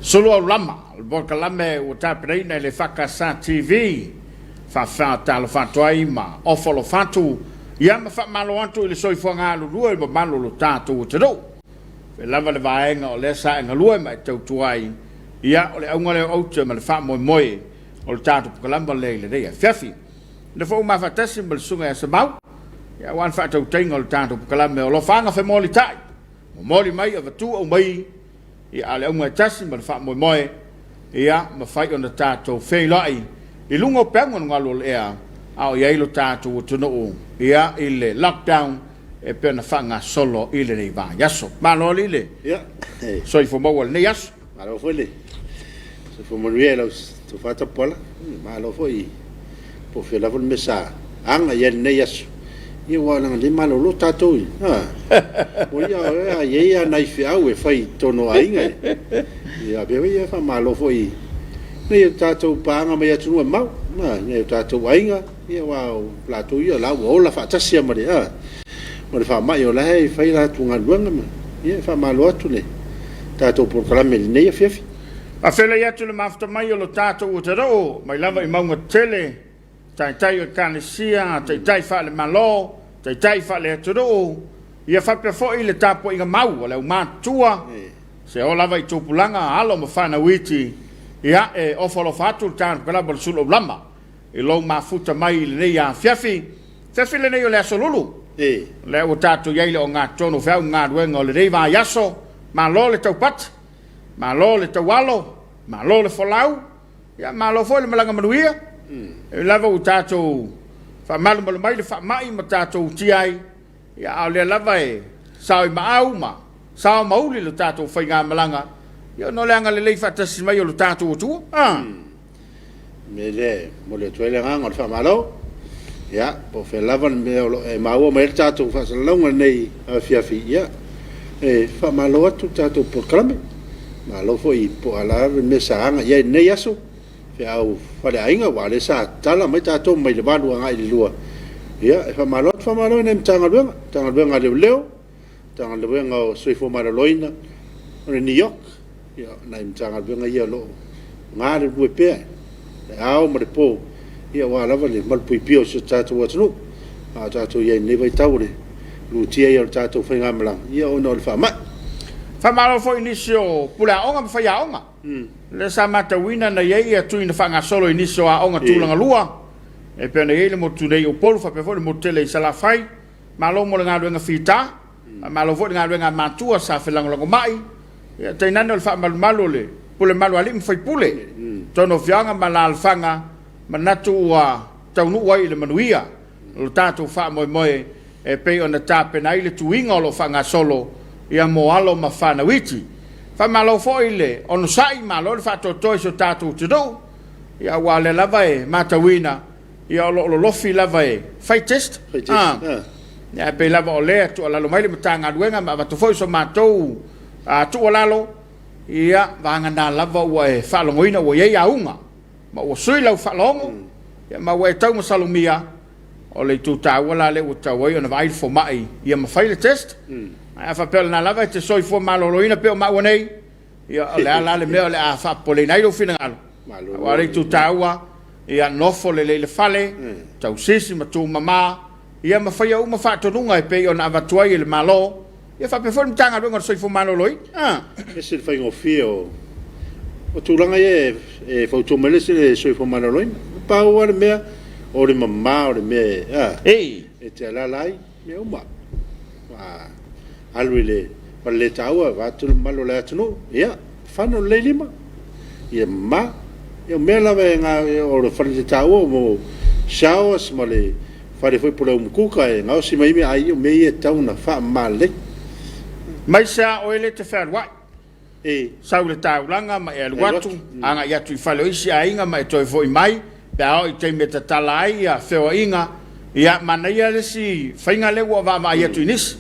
Sulu Aulama, o le polokalame ua tapenaina e le EFKS TV, faatalofa atu ai ma ofo alofa atu, ia ma faamalo atu i le soifua galulue i le mamalu o lo tatou atunuu. Pei lava le vaega o lea sa e galue ma e tautua ai, ia o le auga lea o aute ma le faamoemoe o le tatou polokalame lea i lenei afiafi. O lea foi ua mafaatasi ma le Susuga ia Semau, ia aua le faatautaiga o le tatou polokalame o Alofaaga Femolitai, momoli mai avatu aumai, ia a o le auga e tasi ma le faamoemoe, ia mafai ona tatou feiloai i luga o peauga o le galu o le ea a o i ai lo tatou atunuu ia i le lockdown e pei ona faagasolo i lenei vaiaso. Malo alii le soifua maua i lenei aso. Malo foi le soifua manuia i lau tofa Tapuala. Malo foi po o fea lava le mea sa aga i ai lenei aso. Ia aua leaga o lea e malolo tatou i o ia a i ai lava nai feau e fai i totonu o aiga. Ia avea ia faamalo foi i o tatou paaga mai atunuu e mamao, i o tatou aiga, ia aua o latou ia o la ua ola faatasi lava ma le faamai o la e fai latou galuega ma ia e faamalo atu le tatou polokalame i lenei afiafi. Faafeiloai atu le mafuta mai o lo tatou atunuu mai lava i mauga tetele, taitai o Ekalesia, taitai faale-Malo, taitai faale-atunuu, ia faapea foi le tapuaiga mau a le aumatutua, se oo lava i tupulaga, alo ma fanau iti, ia e ofo alofa atu le tatou kalama o le Sulu Aulama i lou mafuta mai i lenei afiafi, afiafi lenei o le Aso Lulu, lea ua tatou i ai i le ogatotonu o feau ma galuega o lenei vaiaso, malo le taupati, malo le taualo, malo le folau, Ia malo foi le malaga manuia. E ui lava ua tatou faamalumalu mai le faamai ma tatou utia ai, ia a o lea lava e sao i maau ma sao ma uli le tatou faigamalaga, ia ona o le agalelei faatasi mai o lo tatou Atua. Ah. Mea lea e momoli atu ai le agaga o le faamalo. Ia, po o fea lava le mea o lo o e maua mai ai le tatou faasalalauga i lenei afiafi, ia, e faamalo atu le tatou polokalame. Malo foi po o a lava le mea sa aga i ai i lenei aso, feau faleaiga, aua o lea sa tatala mai tatou mai le 8 agai i le 2. Ia, e faamalo atu, faamalo i nai Matagaluega, Matagaluega a Leoleo, Matagaluega o Soifua Maloloina, o le NEOC, ia, o nai Matagaluega ia o lo o galulue pea i le ao ma le po, ia aua lava le malupuipuia o si o tatou atunuu. A o tatou i ai i lenei vaitau o le lutia ia o le tatou faigamalaga, ia ona o le faamai. Faamalo foi i nisi o pule aoga ma faiaoga. Lea sa matauina na i ai ia tui na faagasolo i nisi o aoga tulaga lua, e pei ona i ai le motu nei i Upolu faapea foi le motu tele i Salafai. Malo mo le galuega fita, faamalo foi le galuega a matua sa felagolagomai, ia tainane o le faamalumalu o le pule malu a alii ma faipule i totonu o afioaga ma alaalafaga, manatu ua taunuu ai i le manuia lo tatou faamoemoe e pei ona tapena ai le tuiga o lo o faagasolo ia mo alo ma fanau iti. Faamalo foi le onosai, malo le faatoatoa i si o tatou atunuu, ia aua o lea lava e matauina ia o lo o lolofi lava e fai test. Fai test. Ah. Ah. Ia, e pei lava o lea tuualalo mai le Matagaluega ma avatu foi so matou tuualalo, ia vagana lava ua e faalogoina ua i ai auga ma ua sui lau faalogo, ia ma ua e tau masalomia, o le itu taua la lea ua tatau ai ona vaai le fomai ia ma fai le test. Ae a faapea o lena lava e te soifua maloloina pei o maua nei, ia o le a la le mea o le a faapopoleina ai lou finagalo? Aua o le itu taua, ia nofo lelei i le fale, tausisi ma tumama, ia ma faia uma faatonuga e pei ona avatu ai e le Malo, ia faapea foi le Matagaluega o le Soifua Maloloina. Ah. Ese le faigofie o o tulaga ia e fautua mai le isi Soifua Maloloina. Pau lava le mea, o le mama o le mea e, e te alaala ai, mea uma. Alu i le faleletaua vaeatu le mamalu o le atunuu, ia, fano lelei lima, ia mama. Ia o mea lava e o le faleletaua mo showers ma le fale foi po o le umukuka e gaosi mai ai meaai, o mea ia e tatau ona faamama lelei. Mai se a oe lea e te fealuai. Sau i le taulaga ma e alu atu, agai atu i fale o isi aiga ma e toe foi mai, pe a oo i taimi e tatala ai ia feoaiga, ia manaia le isi faiga lea ua vaavaai atu i nisi.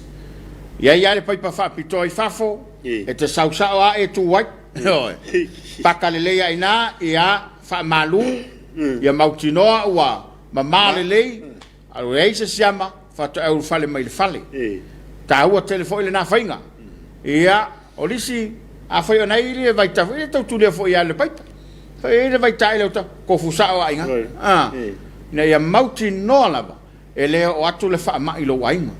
E i ai lava le paipa faapitoa i fafo, e te sau sao lava e tu ai. Ioe. Paka lelei lava i ina, ia faamalu, ia mautinoa ua mama lelei, A ua i ai se siama, faatoa ulufale mai i le fale. Taua tele foi lena faiga. Ia, o nisi, Afai o na i le vaitafe, ia tau tulia foi ia le paipa. Fai ai le vaitae le uta, tofu sao lava i ina. A, ina ia mautinoa lava e le oo atu le faamai i lou aiga.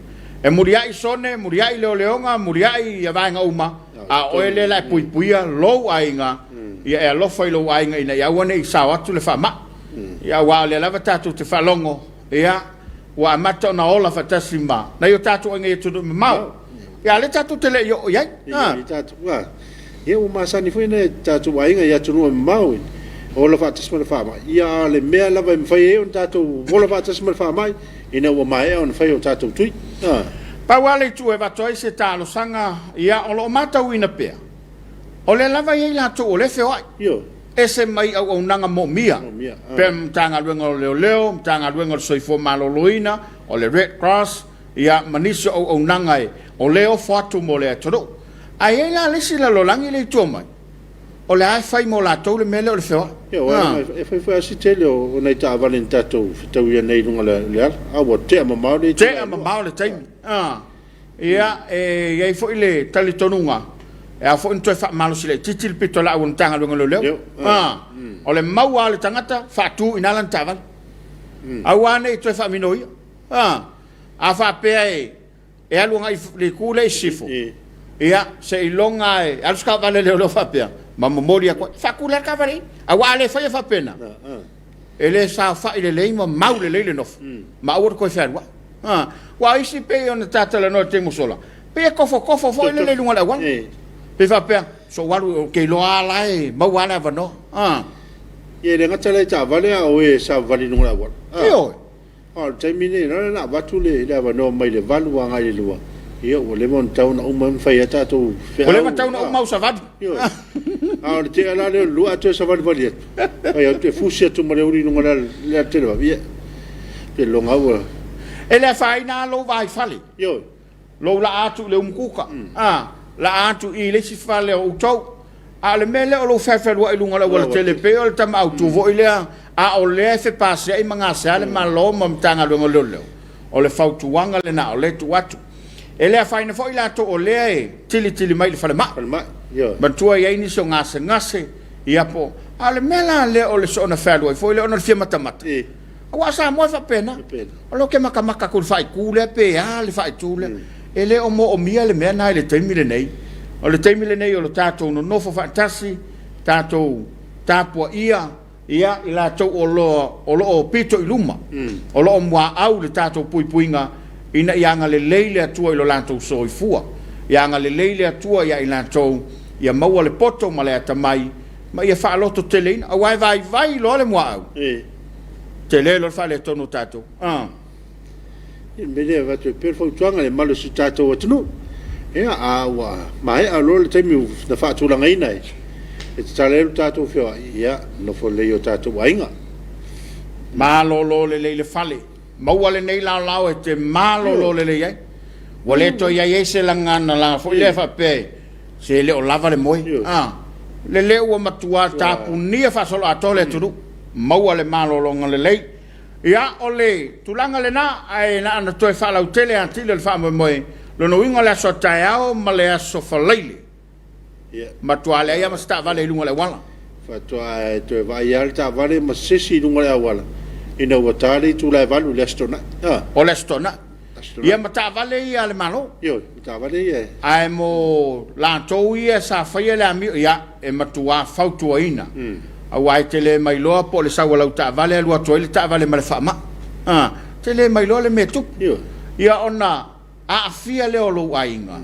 E muliai sone, muliai leoleoga, muliai ia vaega uma, a o oe lea la e puipuia lou aiga, ia e alofa i lou aiga ina ia aua ne i sao atu le faamai. Ia aua o lea lava tatou te faalogo, ia, ua amata ona ola faatasi ma nai o tatou aiga i atunuu mamao. Ia, a o lea tatou te le i oo i ai. Ia ua masani foi nai o tatou aiga i atunuu e mamao e ola faatasi ma le faamai. Ia a o le mea lava e mafai ai ona tatou ola faatasi ma le faamai, ina ua maea ona fai o tatou tui. Pau lava le itu e avatu ai se talosaga, ia o lo o matauina pea, o lea lava e i ai latou o lea e feoai, ese mai auaunaga moomia, pei o le Matagaluega o Leoleo, Matagaluega o le Soifua Maloloina, o le Red Cross, ia ma nisi o auaunaga e o lea e ofo atu mo le atunuu. Ae i ai la le isi lalolagi lea i tua mai, o lea e fai mo latou le mea lea o le feoai. Ioe, e fai foi lava si tele o nai taavale na tatou fetauia nei i luga o le ala, a ua tea mamao le itula e lua. Tea mamao le taimi. Ia, e i ai foi le talitonuga, e ao foi ona toe faamalosi laitiiti le pitolaau a le Matagaluega o Leoleo. O le mau lava o le tagata, faatu i ina lana taavale. Aua ne i toe faaminoia. A faapea e e alu agai le itu lea i sisifo, ia, seiloga e alu se taavale a leoleo faapea ma momoli atu ai, faatu lea le taavale i i. Aua a le faia faapena, e le saofai lelei ma mau lelei le nofo, ma aua le toe fealuai. Aua o isi pei ona ta talanoa i le taimi ua sola, pei e tofotofo foi lele i luga o le auala. Pei faapea, se i ou alu, ou te iloa lava la e maua lava le avanoa. Ia e le gata la i taavale a o e savavali i luga o le auala. Ioe. A o le taimi lenei, o lea na avatu le avanoa mai le 8 agai i le 2, ia ua leva ona tatau ona uma ona fai a tatou feau. Ua leva tatau ona uma au savali. A o le tea la lea o le 2 ae toe savalivali atu, fai atu e fusi atu ma le uli i luga o le alatelevave, ia, pe lologa ua... E le afaina lava lou va i fale. Ioe. Lou laa atu i le umukuka, a, laa atu i le isi fale o outou. A o le mea lea o lou fealualuai i luga o le aualatele pei o le tama autu foi lea, a o lea e fepaseai ma gasea le Malo ma Matagaluega o Leoleo, o le fautuaga lena o lea e tuu atu. E le afaina foi latou o lea e tilitili mai i le falemai. Manatua e i ai nisi o gasegase, ia po o, a o le mea la lea o le soona fealuai foi lea ona o le fia matamata, Aua o Samoa e faapena. O lea ou te matamata atu i le faaitu lea pe a le faaitu lea. E le o moomia le mea lena i le taimi lenei. O le taimi lenei o le tatou nonofo faatasi, tatou tapuaia ia i latou o lo o lo o pito i luma, o lo o muaau i le tatou puipuiga ina ia agalelei le Atua i lo latou soifua. Ia agalelei le Atua ia i latou ia maua le poto ma le atamai ma ia faalototeleina, aua e vaivai loa le muaau. Tele loa le faaletonu o tatou. Ah. Ia, le mea lea e avatu ai pea le fautuaga i le mamalu o si o tatou atunuu. Ia, a ua maea loa le taimi na faatulagaina e tatala ai lo tatou feoai, ia, nofo lelei i o tatou aiga. Malolo lelei le fale. Maua lenei laolao e te malolo lelei ai. Ua le toe i ai ai se lagana la foi lea faapea se le o lava le moe. Ah. Lele ua matua tapunia faasoloatoa le atunuu. Maua le malologa lelei. Ia, o le tulaga lena, ae na ona toe faalautele atili o le faamoemoe, lona uiga o le aso a taeao ma le aso Faraile, matua leai lava ma se taavale i luga o le auala. Faatoa e toe vaai lava le taavale ma se isi i luga o le auala ina ua ta le itula e 8 i le Aso Toonai. O le Aso Toonai. Ia ma taavale ia a le Malo. Ioe, ma taavale ia. Ae mo latou ia sa faia le amio, ia, e matua fautuaina. Aua e te le mailoa po o le sau a lau taavale alu atu ai le taavale ma le faamai. A, te le mailoa le mea e tupu. Ioe. Ia ona aafia lea o lou aiga,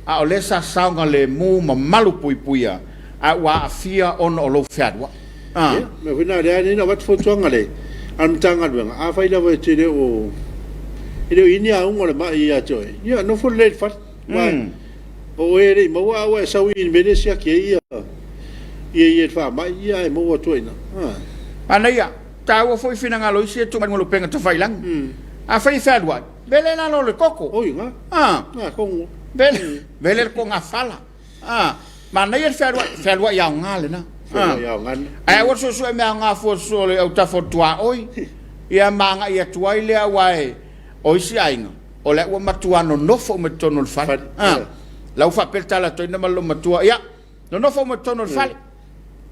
a o lea sa saogalemu ma malupuipuia, a ua aafia ona o lou fealuai. A. Ia, mea foi na lea na avatu fautuaga le a le Matagaluega, afai lava e te le o e le o i ai ni auga o le mai ia te oe, ia nofo lelei i le fale. Aua o oe e le i maua a ua e sau i le mea lea e siaki ai ia ia ia le faamai, ia ae maua atu ai i ina. Manaia, taua foi finagalo o isi e tuu mai i luga o le upega tafailagi. Afai e fealuai, vele i lalo o le koko. Oi, ga. Ga, kongo. Vele, vele le kogafala. Ah, manaia le fealuai, fealuai aoga lena. Fealuai aoga lena. Ae aua le suesue mea aoga fua sua le autafa o le tuaoi, ia ma agai atu ai lea aua e, o isi aiga, o lea ua matua nonofo uma i totonu o le fale. Ah, la ua faapea le tala a toeaina ma le loomatua, ia, Nonofo uma i totonu o le fale.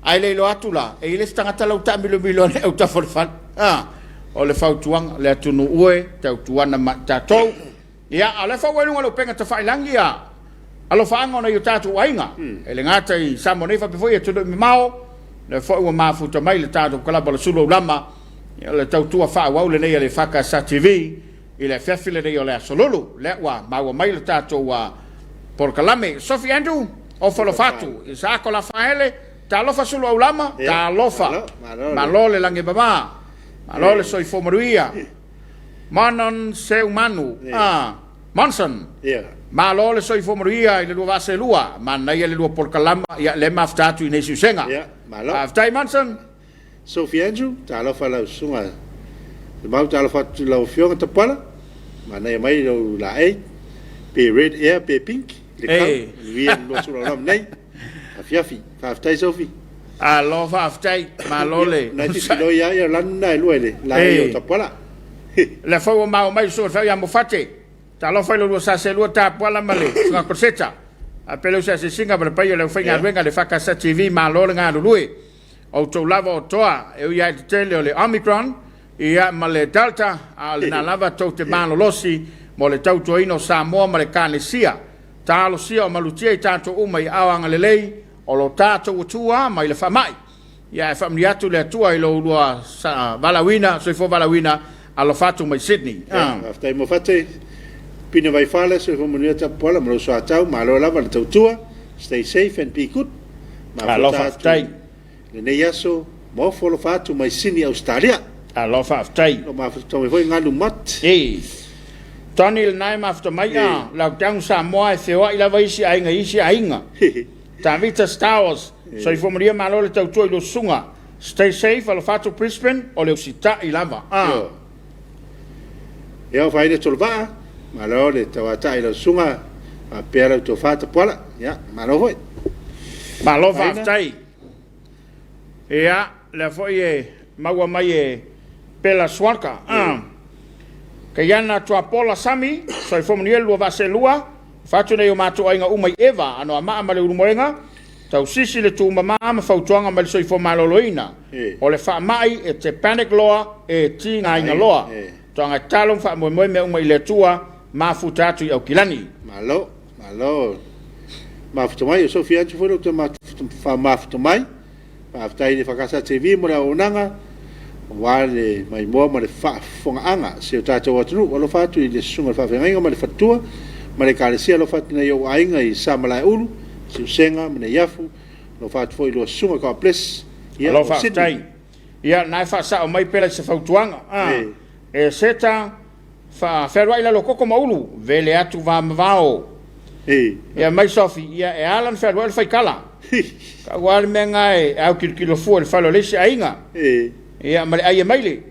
Ae le iloa atu la, e i ai le isi tagata la ua taamilomilo ane i autafa o le fale. A, o le fautuaga, le atunuu e, tautuana ma i tatou. Ia, a o lea foi ua i luga o le upega tafailagi ia alofaaga o nai o tatou aiga. E le gata i Samoa nei faapea foi i atunuu mamao, lea foi ua mafuta mai le tatou kalaba o le Sulu Aulama, ia, o le tautua faaauau lenei a le EFKS TV i le afiafi lenei o le Aso Lulu. Lea ua maua mai le tatou polokalame. Sophie Andrew, ofa alofa atu. Isaako Lafaele, talofa Sulu Aulama, talofa. Malo le lagi e mama. Malo le soifua manuia. Manon Seumanu, ah, Monson. Malo le soifua manuia i le lua vaaselua. Manaia le lua polokalama, ia lea e mafuta atu i nei siusega. Faafetai Monson. Sophie Andrew, talofa lau susuga Lemau, talofa atu i lau Afioga Tapuala, manaia mai lou laei, pe red ea pe pink, le kau, manuia le lua sulaulama nei, afiafi. Faafetai Sophie. Alo, faafetai, malo le. Nai tiloi lava ia lanu na e lua i le laei o Tapuala. Le foi ua maua mai le susuga i le ia Mofate. Talofa i lo lua saselua Tapuala ma le susuga Koseta. A pele usi asiasiga ma le paia o le aufaigaluega le FKS TV, malo le galulue. Outou lava o toa, e ui lava i le tetele o le Omicron, ia ma le Delta, a o lena lava tou te malolosi mo le tautuaina o Samoa ma le Ekalesia. Talosia o malutia i tatou uma i aao agalelei o lo tatou Atua mai le faamai. Ia ae faamanuia atu le Atua i lo ulua valaauina, soifua valaauina, alofa atu mai Sydney. Ia, faafetai mo Fate. Pine Vaifale, soifua manuia Tapuala ma lou soatau, malo lava le tautua. Stay safe and be good. Malo faafetai. Lenei aso, ma ofo alofa atu mai Sini, Ausetalia. Malo faafetai. Lo mafuta mai foi galu mat. E. Tony lena e mafuta mai a lockdown Samoa e feoai lava isi aiga i isi aiga. Tavita Stowers, soifua manuia malo le tautua i lou susuga. Stay safe, alofa atu Brisbane, o le usitai lava. Ah. Ia, o Faina Tolovaa, malo le tauatai i lau susuga, faapea lau tofa Tapuala. Ia, malo foi. Malo faafetai. Ia, lea foi e maua mai e Pela Swanka. Ah. Kaiana Tuapola Sami, soifua manuia le lua vaa seelua, fatu nei o matou aiga uma i Eva, Anoamaa ma Leulumoega, tausisi le tumama ma fautuaga mai le soifua maloloina. O le faamai e te panic loa, e tigaina loa. Toaga tatalo ma faamoemoe mea uma i le Atua, mafuta atu i Aukilani. Malo, malo. Mafuta mai, o Sofia atu foi lou toe faamafuta mai. Faafetai i le EFKS TV mo le auaunaga aua le maimoa ma le faafofogaaga a si o tatou atunuu. Alofa atu i le susuga i le faafeagaiga ma le faletua ma le ekalesia. Alofa atu i nai ou aiga i Samalaeulu, Siusega ma Neiafu. Alofa atu foi i lua susuga. God bless. Ia, Alofa, faafetai. Ia, na e faasao mai pela i se fautuaga. Ah, e seta Fealuai lalo koko ma ulu, vele atu va ma vao. Ia mai Sofi, ia e ala na fealuai o le faikala. Kau a le mea nga e au kilokilo fua i le fale o le isi aiga. Ia ma le ai e maile.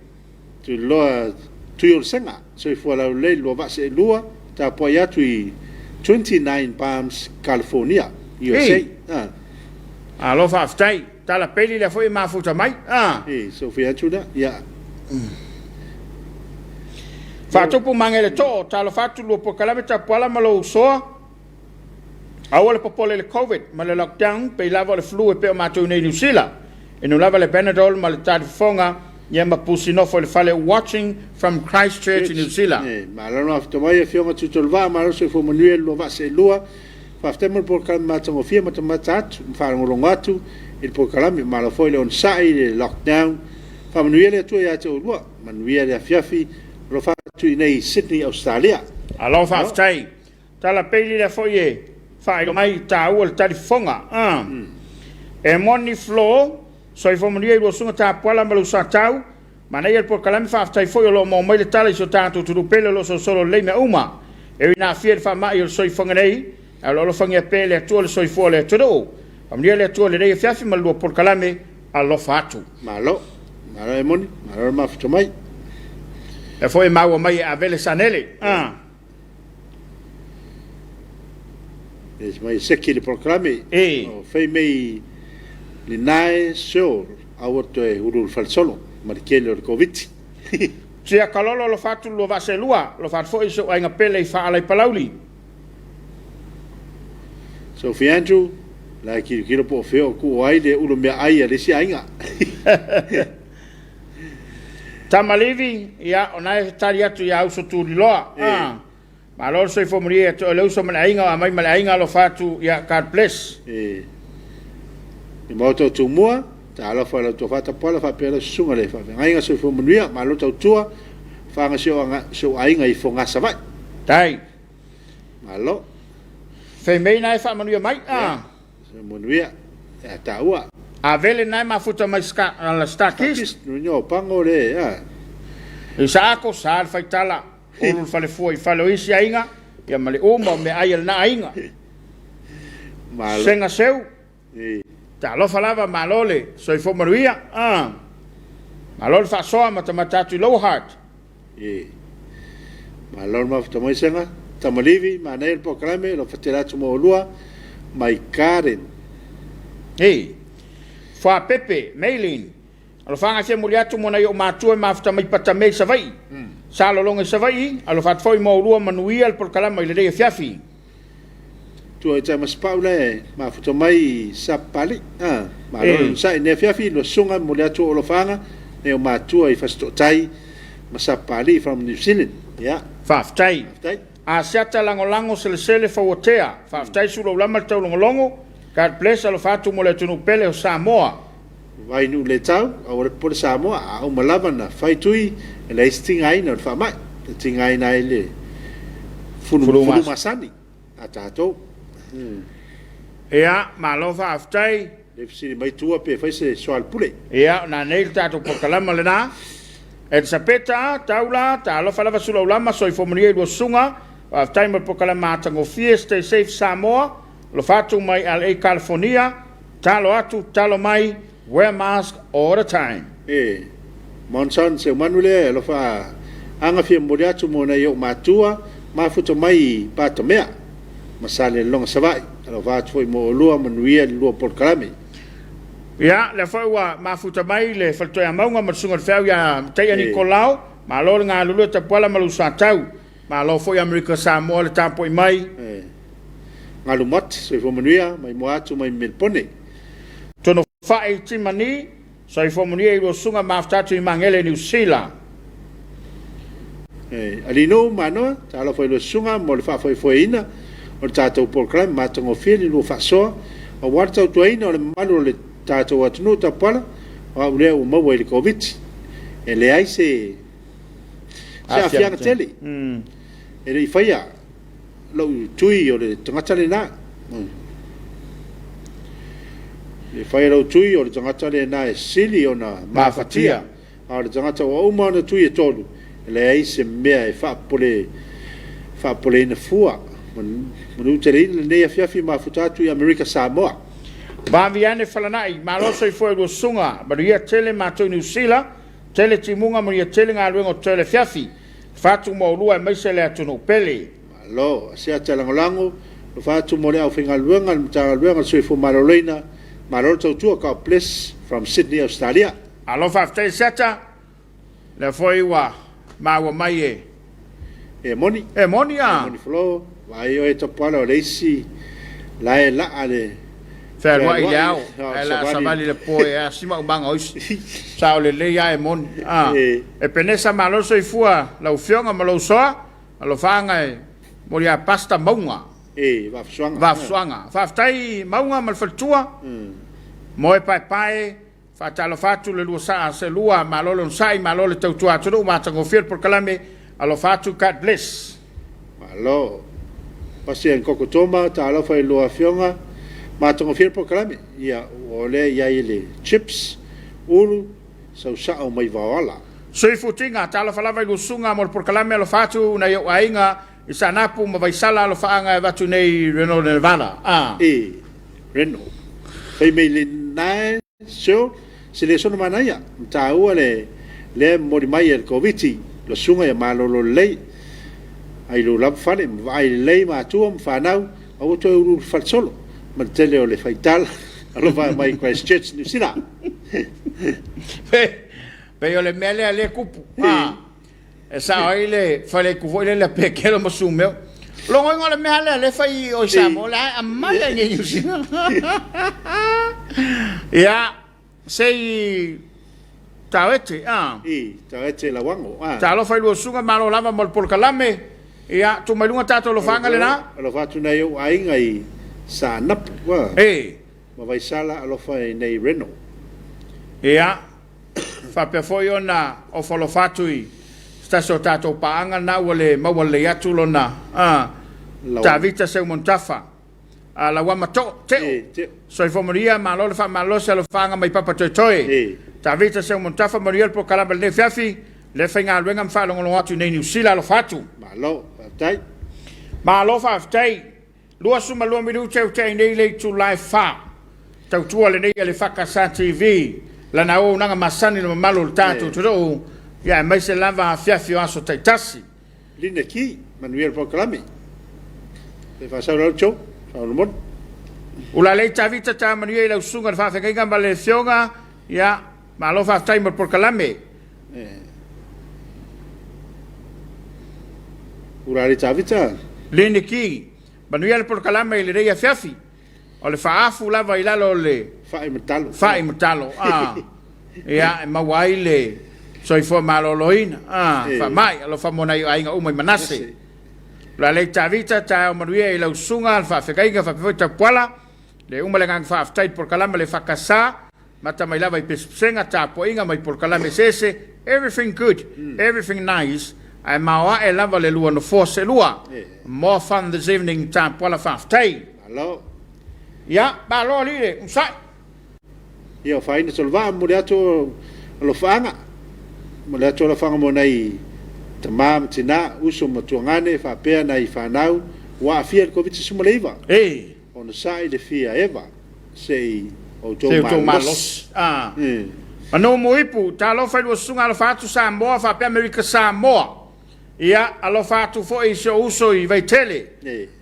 Tuliloa Tuiolosega, soifua laulelei lua vaa seelua, tapuai atu i 29 Palms, California, USA. Malo faafetai. Tala peli lea foi e mafuta mai. Ah. E, Sofia atu lea. Ia. Faatupu magele too, talofa atu lua polokalame tapuala ma lou usoa. Aua le popole i le Covid ma le lockdown, pei lava o le flu e pei o matou nei i Niu Sila. Inu lava le Panadol ma le talifofoga, ia ma pusi nofo i le fale watching from Christchurch i Niu Sila. E, malo mafuta mai Afioga Tuitolevaa, malo soifua manuia i le lua vaa seelua. Faafetai mo le polokalame matagofie matamata atu ma faalogologo atu i le polokalame. Malo foi le onosai i le lockdown. Faamanuia le Atua ia te oulua. Manuia le afiafi. Alofa atu i inei i Sydney, Ausetalia. Malo faafetai. Tala peili lea foi e faailoa mai taua le talifofoga. E moni Flo, soifua manuia i lua susuga Tapuala ma lou Satau. Manaia le polokalame, faafetai foi o lo o maua mai le tala i si o tatou atunuu pele o lo o solosolo lelei mea uma. E ui ina aafia i le faamai o le soifuaga nei, ae o lo o alofagia pea e le Atua le soifua o le atunuu. Faamanuia le Atua i lenei afiafi ma le lua polokalame. Alofa atu. Malo. Malo e moni. Malo le mafuta mai. Lea foi e maua mai e Avele Sanele. Ah. E mai seki le polokalame. E. O fei mei linae seo aua toe ulu le falesolo ma le tele o le Koviti. Tia kalolo alofa atu lua vaa seelua, alofa atu foi i si ou aiga pele i Faalai Palauli. Sophie Andrew. La e tilotilo po o fea o tuu ai le ulu meaai a le isi aiga. Tama Livi, ia, o na e tali atu ia Uso Tuliloa. Ah. Malo le soifua manuia ia te oe le uso ma le aiga o Amai ma le aiga alofa atu ia God bless. E I maota o Tumua, talofa i la outou faatapuala faapea lau susuga le faafeagaiga soifua manuia, malo tautua, faga si ou aiga i Fogaa Savaii. Tai. Malo. Fei mei na e faamanuia mai. Ah. Manuia ia taua. Avele na e mafuta mai ska, la Starkist. Nunya o pango le, ya. I saako sa le faitala. Ulu le falefua i fale o isi aiga, ia ma le uma o meaai a lena aiga. Malo. Sega seu. E. Talofa lava, malo le soifua manuia. Ah. Malo le faasoa matamata atu i Lower Hutt. E. Malo le mafuta mai Sega. Tamalivi, manaia le polokalame, alofa tele atu mo oulua. Mai Karen. E. Fuapepe, Maylene. Alofaga e fia momoli atu mo nai ou matua e mafuta mai Patamea i Savaii. Sa lologa i Savaii, alofa atu foi mo oulua manuia le polokalama i lenei afiafi. Tua i Taimasipau la e mafuta mai i Sapali. Ah, malo le onosai i lenei afiafi, lua susuga e momoli atu ou alofaaga nai ou matua i Fasitootai ma Sapali from New Zealand. Yeah. Faafetai. Faafetai. Asiata lagolago selesele fauatea. Faafetai Sulaulama le taulogologo. God bless alofa atu mo le atunuu pele o Samoa. Vai nuu le tau, aua le popole Samoa, a uma lava na fai tui, e leai se tigaina o le faamai, e tigaina ai le fulu, fulu masani a tatou. Ia, malo faafetai. Le fesili mai tua pe fai se soalepule. Ia, o nanei le tatou polokalama lena. Elisapeta, Taula, talofa lava Sulaulama, soifua manuia i lua susuga. Faafetai mo le polokalama matagofie, Stay Safe Samoa. Alofa atu mai LA California. Talo atu, talo mai, wear mask all the time. E Monson Seumanu lea e alofa aga fia momoli atu mo nai ou matua mafuta mai i Patamea ma Salelologa Savaii. Alofa atu foi mo oulua manuia le lua polokalame. Ia, lea foi ua mafuta mai le Faletoiamauga ma le Susuga i le Feau ia Mataia Nikolao. Malo le galulue tapuala ma lou satau. Malo foi Amerika Samoa le tapuai mai. E Galu Mott, soifua manuia, mai moa atu mai Melpone. Tonofai Timani, soifua manuia i lua susuga mafuta atu i Magele Niu Sila. E Alii-nuu Manoa, talofa i lua susuga mo le faafoefoeina o le tatou polokalame matagofie le lua faasoa aua le tautuaina o le mamalu o le tatou atunuu tapuala o au lea ua maua i le Koviti. E leai se Se aafiaga tele. E le i faia lou tui o le tagata lena. E le i faia lou tui o le tagata lena e sili ona mafatia. A o le tagata ua uma ona tui e tolu, e leai se mea e faapopole, faapopoleina fua. Manuteleina lenei afiafi mafuta atu i Amerika Samoa. Vavia ane Falanai, malo soifua i lua susuga, manuia tele matou i Niu Sila. Tele timuga manuia tele galuega o totoe le afiafi. Fatu mo oulua aemaise le atunuu pele. Malo, asiata lagolago, alofa atu mo le aufaigaluega a le Matagaluega o le Soifua Maloloina, malo le tautua, God bless from Sydney Australia. Malo faafetai Asiata, lea foi ua maua mai e. E moni. E moni a. E moni Flo, vaai oe Tapuala o le isi la e laa le fealuai i le ao, ae laa savali i le po e asi maumaga o isi. Sao lelei a e moni. A. Epenesa malo le soifua lau afioga ma lou soa, alofaaga e moli a Pastor Mauga. E, Vaafusuaga. Vaafusuaga. Faafetai Mauga ma le faletua, moe paepae. Faatalofa atu le lua saa se lua, malo le onosai, malo le tautua atunuu, matagofie le polokalame, alofa atu, God bless. Malo. Pasi and Koko Toma, talofa i lua afioga, matagofie le polokalame. Ia, ua lea i ai le chips, ulu, sausao mai Vaoala. Sui Futiga, talofa lava i lua susuga mo le polokalame, alofa atu nai ou aiga i Saanapu ma Vaisala, alofaaga e avatu nei i Reno Nevada. A. E. Reno. Fai mai le nae seo se le sono manaia ma taua le lea e momoli mai e le Koviti lo susuga ia malolo lelei ai lou lava fale ma vaai lelei matua ma fanau aua toe uluulu fale solo ma le tele o le faitala alofa mai Christchurch Niu Sila. Pei o le mea lea lea e tupu. E sao ai le faleitu foi lele a Pekelo ma Sumeo. Logoina o le mea lea lea e fai i o i Samoa, la e aumai lava i inei i Niu Sila. Ia, se i Tawete, a. I, Tawete Lauango, a. Talofa i lua susuga, malo lava mo le polokalame. Ia, tuu mai luga tatou alofaga lena. Alofa atu nai ou aiga i Saanapu, a. E. Ma Vaisala, alofa i nei Reno. Ia, faapea foi ona ofo alofa atu i se tasi o tatou paaga lena ua le maua lelei atu lona, a, Tavita Seumontafa. A Lauama to, Teo. Soifua manuia, malo le faamalosi alofaaga mai Papa Toetoe. Tavita Seumontafa, manuia le polokalame lenei afiafi, le faigaluega ma faalogologo atu i nei Niu Sila, alofa atu. Malo, faafetai. Malo faafetai. 22 minute ua tea nei le itula e 4. Tautua lenei a le EFKS TV, lana auaunaga masani i le mamalu o le tatou atunuu, ia aemaise lava afiafi o aso taitasi. Linda Ki, manuia le polokalame. E faasau lau Joe, faamolemole. Ulalei Tavita ta manuia i lau susuga i le faafeagaiga ma le afioga, ia, malo faafetai mo le polokalame. Ulalei Tavita. Linda Ki, manuia le polokalame i lenei afiafi. O le faaafu lava i lalo o le Fa'i ma talo. Fa'i ma talo, a. Ia, e maua ai le soifua maloloina, a, faamai, alofa mo nai aiga uma i Manase. Ulalei Tavita, taeao manuia i lau susuga, le faafeagaiga faapea foi Tapuala, le uma le agaga faafetai i le polokalame le EFKS, mata mai lava i pesepesega, tapuaiga mai polokalame eseese, everything good, everything nice, ae maoae lava le lua nofoa seelua. More fun this evening, Tapuala faafetai. Malo. Ia, malo alii le umusai. Ia, o Faaina Solevaa, momoli atu alofaaga, momoli atu alofaga mo nai tama ma tina, uso ma tuagane, faapea nai fanau ua aafia i le Koviti-19. E. Onosai le fia eva, se i outou malosi. A. Manu Muipu, talofa i lua susuga alofa atu Samoa faapea Amerika Samoa. Ia, alofa atu foi i si ou uso i Vaitele.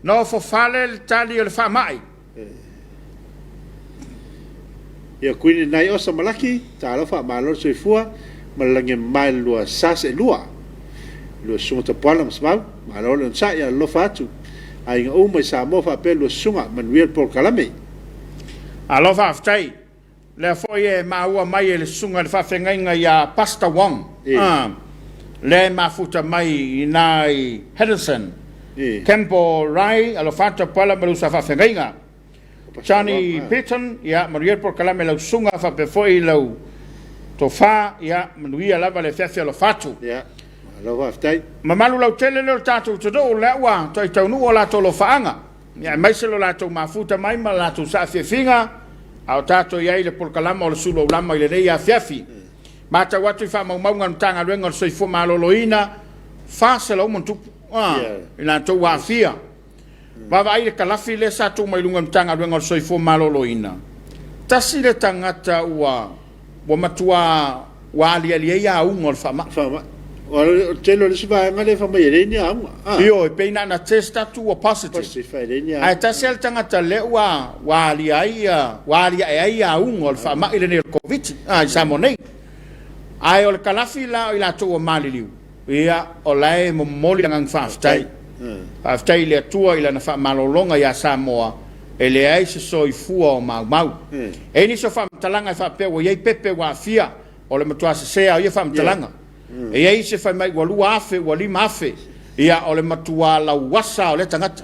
Nofo fale le tali o le faamai. Ia, Kuini Nai Osa Malaki, talofa, malo le soifua ma le lagi e mama i le lua sa seelua. Lua susuga Tapuala ma Semau, malo le onosai, alofa atu. Aiga uma i Samoa faapea lua susuga, manuia le polokalame. Alo faafetai. Lea foi e maua mai e le susuga i le faafeagaiga ia Pastor Wong, lea e mafuta mai i ina i Henderson, Campbell Rai, alofa atu Tapuala ma le uso a faafeagaiga. Johnny Pitton, ia manuia le polokalame lau susuga faapea foi lau tofa, ia manuia lava le afiafi alofa atu. Ia, malo faafetai. Mamalu lautele lea o le tatou atunuu, lea ua toe taunuu o latou alofaaga, ia aemaise lo latou mafuta mai ma le latou saafiafiga, a o tatou i ai i le polokalama o le Sulu Aulama i lenei afiafi. Matau atu i faamaumauga a le Matagaluega o le Soifua Maloloina, 400 ma ona tupu i latou ua aafia. Vaavaai i le kalafi lea sa tuu mai luga o le Matagaluega o le Soifua Maloloina, tasi le tagata ua ua matua ua aliali ai auga o le faamai. Faamai. O le tele o le isi vaega lea fai mai e leai ni auga. Ah. Ioe, pei na ona test atu ua positive. Positive, e leai ni auga. Ae tasi lava le tagata lea ua ua alia ai ua aliae ai auga o le faamai lenei o le Koviti i Samoa nei. Ae o le kalafi la o i latou ua maliliu, Ia, o la e momoli le agaga faafetai. Faafetai i le Atua i Lana faamalologa ia Samoa, e leai se soifua o maumau. E i ai nisi o faamatalaga e faapea ua i ai pepe ua aafia, o le matua sese lava o ia faamatalaga. E i ai isi e fai mai ua 2,000, ua 5,000, ia o le matua lauasa lava o lea tagata.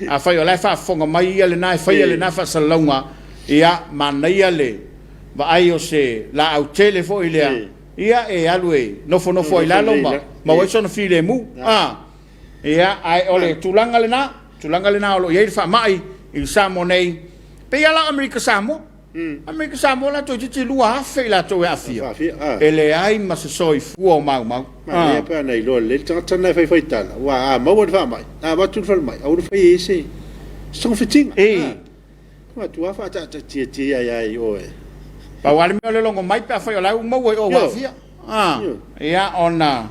Afai o la e faafofoga mai ia lena e faia lena faasalalauga, ia manaia le vaai o se laau tele foi lea, Ia, e alu e nofonofo ai lalo ma maua ai sona filemu. A, ia, ae o le tulaga lena, tulaga lena o lo o i ai le faamai i Samoa nei, pei lava la o Amerika Samoa. Amerika Samoa la toeitiiti 2,000 i latou e aafia, e leai ma se soifua o maumau. Manaia pe ana iloa lelei le tagata lena e faifai tala, aua a maua le faamai, a avatu i le falemai, aua le faia i ai se togafitiga. Matua faataatatiatia ai lava i o e. Pau lava le mea o le logo mai pe afai o la e ua maua i o ua aafia. Ia ona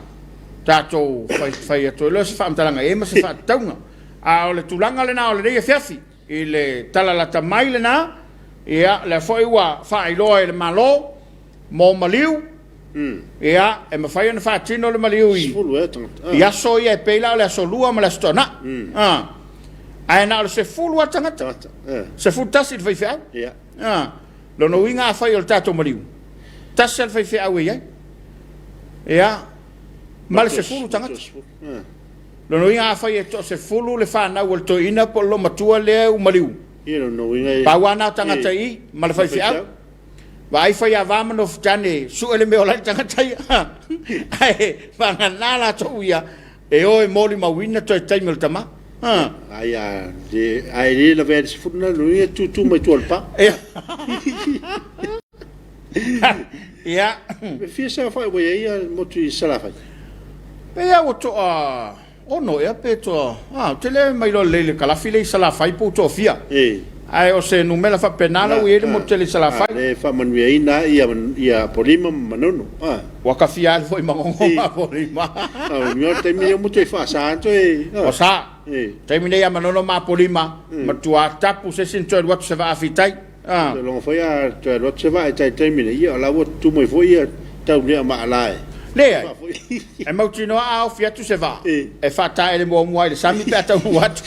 tatou fai atu ai loa se faamatalaga i ai ma se faatatauga. A o le tulaga lena o lenei afiafi i le tala lata mai lena, ia lea foi ua faailoa e le Malo mo maliu. Ia, e mafai ona faatino le maliu i, i aso ia e pei la o le aso Lua ma le aso Toonai. Ae na o le 10 lava tagata. 11 i le faifeau. Lona uiga afai o le tatou maliu, tasi lava le faifeau e i ai. Ia, ma le 10 tagata. Lona uiga afai e toa-10 le fanau a le toeaina po o le loomatua lea ua maliu, pau lava na o tagata i i ma le faifeau. Vaai Faiava ma Nofutane sue le mea o la e tagata ia. Ae vagana latou ia e o e molimauina toe taimi o le tama. Ai a le ai le lavea le sefulu na lona uiga tutu mai tua o le pa. Ia. E fia saofai ua i ai ia motu i Salafai? Pei lava ua toa ono ea pe toa, a, ou te le mailoa lelei i le kalafi lea i Salafai po ua toafia. Ae o se numera faapena la ua i ai le motu tele i Salafai. A lea e faamanuiaina ai ia Apolima ma Manono. Ua kafia alu foi Magogo ma Apolima. A o le taimi lea ua toe faasa toe. Ua sa. Taimi nei ia Manono ma Apolima, matua tapu se isi na toe alu atu se vaa fitai. Ah. Toe logo foi a toe alu atu se vaa i tai taimi nei, ia o la ua tutu mai foi ia Taulea ma Ala e. Leai. E mautinoa a ofi atu se vaa, e faataele muamua ai i le sami pe a taunuu atu.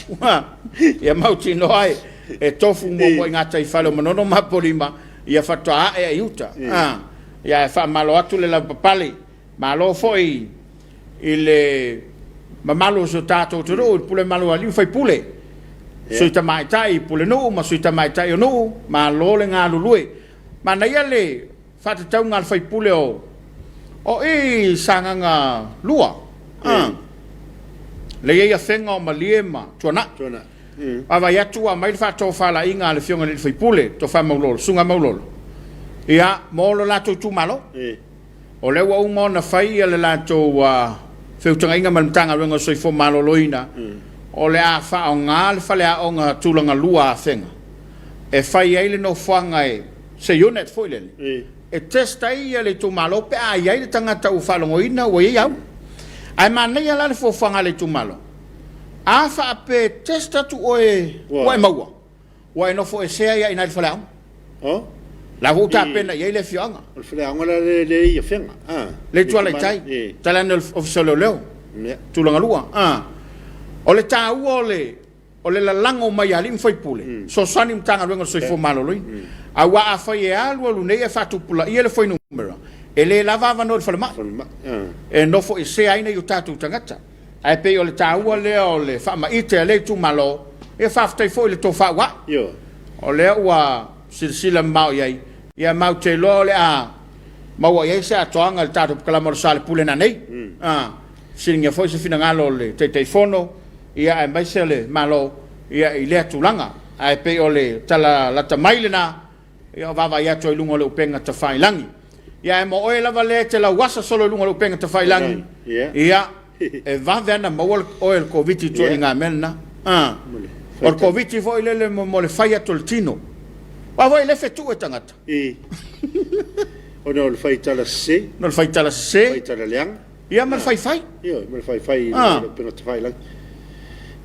Ia mautinoa e, e tofu muamua i gataifale o Manono ma Apolima, ia faatoa ae ai i uta. Ia ae faamalo atu le lavapapale. Malo foi i le mamalu o si o tatou atunuu, i le pule mamalu a alii ma faipule, sui tamaitai pulenuu ma sui tamaitai o nuu, malo le galulue. Manaia le faatatauga a le faipule o o i Sagaga 2, lea e i ai Afega o Malie ma Tuanai. Vaavaai atu ua aumai le faatofalaiga a le Afioga i le alii faipule, Tofa Maulolo, Susuga Maulolo, ia, mo lo latou itumalo. O lea ua uma ona fai le latou feutagaiga ma le Matagaluega o le Soifua Maloloina, o le a faaaoga le faleaoga tulaga lua a Afega e fai ai le nofoaga e se unit foi lele e test ai le itumalo pe a i ai le tagata ua faalogoina ua i ai auli. Ae manaia la le fuafuaga a le itumalo, a faapea e test atu oe ua e maua, Ua e nofo esea ai i ina i le faleaoga. Oh? La ua ou tapena i ai le afioaga. O le faleaoga la le le i Afega. Ah. Le Ituala i tai. Tala ane o le Ofisa o Leoleo. Tulaga lua. Ah. O le taua o le o le lalago mai a alii ma faipule, fesoasoani i Matagaluega o le Soifua Maloloina. Aua afai e alu alu nei ae faatupulaia le fuainumera, e le lava avanoa i le falemai. E nofo esea ai nai o tatou tagata. Ae pei o le taua lea o le faamaite a lea itumalo, ia faafetai foi i le tofa ua ae. O lea ua silasila mamao i ai, ia ma ou te iloa o le a maua i ai se atoaga i le tatou polokalame o le Sale Pule nanei. Fesiligia foi se finagalo o le Taitaifono, ia aemaise o le Malo ia i lea tulaga. Ae pei o le tala lata mai lena, Ia o vaavaai atu ai i luga o le upega tafailagi. Ia ae mo oe lava lea e te lauasa solo i luga o le upega tafailagi, ia, e vave ana maua oe e le Koviti i ituaiga mea lena. A, o le Koviti foi lele mo le fai atu o le tino. Aua foi e le fetuu e tagata. Ona o le fai tala sese. Ona o le fai tala sese. Fai tala leaga. Ia ma le faifai. Ioe, ma le faifai i le upega tafailagi.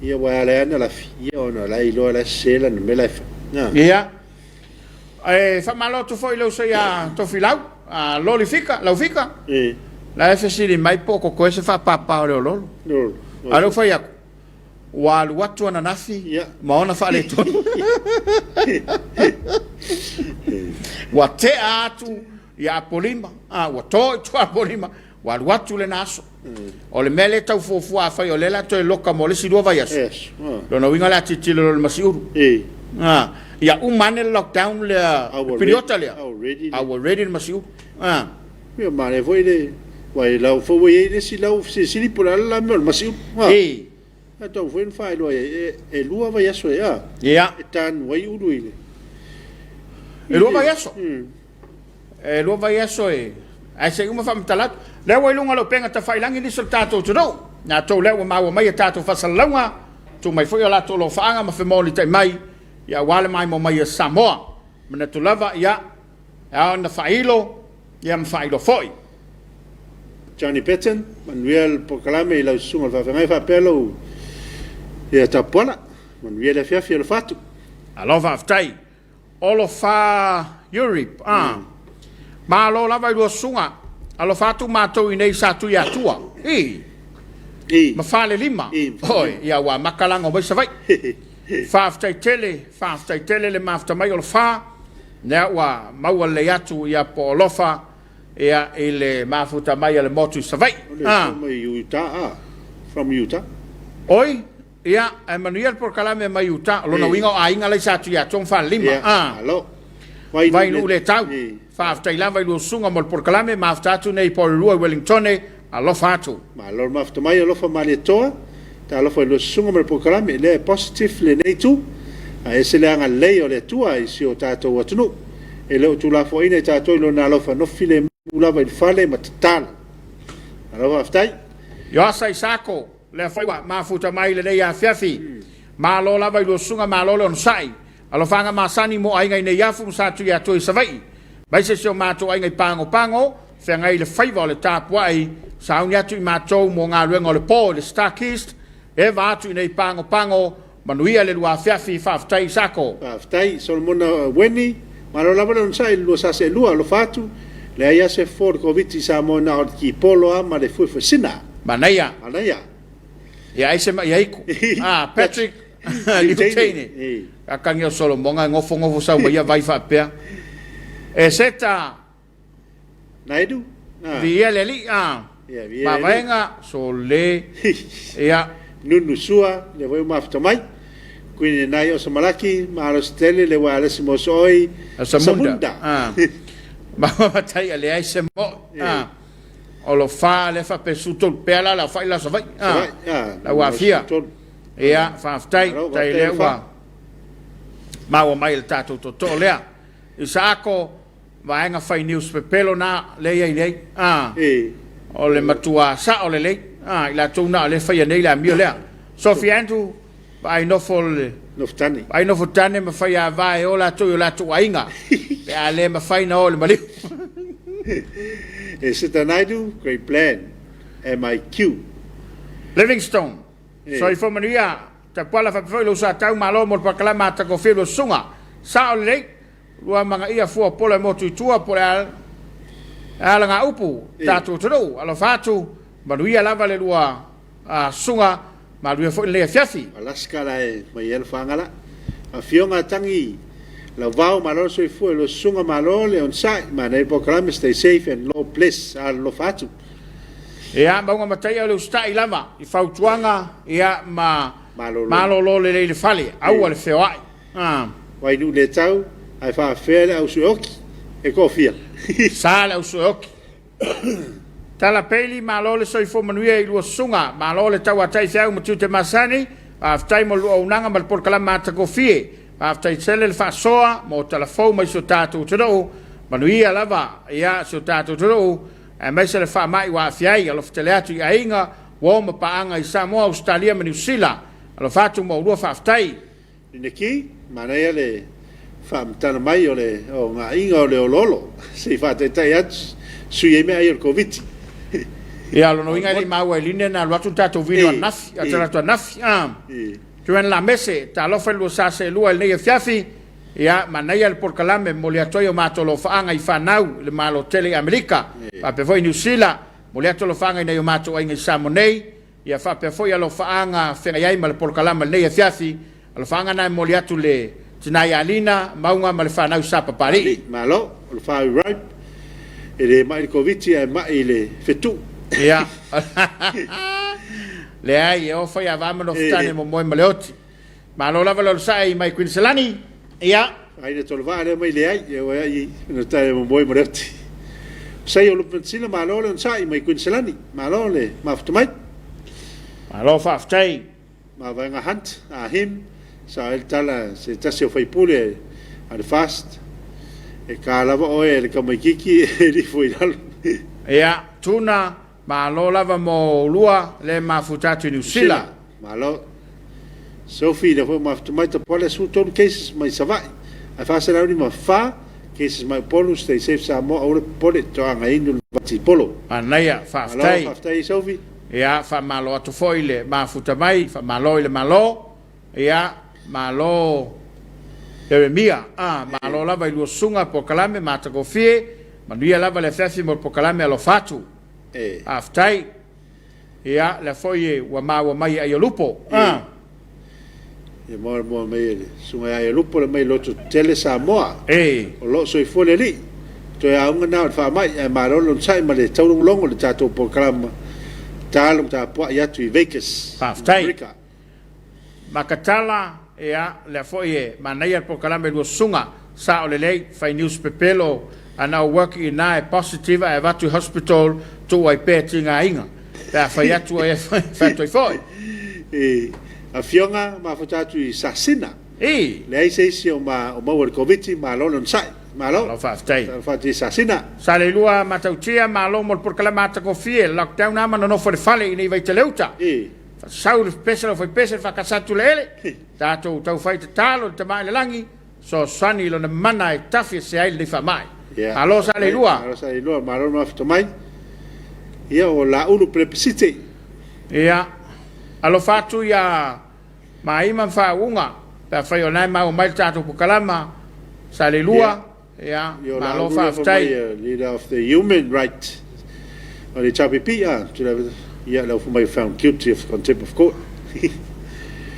Ia aua e ala ai ona lafi, ia ona o la e iloa o la e sese lana mea la e fai. Ia. E faamalo atu foi i le uso ia Tofilau, a Loli Fika, lau Fika. La e fesili mai po o totoe se faapapa o Leololo. A o lea ua fai atu, ua alu atu ananafi ma ona faaletonu. Ua tea atu ia Apolima, a ua to i tua Apolima, Ua alu atu lena aso. O le mea lea e tau fuafua afai o lea la toe loka mo le isi 2 vaiaso. Lona uiga o le a tilotilo loa i le masiulu. Ia uma ane le lockdown lea, le piriota lea, a ua ready le masiulu. Ia manaia foi le, aua e lau foi ua i ai le isi lau fesilisili po o le a le la mea o le masiulu. E tatau foi ona faailoa i ai, e 2 vaiaso ea e tanu ai ulu i le. E 2 vaiaso? E 2 vaiaso e, ae se i uma faamatala atu. Lea ua i luga o le upega tafailagi nisi o le tatou atunuu. Na outou lea ua maua mai a tatou faasalalauga, tuu mai foi o latou alofaaga ma femolitai mai, ia aua le maimoa mai a Samoa. Manatu lava, ia, e ao ona faailo, ia ma faailoa foi. Johnny Patton, manuia le polokalame i lau susuga i le faafeagai faapea lou ia Tapuala. Manuia le afiafi, alofa atu. Malo faafetai. Olofa Urip, a. Malo lava i lua susuga. Alofa atu matou i nei sa Tuiatua. I. I. Ma Falelima. I. Oi, ia ua amata lago mai Savaii. Faafetai tele, faafetai tele le mafuta mai o Lofa. Lea ua maua lelei atu ia po o alofa ia i le mafuta mai a le motu i Savaii. O le ah. mai Utah, ah. From Utah. Oi, ia, ae manuia le polokalame mai Utah. O lona uiga o aiga lai sa Tuiatua ma Falelima. Yeah, ah. Malo. Vainuu le tau. Faafetai lava i lua susuga mo le polokalame, mafuta atu nei i Porirua i Wellingtone. Alofa atu. Malo le mafuta mai, alofa Malietoa. Talofa i lua susuga ma le polokalame, lea e positive lenei itu. Ae ese le agalelei o le Atua i si o tatou atunuu. E le o tuulafoaiina i tatou i Lona alofa, nofo filemu lava i le fale ma tatalo. Malo faafetai. Ioasa Isako, lea foi ua mafuta mai i lenei afiafi. Malo lava i lua susuga, malo le onosai. Alofaga masani mo aiga i Neiafu ma Satuiatua i Savaii, aemaise si o matou aiga i Pagopago, feagai i le faiva o le tapuai, sauni atu i matou mo galuega o le po i le Starkist, eva atu i nei Pagopago, manuia le lua afiafi, faafetai Isako. Faafetai Solomona Weni, malo lava le onosai i le lua sase e lua, alofa atu, leai a se fofo o le Koviti i Samoa na o le kipolo a ma le fuefuesina. Manaia. Manaia. Ia ai se mai aiku. Ah, Patrick Liutaine. Kakangi o Solomonga e gofogofo sau mai ia vai faapea. E seta Naidu. Viia le alii a. Mavaega sole. Ia. Nunu sua le foi mafuta mai. Kuini nai o Samalaki, malosi tele le uaealesi mo sooi Samunda. Ah. Matai a leai se mo. Ah. O lo fa le fa pe su tolu pea la la fai la Savaii. Ah. La ua afia. Ia, faafetai, tai lea ua maua mai le tatou tootoo lea. Isaako, vaega fai news pepelo na lea i ai nei. Ah, o le matua sao lelei. Ah, i latou na o lea faia nei le amio lea. Sophie Andrew, vaai nofo le Nofotane. Vaai nofotane ma fai ava e o latou i o latou aiga. Pe a le mafai na o le maliu. E Seta Naidu, great plan. MIQ. Livingstone, Soifua manuia, Tapuala faapea foi lou sa tau malo mo le pakalama a Takofie lua susuga. Sao lelei, lua magaia fua pola e motu i tua po o le alagaupu tatou atunuu. Alofa atu, manuia lava le lua susuga, manuia foi lenei afiafi. Alaska la e mai ai le faga la. Afioga Tangi Lauvao malo le soifua i lua susuga malo le onosai manaia le polokalame stay safe and Lord bless alolofa atu. Ia, mauga mataia o le usitai lava i fautuaga ia ma malolo lelei i le fale, aua le feoai. Wainuu le tau, ae faafefea le au sueoki e toafia. Sa le au sueoki. Tala Peili, malo le soifua manuia i lua susuga, malo le tauatai feau ma tiute masani, faafetai mo le lua auaunaga ma le polokalame matagofie, faafetai tele le faasoa mo tala fou mai si o tatou atunuu, manuia lava ia si o tatou atunuu, aemaise le faamai ua aafia ai. Alofa tele atu i aiga, uo ma paaga i Samoa, Ausetalia ma Niu Sila. Alofa atu ma oulua faafetai. Lineki, manaia le faamatala mai o le ogaiga o le oloolo se i faataitai atu sui ai meaai o le Koviti. Ia, o lona uiga e le i maua e Line na alu atu le tatou video ananafi, talaatu ananafi. Joanne Lamese, talofa i le lua sa seelua i lenei afiafi. Ia, manaia le polokalame, momoli atu ai o matou alofaaga i fanau i le Malo tele i Amerika, faapea foi i Niu Sila, momoli atu alofaaga i nai o matou aiga i Samoa nei, ia faapea foi alofaaga feagai ai ma le polokalame i lenei afiafi, alofaaga na e momoli atu le tina ia Lina, Mauga ma le fanau i Sapapalii. Malo, o le far right, e le mai i le Koviti ae mai i le fetuu. Ia, leai, e oo foi a va ma nofotane momoe ma le oti. Malo lava le onosai mai Kuiniselani. Ia. Aina tolu vaa lea mai leai, e oe ai na tae momoe ma le oti. Sai o Lupansila, malo le onosai mai Kuiniselani. Malo le mafuta mai. Malo faafetai. Mavaega Hunt, a him, sa ai le tala se tasi o faipule a le FAST, e ka lava oe e le tamaititi e lifo i lalo. Ia, Tuna, Malo lava mo oulua le mafuta atu i Niu Sila. Malo. Sophie lea foi ua mafuta mai Tapuale 13 cases mai Savaii ae 454 cases mai Upolu stay safe Samoa aua le popole toaga inu le vai tipolo. Manaia, faafetai. Malo faafetai Sophie. Ia, faamalo atu foi le mafuta mai, faamalo i le Malo. Ia, malo Jeremia, a, malo lava i lua susuga polokalame matagofie. Manuia lava le afiafi mo le polokalame alofa atu. E. Faafetai. Ia, lea foi ua maua mai e Aiolupo. E. Ia maua mai e le Susuga ia Aiolupo le mai loto tetele Samoa. E. O lo o soifua le Alii. Toe auga na o le faamai, ae malo le onosai ma le taulogologo i le tatou polokalama. Tatalo ma tapuai atu i Vegas, Faafetai. Amerika. Makatala, Ia, lea foi e manaia le polokalame lua susuga, sao lelei, fai news pepelo, ana o work i ina e positive ae avatu i hospital tuu ai pea e tigaina pe a fai atu ai fai atu ai foi. I Afioga mafuta atu i Sasina. I. Leai se isi o ma o maua i le Koviti, malo le onosai. Malo. Malo faafetai. Talofa atu i Sasina. Saleilua Matautia, malo mo le polokalame matagofie, lockdown lava ma nonofo i le fale i nei Vaitele-uta. I. Sau le pese lau faipese le faakasa atu le ele. Tatou tau fai tatalo i le Tama i le Lagi, soasoani i lona mana e tafi ese ai lenei faamai. Ia. Malo Saleilua. Malo Saleilua, malo le mafuta mai. Ia o Laulu Pelepesite. Ia, alofa atu ia Maima ma Faauuga, pe afai o lena e maua mai le tatou pokalama, Saleilua. Ia. Ia, malo faafetai. Leader of the human right o le HRPP, ah, ia, le mai found guilty of contempt of court.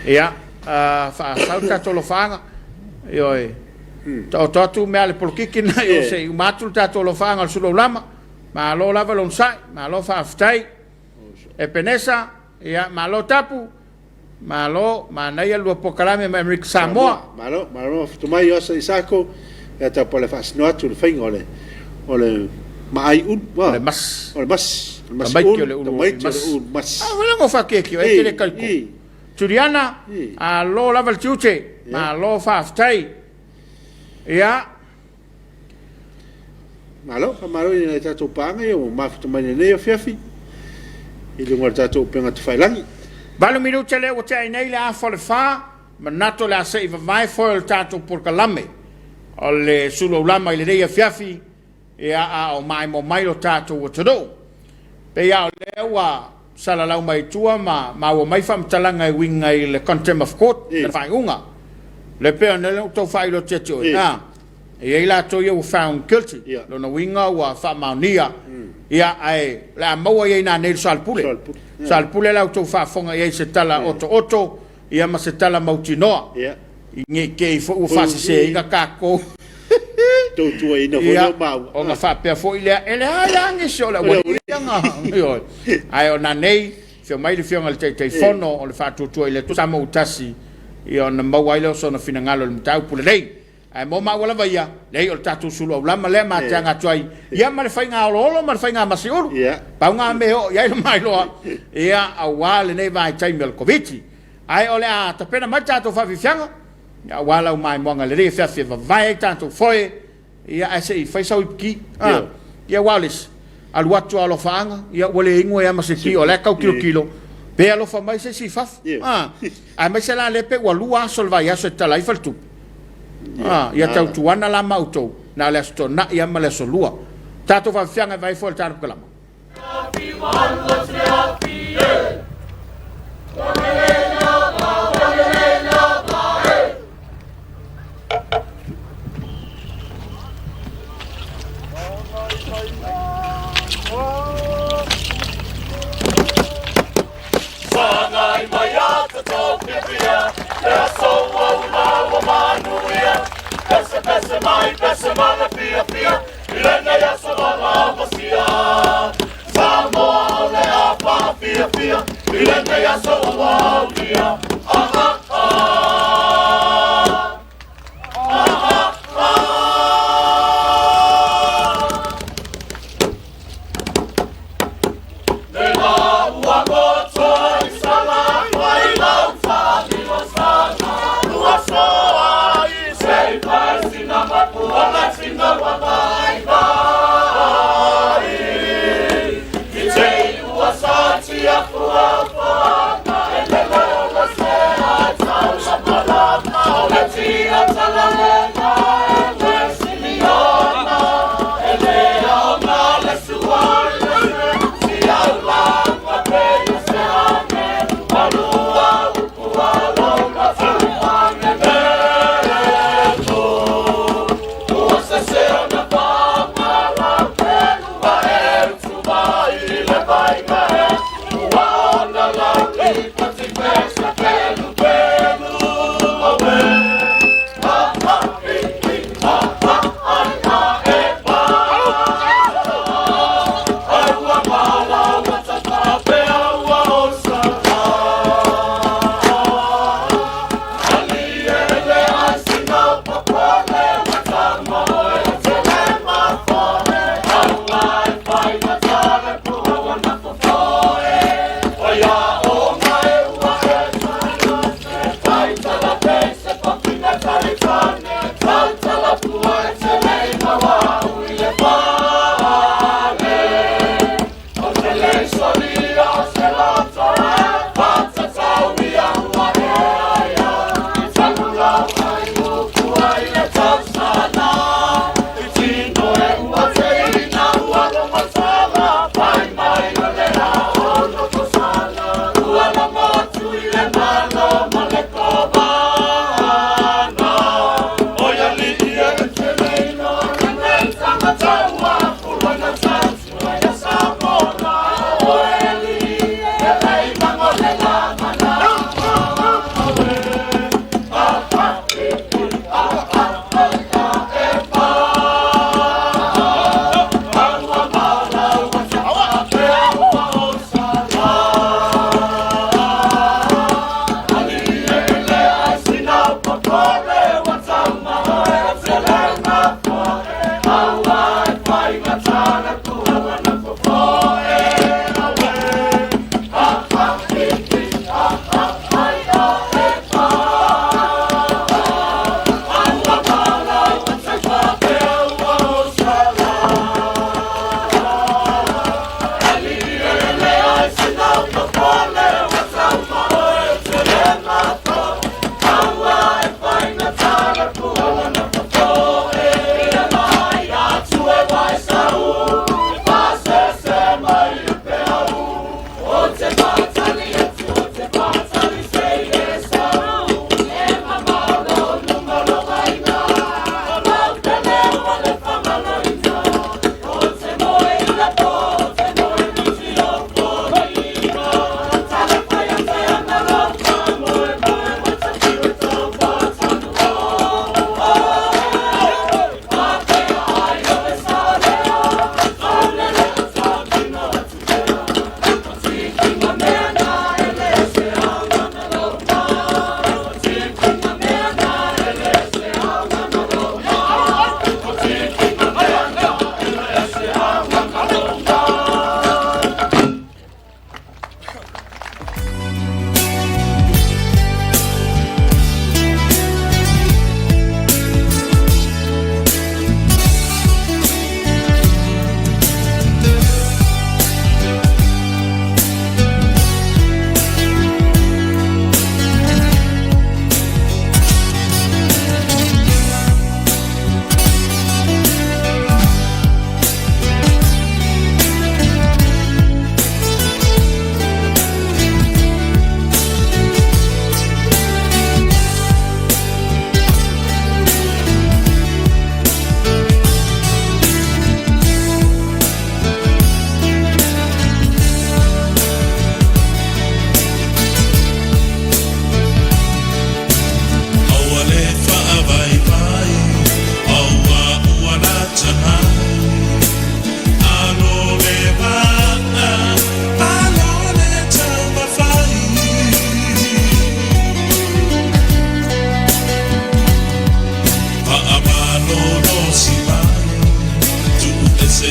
Ia, faasau le tatou alofaaga. Ioe. Taoto atu mea a le polokiki na i o se i uma atu le tatou alofaaga o le sulu aulama. Malo lava le onosai, malo faafetai. Epenesa, ia, malo tapu. Malo, manaia lua polokalame ma Amerika Samoa. Malo, malo mafuta mai Osa Isako, ia tau pale faasino atu le faiga o le o le maai ulu, O le masi. O le masi, o le masi Tamaiti o le ulu, ulu tamaiti o le masi. ulu masi. Ah, wala ngo whakekio, e tele kaliko. Juliana, alo lava le tiute, malo faafetai. Ia. Malo, faamalo i nai tatou paaga ia ua mafuta mai lenei afiafi i luga o le tatou upega tafailagi. 8 minute lea ua tea nei le 3:30, manatu o le a se i vavae foe o le tatou polokalame o le sulu aulama i lenei afiafi, ia a o maimoa mai lo tatou atunuu. Pei lava o lea ua salalau mai tua ma maua mai faamatalaga e uiga i le contempt of court, le faaiuga. Le pei ona lea ua tau faailoa atu ia te oe, e i ai latou ia ua found guilty, lona uiga ua faamaonia, ia ae o le a maua i ai nanei le soalepule. Soalepule la ua outou faafofoga i ai i se tala otooto, ia ma se tala mautinoa. Ne i te i foi ua faaseseina tatou. Tautuaina foi Ia, lea maua. Ona faapea foi lea, e leai lava nisi o le aualii na, ioe. Ae o nanei, afio mai le Afioga i le Taitaifono o le Faatuatua i le Atua Samoa ua Tasi, ia ona maua ai lea o sona finagalo i le mataupu lenei. Ae mo maua lava ia, leai o le tatou sulu aulama lea ma te aga atu ai, ia ma le faiga oloholo ma le faiga masiulu. Pau na mea e oo i ai le mailoa, ia aua lenei vaitaimi o le Koviti. Ae o le a tapena mai le tatou faafiafiaga, ia aua lau maimoaga lelei e feafi e vavae ai tatou foe, ia ae se i fai sau ipuki. Ah, ia aua o le isi, alu atu a alofaaga, ia ua le inu ai lava ma se ki, o la e tau tilotilo, pe alofa mai se isi i fafo. Ah, aemaise la lea pe ua 2 aso o le vaiaso e tatala ai faletupe. Ah, ia tautuana la ma outou, na o le Aso Toonai lava ma le Aso Lua. Tatou faafiafiaga e vaai foi le tatou kalama.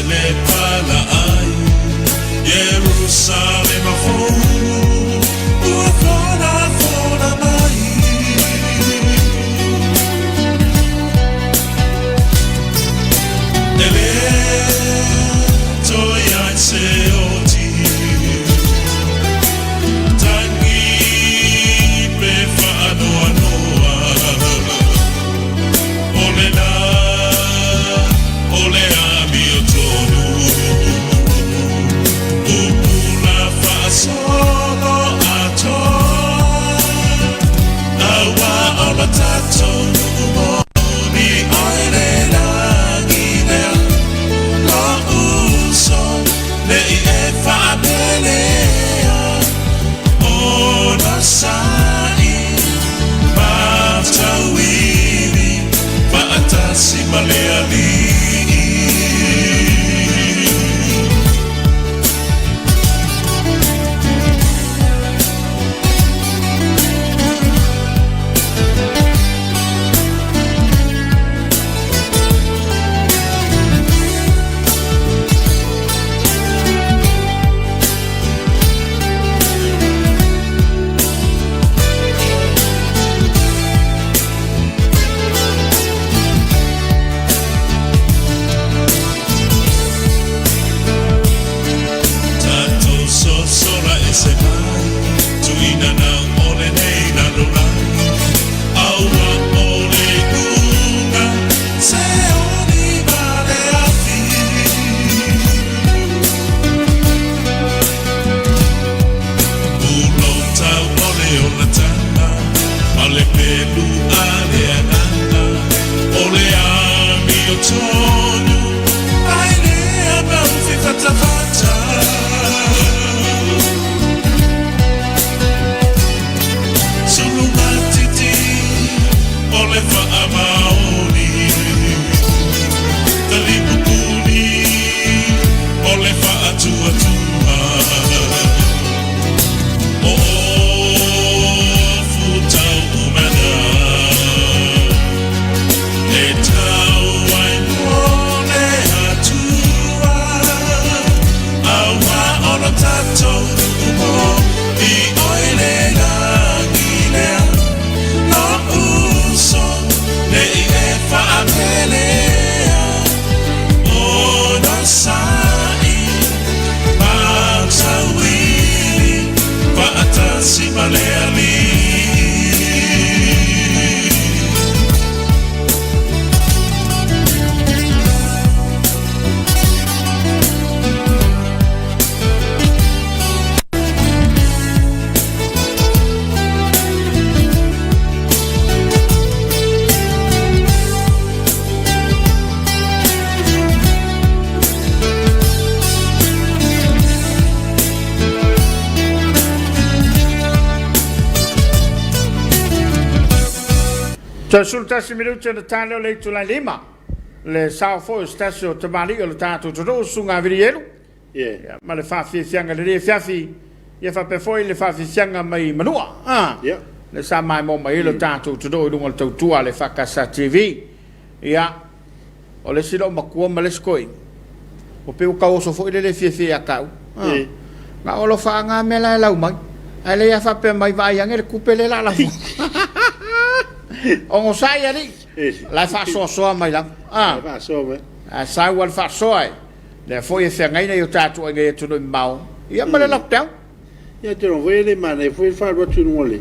le palaai Ierusalema fou ua folafola mai. E le toe ai se oti tangi pe faanoanoa. O le la o le amiotonu pupula faasolo atoa aua o lo tatou nuu moni oi le lagi lea lo'u uso ne i e faapelea onosai ma tauivi faatasi ma le Alii. Tatou sosola ese mai, tuuina nau o lenei lalolagi, aua o le iuga, se oli ma le afi. Pulou tau o le olataga, ma le pelu a le agaga, o le amiotonu, ai lea mau fifatafata. Sulugatiti o le faamaoni, talipupuni o le faatuatua, o futaumana e tau ai mo le Atua, aua o lo tatou nuu moni oi le lagi lea lo'u uso ne i e faapelea onosai ma tauivi faatasi ma le Alii. Toe 11 minute ona ta lea o le itulai lima. Le sao foi o se tasi o tamalii o le tatou atunuu, Susuga Vilielu. Yeah. Ma le faafiafiaga i lenei afiafi, ia faapea foi le faafiafiaga mai Manua. Ah. Yeah. Le sa maimoa mai ai lo tatou atunuu i luga o le tautua a le EFKS TV. Ia, o le isi loomatua ma le isi toeaina, ua pei ua tauoso foi le le fiafia ia te au. Ah. Eh. Na o alofaaga mea la e lau mai. Ae le ia faapea mai vaai ane le tupe lea la lafo. Onosai alii. Eh. La e faasoasoa mai lava. Ah. Faasoa mai. Ae sau a le faasoa e. Lea foi e feagai nai o tatou aiga i atunuu mamao. Ia ma le lockdown. Ia te foi e le manaia foi le faalu atu i luga o le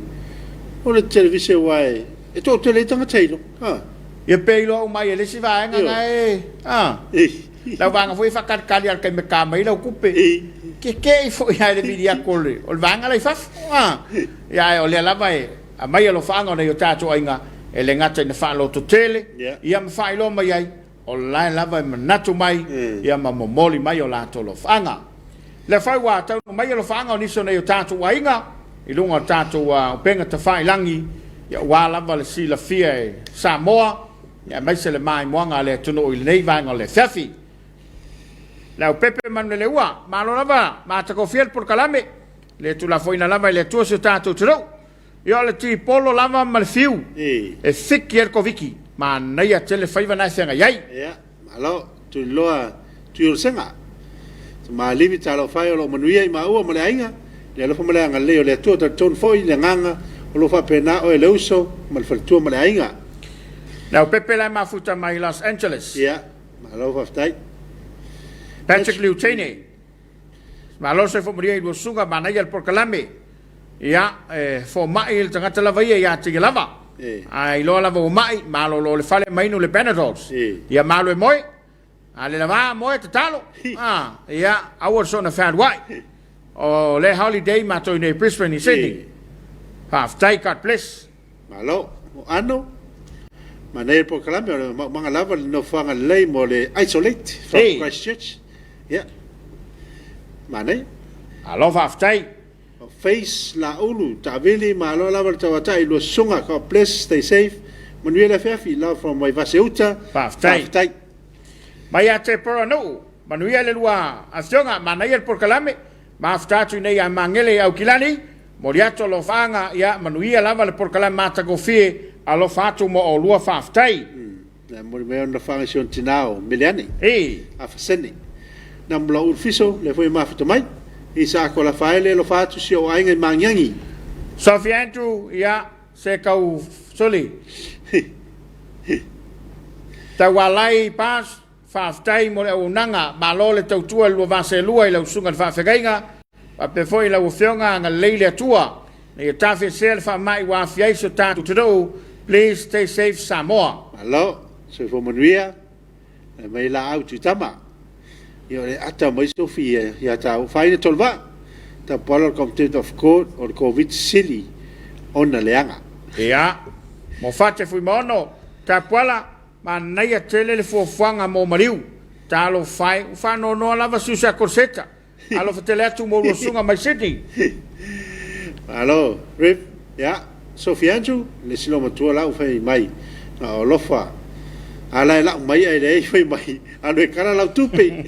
o le televise aua e e toatele ai tagata iloa. Ha. Ia pe iloa uma ai e le isi vaega Ioe. na e ah. Eh. Lau vaega foi e faakalikali a le taimi e ta mai lau tupe. Eh. Kekei foi lava i le vili atu o le, o le vaega la i fafo. Ah. Ia ae o lea lava e aumai alofaaga o nai o tatou aiga e le gata ina faalototele, Ia. ia ma faailoa mai ai o la e lava e manatu mai ia ma momoli mai o latou alofaaga. Lea foi ua taunuu mai alofaaga o nisi o nei o tatou aiga i luga o tatou upega tafailagi, ia ua lava le silafia e Samoa, ia aemaise le maimoaga a le atunuu i lenei vaega o le afiafi. Le aupepe manuleleua, malo lava matagofie le polokalame, le tuulafoina lava i le Atua si o tatou atunuu. Ia o le tipolo lava ma le fiu e fiki ai le Koviti. Manaia tele faiva na e feagai ai. Ia, malo, tuliloa. Tuiolosega. Tamalii talofa e o lo o manuia i maua ma le aiga, le alofa ma le agalelei o le Atua. Talitonu foi le agaga o lo o faapena oe le uso ma le faletua ma le aiga. Leaupepe la e mafuta mai Los Angeles. Ia, malo faafetai. Patrick Liutene. Malo soifua manuia i lua susuga, manaia le polokalame. Ia, e fomai le tagata lava ia ia te ia lava. A iloa lava ua mai, malolo le fale ma inu le Panadols. Ia malu e moe. A le lava moe tatalo. Ah, ia, aua le soona fealuai. O le holiday matou i nei Brisbane i Sydney. Faafetai, God bless. Malo. O ano, manaia le polokalame, o le maumaga lava le nofoaga lelei mo le isolate from Hey. Christchurch. Ia, manaia. Malo faafetai. O Face Laulu, Taavili, malo lava le tauatai i lua susuga. God bless, stay safe. Manuia le afiafi. Love from Vaivase Uta. Faafetai. Faafetai. Mai ia te Poronuu, manuia le lua afioga, manaia le polokalame, mafuta atu i nei ia Magele i Aukilani, momoli atu alofaaga, ia manuia lava le polokalame matagofie, alofa atu mo oulua, faafetai. Na momoli mai ona faaga i si ona tina o Meleane, Ei. Afasene. Na Mulaulu Fiso, lea foi e mafuta mai. Isaako Lafaele, alofa atu si ou aiga i Magiagi. Sophie Andrew, ia, se kau suli. Taualai Pass, faafetai mo le auaunaga, malo le tautua i le lua vaselua i lau susuga i le faafeagaiga, faapea foi i lau afioga, agalelei le Atua ina ia tafiesea le faamai ua aafia ai si o tatou atunuu, please stay safe Samoa. Malo, soifua manuia, Fai mai laau Tuitama, ia o le ata mai Sofi ia tāua, faaina Tolevaa, tapuala o le Contempt of Court o le Koviti sili ona leaga. Ia, mo Fate Fuimaono, Tapuala, manaia tele le fuafuaga mo maliu. Talofa e, ua faanoanoa lava si uso ia Kolseta. Alofa tele atu mo lua susuga mai Sydney. Malo, Rip. Ya, Sophie Andrew, le isi loomatua la ua fai mai, na o alofa. A la e lau mai ae leai fai mai, alu e kala lau tupe.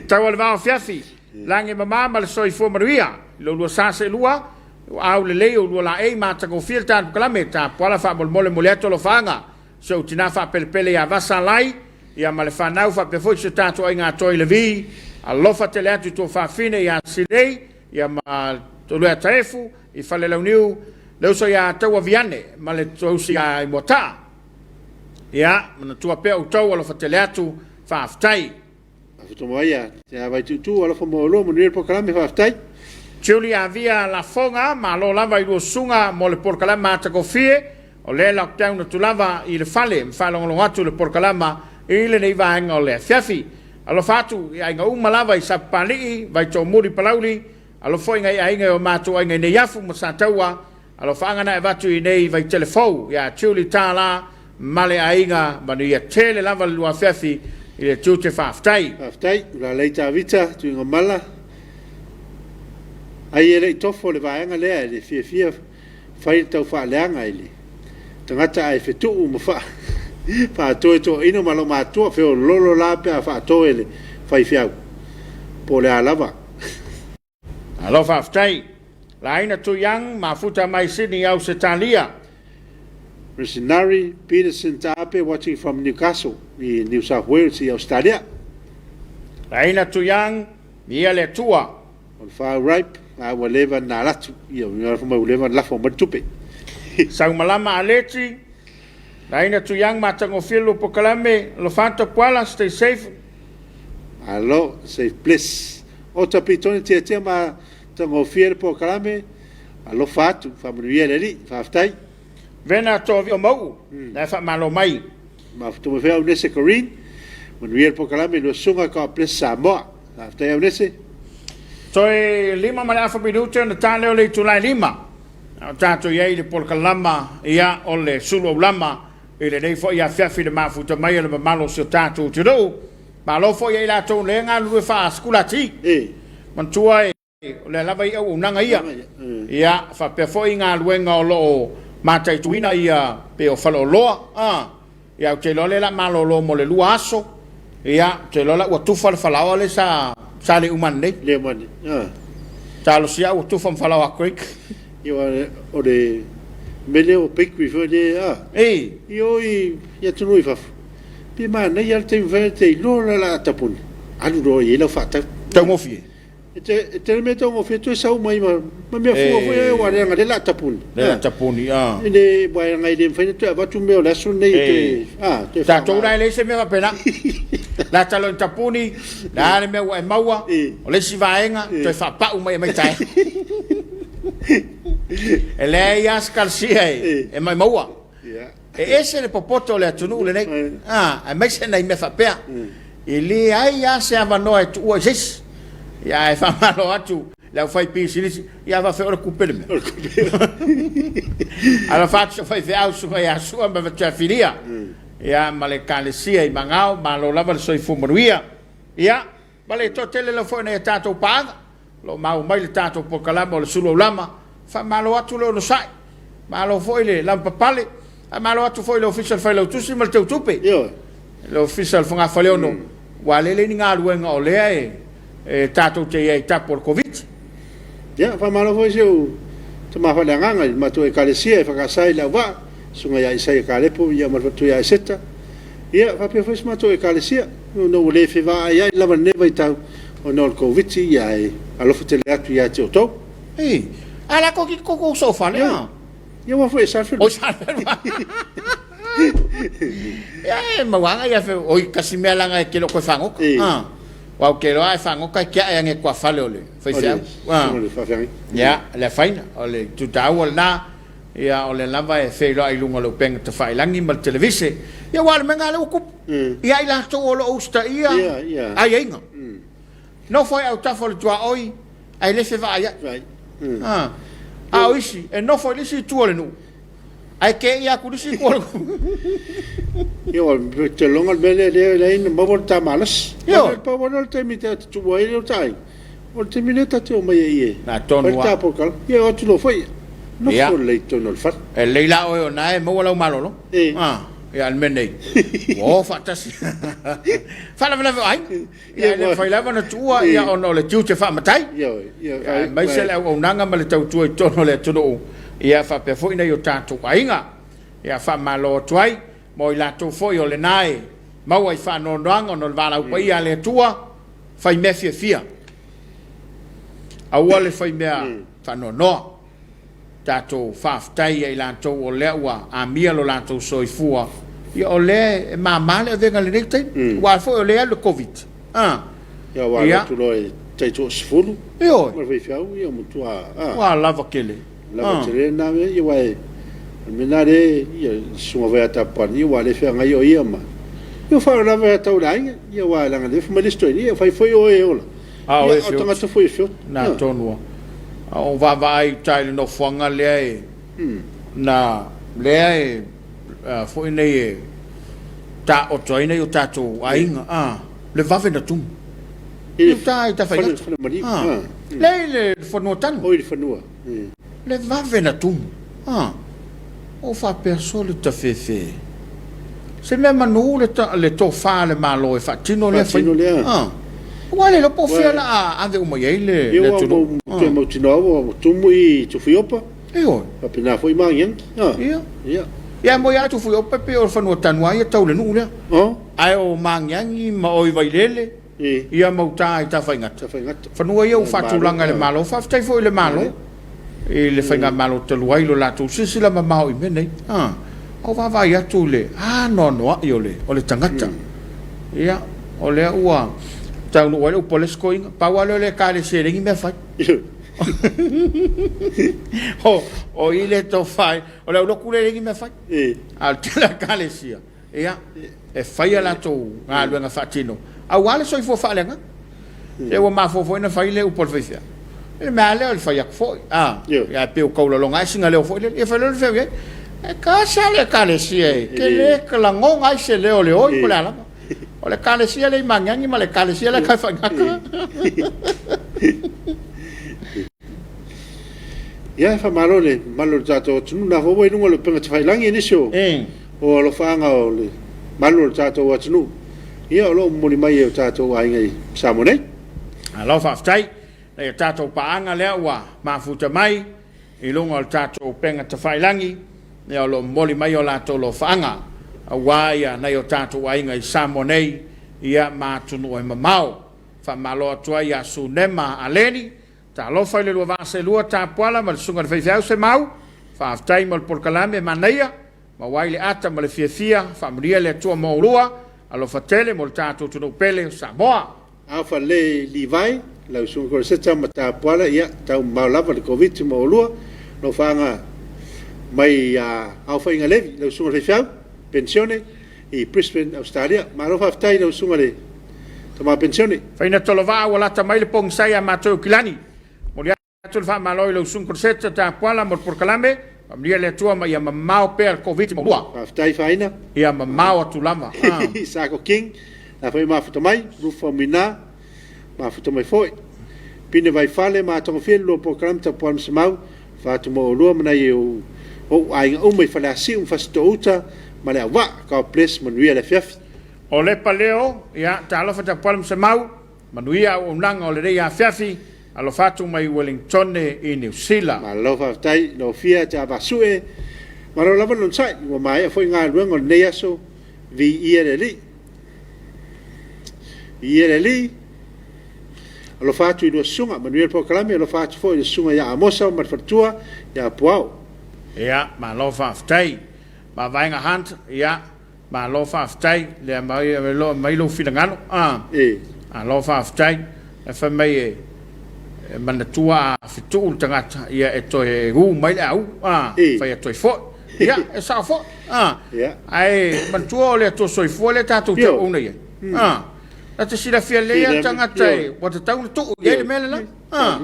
Tau o le vao afiafi, lagi mama ma le soifua manuia. I lo lua sa seelua, ua au lelei o lua laei matagofie le tatou kalame, tapuala faamolemole moli atu alofaaga. Si ou tina faapelepele ia Vasa Lai, ia ma le fanau faapea foi si o tatou aiga atoa i Levi, alofa tele atu i tuafafine ia Silei, ia ma Toluea Taefu i Falelauniu, le uso ia Taua Viane ma le tuausi ia Imoataa. Ia, manatua pea outou alofa tele atu, faafetai. Afutomoaia, te avai tuutuu, alofa mo oulua, manuia le polokalame, faafetai. Julie Avia Lafoga, malo lava i lua susuga mo le polokalame matagofie, o lea lockdown atu lava i le fale ma faalogologo atu i le polokalama i lenei vaega o le afiafi. Alofa atu i aiga uma lava i Sapapalii, Vaitoomuli, Palauli, alofa foi i nai aiga i o matou aiga i Neiafu ma Sataua, Alofaaga na e avatu i nei Vaitele fou ia Julie Tala ma le aiga, manuia tele lava le lua afiafi i le tiute faafetai. Faafetai, Ulalei Tavita, Tuigamala. Ai e le i tofo le vaega lea e le fiafia fai le taufaaleaga i le tagata ae fetuu ma faatoe toeaina ma loomatua feololo la pe a faatoe le faifeau po o le a lava. Malo faafetai. Laina Tuiang, mafuta mai Sydney Ausetalia. Missionary Peterson Taape watching from Newcastle i New South Wales i Ausetalia. Laina Tuiang, ia le Atua. O le far ripe, a ua leva na alatu, ia ua leva na lafo mai le tupe. Saumalama Aleti, Laina Tuiang matagofie lua polokalame, alofa atu Tapuala, stay safe. Malo, safe bliss. Ota Pitone Tiatia ma tagofie le polokalame, alofa atu, faamanuia le Alii, faafetai. Vena Toavio Mauu, la e faamalo mai. Mafuta mai foi Aunese Corrine, manuia le polokalame, lua susuga, God bless Samoa. Faafetai Aunese. Toe 5 ma le afa minute ona ta lea o le itula e 5. A o tatou i ai i le polokalama, ia, o le sulu aulama i lenei foi afiafi i le mafuta mai o le mamalu o si o tatou atunuu. Malo foi ia i latou lea e galulue faasikulati. Manatua e, o lea lava i auaunaga ia. Ia, faapea foi galuega o lo o mataituina ia pei o faleoloa. A, ia, ou te iloa lea o le a malolo mo le 2 aso. Ia, ou te iloa la ua tufa le falaoa lea sa le uma ananei. Le uma ananei. Ah. Talosia ua tufa ma falaoa Greek. Ia, o le mea lea o bakery foi lea, ah. Ei. I o i atunuu i fafo. Pe manaia lava le taimi fai e te iloa loa o le a tapuni, alu loa i ai lau faatau. Taugofie. E te tele mea taugofie toe sau mai ma ma mea fua foi ae ua leaga lea o le a tapuni. Lea o le a tapuni a. E le aua leaga e le mafai ona toe avatu mea o le aso lenei e toe a toe Tatou la e leai se mea faapena. Lata loa ina tapuni, le a le mea ua e maua, o le isi vaega toe faapau mai e aumai taeao. E leai lava se kalasia e maimaua. E ese le popoto o le atunuu lenei, aemaise nai mea faapea. E leai lava se avanoa e tuua i se isi. Ia, ae faamalo atu i le aufaipisinisi, ia faafefea o le kupe le mea. Alofa atu se faifeau Susuga ia Sua ma Matuafilia, ia, ma le Ekalesia i Magao, malo lava le soifua manuia. Ia, Ma le toatele lava foi o nai a tatou paaga o lo o maua mai le tatou polokalame o le Sulu Aulama. Faamalo atu le onosai, malo foi le lavapapale, faamalo atu foi i le Ofisa o le Failautusi ma le Teutupe, le Ofisa o le Fogafaleono, aua lea e leai ni galuega o lea e tatou te i ai i tapu o le Koviti. Ia, faamalo foi si ou tama faaleagaga i le matou Ekalesia EFKS i Leauvaa, Susuga ia Isaia Kalepo ia ma le faletua ia Eseta. Ia, faapea foi si matou Ekalesia, ona ua le fevaaiai lava i lenei vaitau ona o le Koviti, ia ae alofa tele atu ia te outou. Ii, A la koko koko sofa le a. Ia ua foi e sa Oi sa Ia e mauaga ia fe oi kasi mea langa e kelo koe whangoka. Ah. Wau ke loa e whangoka e kia e ange kua fale o le faifeau. Ah. Ia, le faina o le tutaua le na. Ia, o lea lava e feiloai i luga o le upega tafailagi ma le televise. Ia, aua o le mea lena lea ua tupu. Ia i latou o lo o usitaia aiaiga. Nofo ai autafa o le tuaoi ae le fevaaiai. A o isi, e nofo i le isi itu o le nuu, ae keia atu i le isi itu o le nuu. Ia, ou te lagona le mea lea, lea e leai ona maua le ta malosi. Ioe. Pau lava lea o le taimi ta te tuua ai le ta aiga. O le taimi lea ta te omai ai e fai le ta polokalame. Ia o atu loa foi, nofo lelei i totonu o le fale. E lelei la oe o na e maua lau malolo. Ia a o le mea nei, ua o faatasi. Faalavelave o aiga. Ia e le mafai lava ona tuua ia ona o le tiute faamatai. Aemaise le auaunaga ma le tautua i totonu o le atunuu, ia faapea foi nai o tatou aiga. Ia faamalo atu ai mo i latou foi o lena e maua i faanoanoaga ona o le valaau paia a le Atua. Fai mea fiafia, aua le fai mea faanoanoa. Tatou faafetai ia i latou o lea ua amia lo latou soifua, ia o lea e mama le avega i lenei taimi, aua foi o lea e alu le Koviti. A. Ia ua alu atu loa i tai toasefulu. Ioe. Ma le faifeau, ia ua matua, a. Ua lava tele. Lava tele lena mea, ia aua o le mea lena lea, ia le susuga foi ia Tapani, aua o lea e feagai o ia ma, ia ua faalavelave lava tau le aiga, ia aua leaga o lea e fai mai le isi toeaina, ia fai foi oe e ola, A o ia o tagata foi e feoto. Na tonu lava. A o vaavaai i uta i le nofoaga lea e, na, lea e, foi nei e taoto ai nai o tatou aiga, a, le vave na tumu. I uta i Tafaigata. A, lea i le fanua tanu. Oi i le fanua. Le vave na tumu. A, o faapea sole tafefe. Se mea manu le, le tofa a le Malo e faatino lea faiga. Lea. A, aua le iloa po o fea la a ave uma i ai le, le atunuu. Ia, ua mautinoa ua tumu i Tufuiopa. Ioe. Faapena foi Magiagi. A. Ia. Ia. Ia mo ia Tufuiopa e pei o le fanua tanu lava ia tau le nuu lea. Ae o Magiagi ma o i Vailele. Ia ma uta i Tafaigata. Fanua ia ua faatulaga e le Malo. Faafetai foi i le Malo i le Faigamalo talu ai lo latou silasila mamao i mea nei. A o vaavaai atu i le anoanoai o le, o le tagata. Ia, o lea ua taunuu ai le upu a le isi toeaina, pau lava lea o le Ekalesia e leai ni mea fai. O, o i lea e tofa ai, o le aulotu lea e leai ni mea fai. A o le tele o Ekalesia, Ia, e fai a latou galuega faatino aua le soifua faaleagaga. Se ua mafua foi ona fai le upu a le faifeau. I le mea lava lea o le fai atu foi, a, ia pei ua taulaloga ae sina leo foi lele. Ia fai loa le faifeau i ai, E tasi lava le Ekalesia e te le lagona ai se leo o le oi po o le a lava. O le Ekalesia lea i Magiagi ma le Ekalesia lea e Tafaigata. Ia, faamalo i le mamalu o le tatou atunuu. O lena foi ua i luga o le upega tafailagi nisi o O alofaaga o le malu o le tatou atunuu, ia o lo o momoli mai e o tatou aiga i Samoa nei. Malo faafetai nai a tatou paaga lea ua mafuta mai i luga o le tatou upega tafailagi, ia o lo o momoli mai o latou alofaaga. aua ia nai o tatou aiga i Samoa nei ia ma atunuu e mamao. Faamalo atu ai ia Sunema Aleni, talofa i le lua vaa seelua Tapuala ma le Susuga i le Faifeau Semau, faafetai mo le polokalame manaia, maua ai le ata ma le fiafia, faamanuia le Atua mo oulua, alofa tele mo le tatou atunuu pele o Samoa. Alpha Le Levi, lau Susuga Koleseta ma Tapuala, ia, tau mamao lava le Koviti ma oulua, nofaaga mai ia Aofaiga Levi, lau Susuga i le Faifeau, Penisione i Brisbane, Ausetalia. Malo faafetai i lau Susuga i le Tama Penisione. Faina Tolovaa ua lata mai le pogisa ia matou i Kilani. Momoli atu le faamalo i lau Susuga Koleseta Tapuala mo le polokalame, faamanuia le Atua ma ia mamao pea le Koviti ma oulua. Faafetai Faina. Ia mamao atu lava. Sako King, la foi mafuta mai, Rufa Mina, mafuta mai foi. Pine Vaifale ma Togafia le lua polokalame Tapuala ma Semau, fa atu mo oulua ma nai ou aiga uma i Faleasiu ma Fasitoo-uta ma Leauvaa. God bless, manuia le afiafi. O Lepa Leo, ia, talofa Tapuala ma Semau, manuia auaunaga o lenei afiafi, alofa atu mai Wellingtone i Niu Sila. Malo faafetai Lofia Tiavasue, malo lava le onosai, ua maea foi galuega o lenei aso, viia le Alii. Viia le Alii, alofa atu i lua susuga, manuia le polokalame, alofa atu foi i le susuga ia Amosa ma le faletua ia Puao. Ia, malo faafetai. Vaavaaiga Hunt, ia, malo faafetai, lea mai aumai lou finagalo, a. E. Malo faafetai. E fai mai e manatua a fetuu le tagata, ia e toe u mai le au, a, E. fai atu ai foi. Ia, e sao foi, a. Ia. Ae manatua o le Atua soifua lea tatou te Ioe. auauna i ai, a. Na te silafia lelei lava le tagata e ua tatau ona tuu i ai le mea lena, a.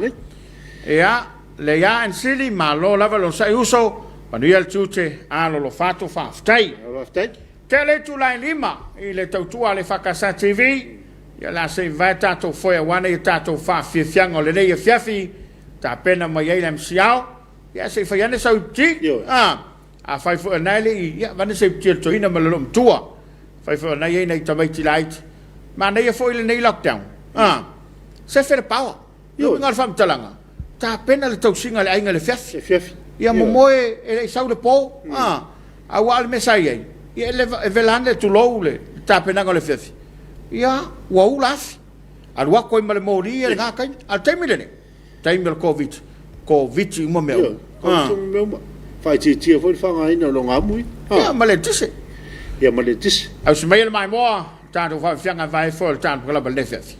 Ia, Leia and Sili, malo lava le onosai uso, manuia le tiute, alolofa atu, faafetai. Faafetai. Tele itula e 5 i le tautua a le EFKS TV, ia o le a se i vavae tatou foe aua nei tatou faafiafiaga o lenei afiafi, tapena mai ai le MC Ao, ia se i fai ane sau iputi, a, afai foi o lena e le i, ia avane se iputi a le toeaina ma le loomatua, afai foi o lena e i ai nai tamaiti laiti, manaia foi lenei lockdown, a, sefe le power. Le uiga o le faamatalaga, tapena le tausiga a le aiga i le afiafi. Afiafi. Ia momoe e le i sau le po, a, aua o le mea sa i ai, ia e vela ane, tulou, le tapenaga o le afiafi, ia ua ula afi, alu atu ai ma le moli ia i lena taimi. A o le taimi lenei, taimi o le Koviti, Koviti uma mea uma. Koviti uma mea uma. Faaitiitia foi le faaaogaina o logaamu ia. Ia ma le eletise. Ia ma le eletise. Ausi maia le maimoa, tatou faafiafiaga e vae foi o le tatou polokalame i lenei afiafi.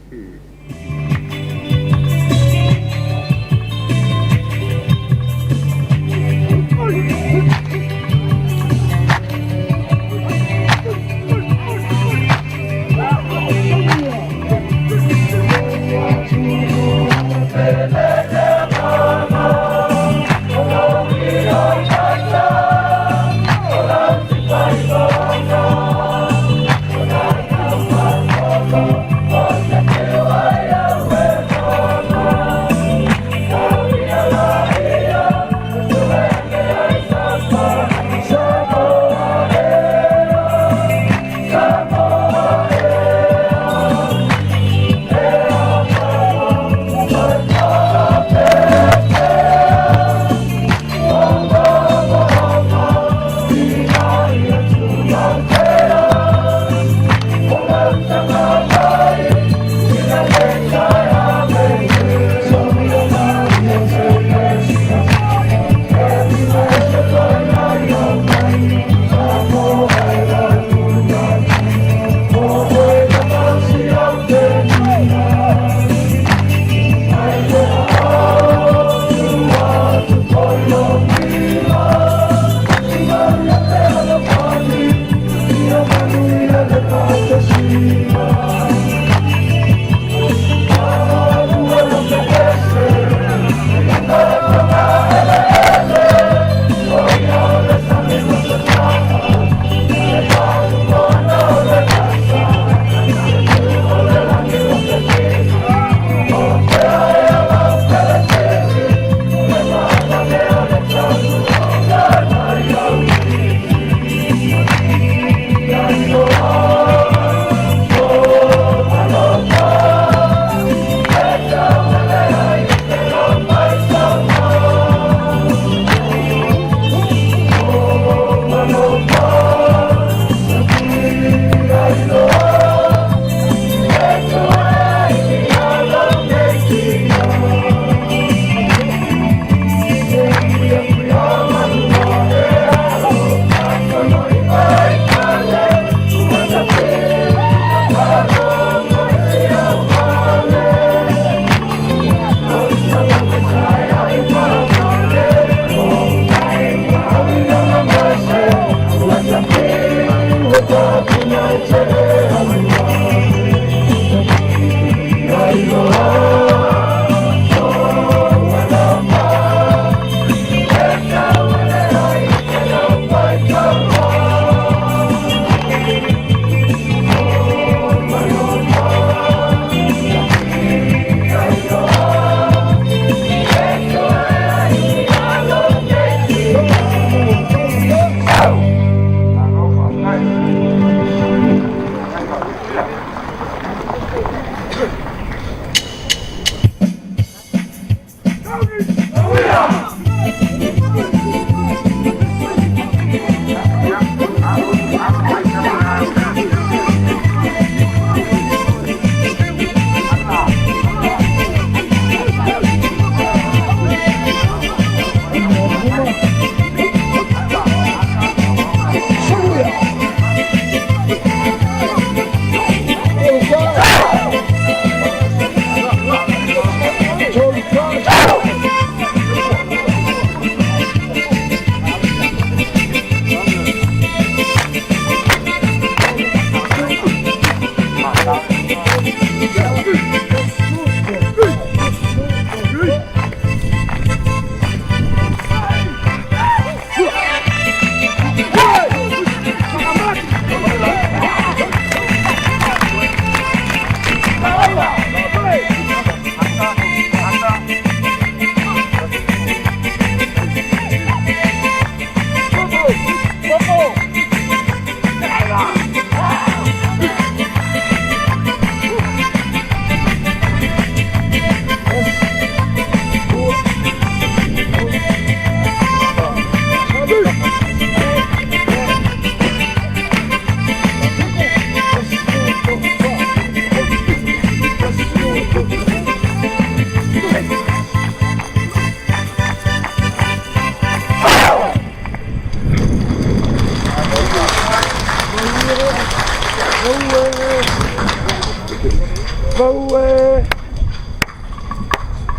Maue!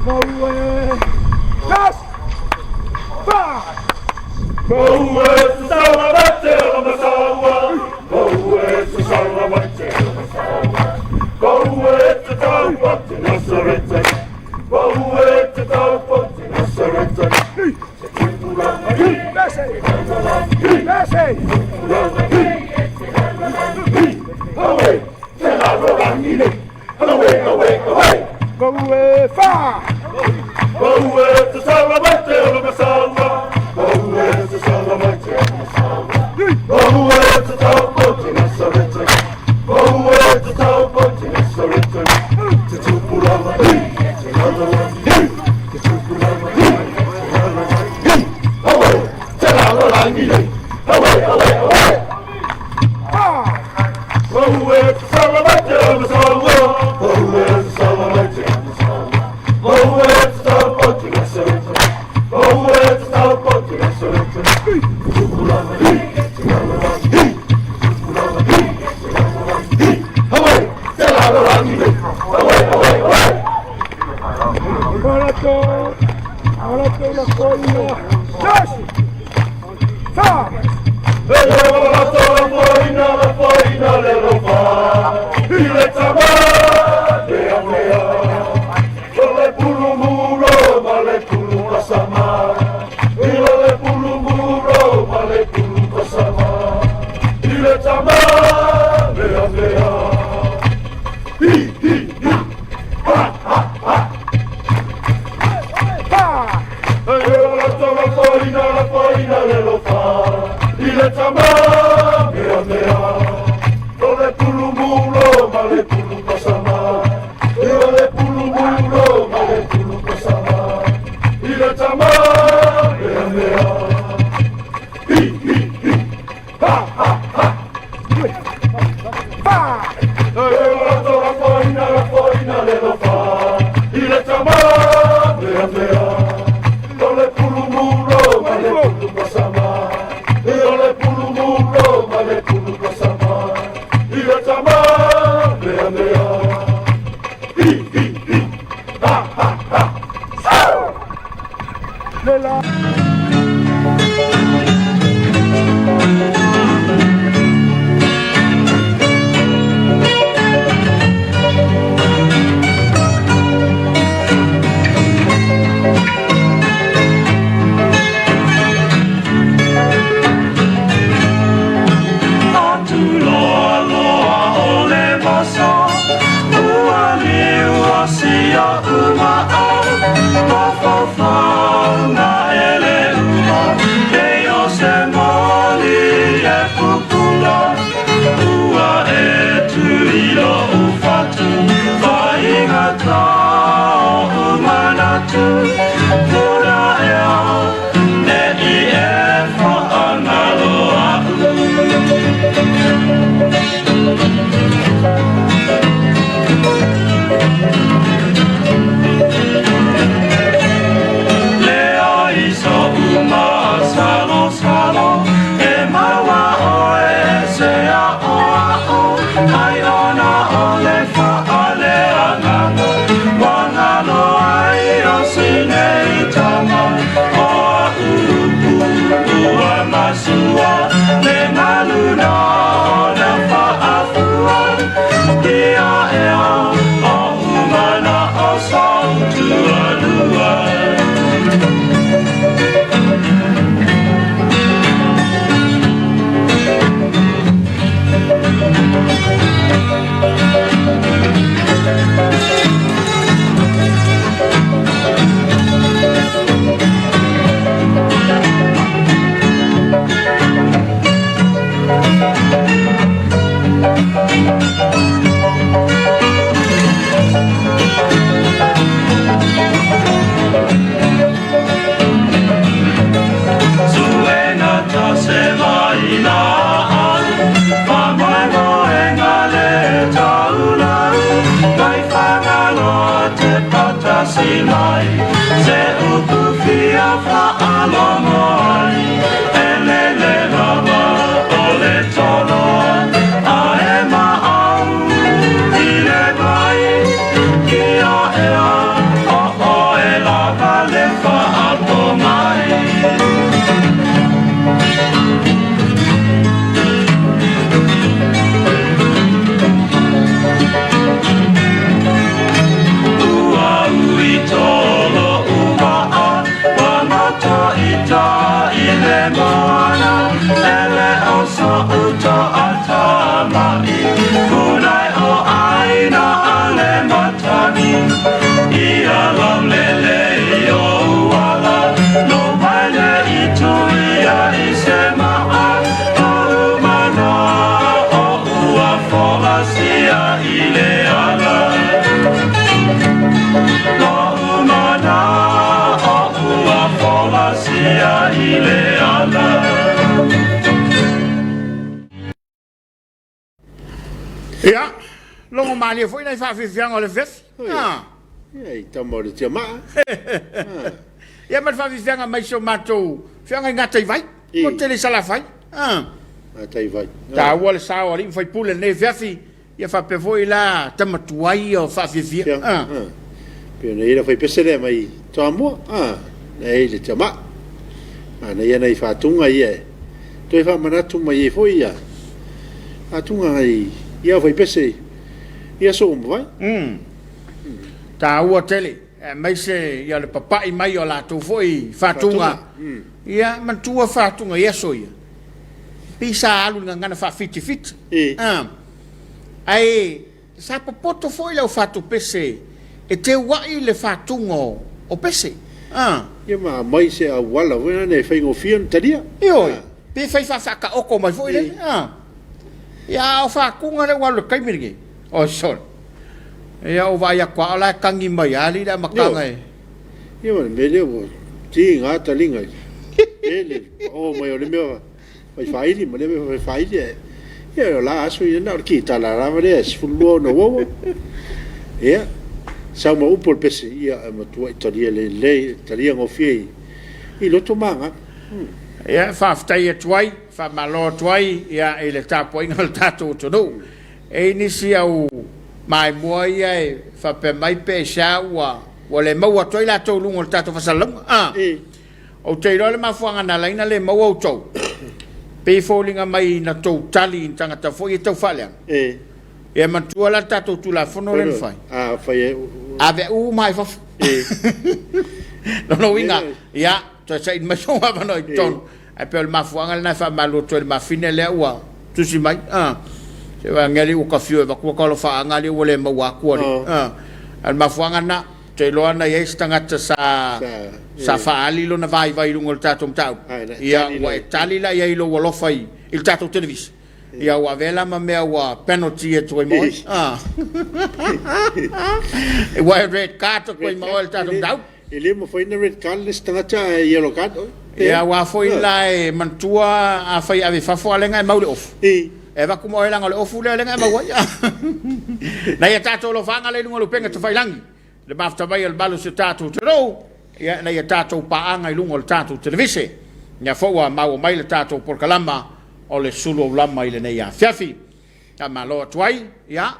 Maue! Yes! Fa! Maue sa mate o masaua. Maue sa mate o masaua. Maue te tau te Nazareta. Maue te tau te Nazareta. Te tupuranga hi. Mese! Mese! Awe, te laro rangi nei. Awe, awe, awe. Maue! Fa! Maue te sala mate o masaua. Maue te sala mate o masaua. Maue te tau te Nazareta. Maue te tau te Nazareta. Te tupuranga hi. Te laro rangi hi. Te tupuranga hi. Te laro rangi hi. Awe, te laro rangi nei. Awe, awe, awe. Fa! Maue te sala mate o masaua. Maue te sala mate o masaua. Maue te tau te Nazareta. Maue te tau te Nazareta. Te tupuranga hi. Te laro rangi hi. Te tupuranga hi. Te laro rangi hi. Awe, te laro rangi nei. Awe, awe, awe. Malato! Malato la koina! Yes! Fa! E o la foina, la foina le rofa. I le tama, mea mea. O le pulumuro, ma le pulu pasama. I le pulumuro, ma le pulu pasama. I le tama, mea mea. Hi, hi, hi. Ha, ha, ha. Fa! E o la la foina, la foina le lofa. I le tama, mea mea. O le pulumuro, ma le pulu pasama. I le pulumuro, ma le pulu pasama. I le tama, mea mea. Hi, hi, hi. Ha, ha, ha. Fa! E o la la foina, la foina le lofa. I le tama, mea mea. O le pulumuro, ma le pulu pasama. E o le pulumuro, ma le pulu pasama. I le tama, mea mea. Hi, hi, hi. Ha, ha, ha. Lela! Atu loa loa o le vasa, ua liu a sia uma au, mafaufau na ele uma, e o se moli e pupula, ua e tu ilo ufatu, vaingata o umanatu, pura ea, ne i e whaangalo. Le ai so uma salo salo, e maua oe se a o a o, ai ona o le whaale anganga, wangalo ai o sine i tama, o a upu ua masua, le ngaluna o na whaafua, ia ea o umana o sautualua. Suena ta se mai la au, fa mai moenga le taulau, mai whangaloa te patasi mai, se upu fia whaalongo ai, e lele lava o le toloa, a e maau i le vai. malie foi nai faafiafiaga o le afiafi. Ia, i tama o le tiamaa. Ia ma le faafiafiaga mai si o matou feaga i Gataivai, mo tele i Salafai. Gataivai. Taua le sao o alii ma faipule i lenei afiafi. Ia faapea foi la tama tuai ia o faafiafia. Ah. Pei ona i ai le faipese lea mai Toamua, ah, na i ai le tiamaa. Manaia nai faatuga ia e toe faamanatu mai ai foi ia faatuga nai ia faipese i aso ua mavae. Taua tele, aemaise ia le papai mai o latou foi faatuga. Ia manatua faatuga i aso ia, pei sa alu i le gagana faafitifiti. Ah. Ae sa popoto foi le au fatupese e teua'i le fatuga o pese. A. Ia ma aumai se auala foi lea e faigofie ona talia. Ioe, pe fai faafaataoto mai foi lele. A. Ia a o fatuga lea ua alu i le taimi lenei, oi sole. Ia ua vaai atu lava o la e tagi mai lava alii le amataga e. Ia ma le mea lea ua tiga taliga i le pao mai o le mea Fai faili ma lea mea fai faili ae ia o la aso ia na o le kitala lava lea e 12 ona uaua. Ia sau ma upu o le pese ia e matuai talia lelei talia gofie i loto magaga. Ia faafetai atu ai, faamalo atu ai ia i le tapuaiga a le tatou atunuu. E i ai nisi au maimoa ia e faapea mai pe aisea ua ua le maua atu ai latou i luga o le tatou faasalalauga. A. Ou te iloa le mafuaaga na ala ai na le maua outou, pei e foliga mai na tou tali i ni tagata foi ia tau faaleaga. Ia manatua la le tatou Tulafono lea na fai, ave uma lava i fafo. Lona uiga, ia, toe saili mai sou avanoa i totonu. Ae pei o le mafuaaga lena e faamalulu atu ai i le mafine lea ua tusi mai. Se i vaeane alii ua ta fiu e avatu ata alofaaga alii ua le maua atu alii. Ae o le mafuaaga lena. Ou te iloa na i ai se tagata sa sa faaali lona vaivai i luga o le tatou mataupu, ia ua e tali la i ai i lou alofa i le tatou televisa, ia ua avea la ma mea ua penalty atu ai ma oe. Ua e red card atu ai ma oe i le tatou mataupu. E le mafai ona red card le isi tagata ae yellow card oe. Ia aua foi la e manatua afai e ave i fafo a o lea na e mau i le ofu. E avatu ma oe leaga o le ofu lea lea na e mau ai. Nai a tatou alofaaga lea i luga o le upega tafailagi. Le mafuta mai o le malu o si o tatou atunuu, ia, ina ia tatou paaga i luga o le tatou televise. Lea foi ua maua mai le tatou polokalama o le sulu aulama i lenei afiafi. Faamalo atu ai, ia,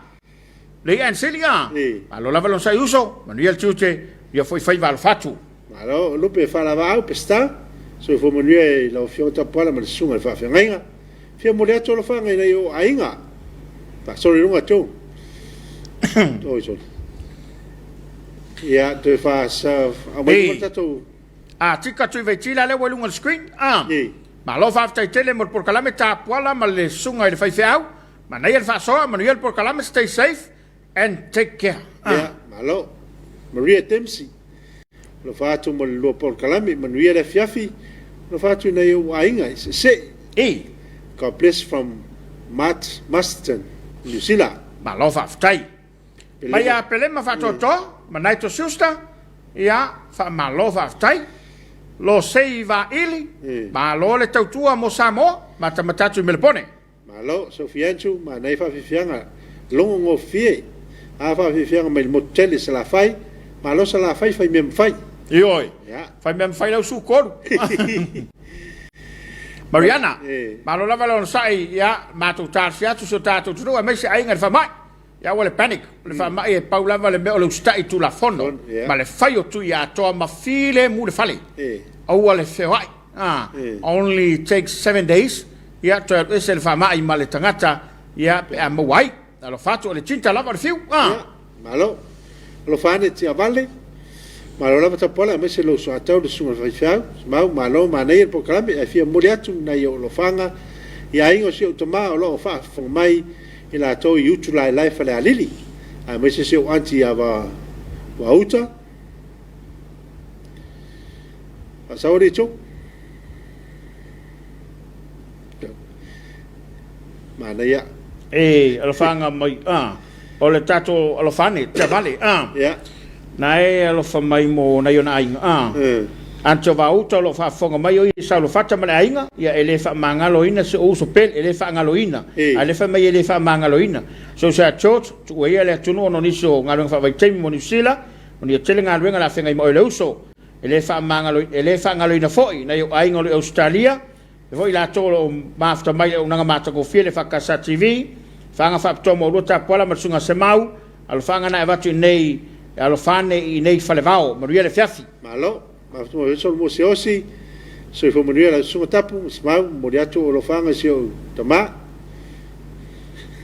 le ia Sili, ia. Malo lava le onosai uso, manuia le tiute, ia foi faiva alofa atu. Malo, Lupe Faalavaau Peseta, soifua manuia i lau Afioga Tapuala ma le Susuga i le Faafeagaiga. Fia momoli atu alofaga i nai ou aiga. Faasolo i luga tou. Oi soli. Ia, toe faasa, aumai le tatou... A tika tui vaitila lea ua i luga o le screen. A. Malo faafetai tele mo le polokalame Tapuala ma le susuga i le faifeau. Manaia le faasoa, manuia le polokalame, stay safe and take care. Ia, malo. Maria Dempsey. Alofa atu mo le lua polokalame, manuia le afiafi. Alofa atu i nai ou aiga i Sese'i. E. God bless from Mart Masterton, New Zealand. Malo faafetai. Mai ia Pelema Faatoatoa ma Naito Schuster, ia, faamalo faafetai. Losei Vaili, malo le tautua mo Samoa, matamata atu i Melepone. Malo, Sophie Andrew, manaia faafiafiaga logo gofie a faafiafiaga mai le motu tele Salafai, malo Salafai fai mea mafai. Ioe, fai mea mafai lau su kolu. Mariana, malo lava le onosai, ia, matou talosia atu si o tatou atunuu aemaise aiga i le faamai. Ia aua le panic, o le faamai e pau lava le mea o le usitai i Tulafono ma le fai o tui atoa ma filemu le fale. Aua le feoai. Only takes 7 days, ia toe alu ese le faamai ma le tagata, ia pe a maua ai. Alofa atu o le tinta lava o le fiu. Ia, malo. Alofa ane Tiavale. Malo lava Tapuala aemaise lou soatau le susuga i le faifeau. Simau, malo, manaia le polokalame ae fia momoli atu nai ou alofaga i aiga o si ou tama o lo o faafofoga mai i latou i Utulaelae Falealili aemaise si ou aunty ia Vauta. Faasau alii Joe. Manaia. E alofaga mai a o le tatou alofa ane Tiavale a. Yeah. Na e alofa mai mo nai ona aiga a. Antiovauta o lo o faafofoga mai o ia i Saulofata ma le aiga, ia e le faamagaloina si ou uso pele, e le faagaloina, a o lea fai mai e le faamagaloina. Si ou uso ia George, tuua ia le atunuu ona o nisi o galuega faavaitaimi mo Niu Sila, manuia tele galuega o le a feagai ma oe le uso. E le faamagaloina, e le faagaloina foi nai ou aiga o lo o i Ausetalia, e foi i latou o lo o mafuta mai i le auaunaga matagofie le EFKS TV, Faaga faapitoa mo oulua Tapuala ma le Susuga Semau, alofaaga na e avatu i inei, e alofa ane i inei i Falevao. Manuia le afiafi. Malo. Mafuta mai Solomon Siaosi, soifua manuia lau Susuga Tapu ma Semau, momoli atu ou alofaga i si ou tama.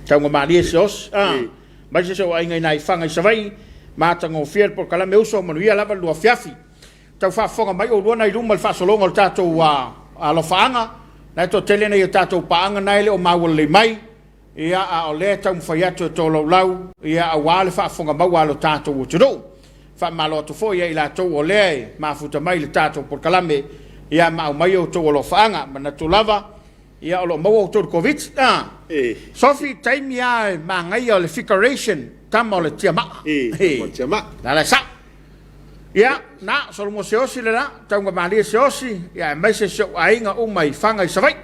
Taugamalie Siaosi, ah, aemaise si ou aiga i nai Faga i Savaii, matagofie le polokalame uso, manuia lava le lua afiafi. Tau faafofoga mai oulua nai luma i le faasologa o le tatou alofaaga, na e toatele nai a tatou paaga na e le o maua lelei mai, ia a o lea e taumafai atu e tolaulau ia aua le faafofoga maua a lo tatou atunuu. Faamalo atu foi ia i latou o lea e mafuta mai i le tatou polokalame ia ma aumai outou alofaaga. Manatu lava ia o lo o maua outou i le Koviti. Ah. Sofi, taimi lava e manaia o le figuration tama o le tiamaa. Tama o le tiamaa. La la e sao. Ia, na, Solomon Seosi le la, taugamalie Seosi, ia aemaise si ou aiga uma i Faga i Savaii.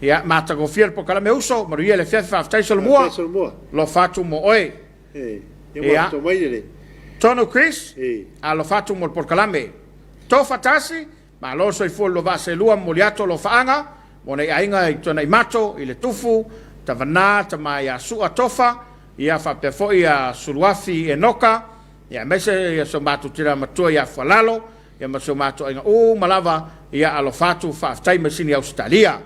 Ia, matagofie le polokalame uso, manuia le afiafi, faafetai Solomua. Faafetai Solomua. Alofa atu mo oe. Ia, mafuta mai le. Tonu Chris, alofa atu mo le polokalame. Tofa Tasi, Malo le soifua lua vaa selua momoli atu alofaaga mo nai aiga i Tuanaimato, i Letufu, Tavana, Tama ia Sua Tofa, ia faapea foi ia Suluafi Enoka, ia aemaise ia si o matou tina matua ia Fualalo, ia ma si o matou aiga uma lava, ia alofa atu, faafetai mai Sini Ausetalia.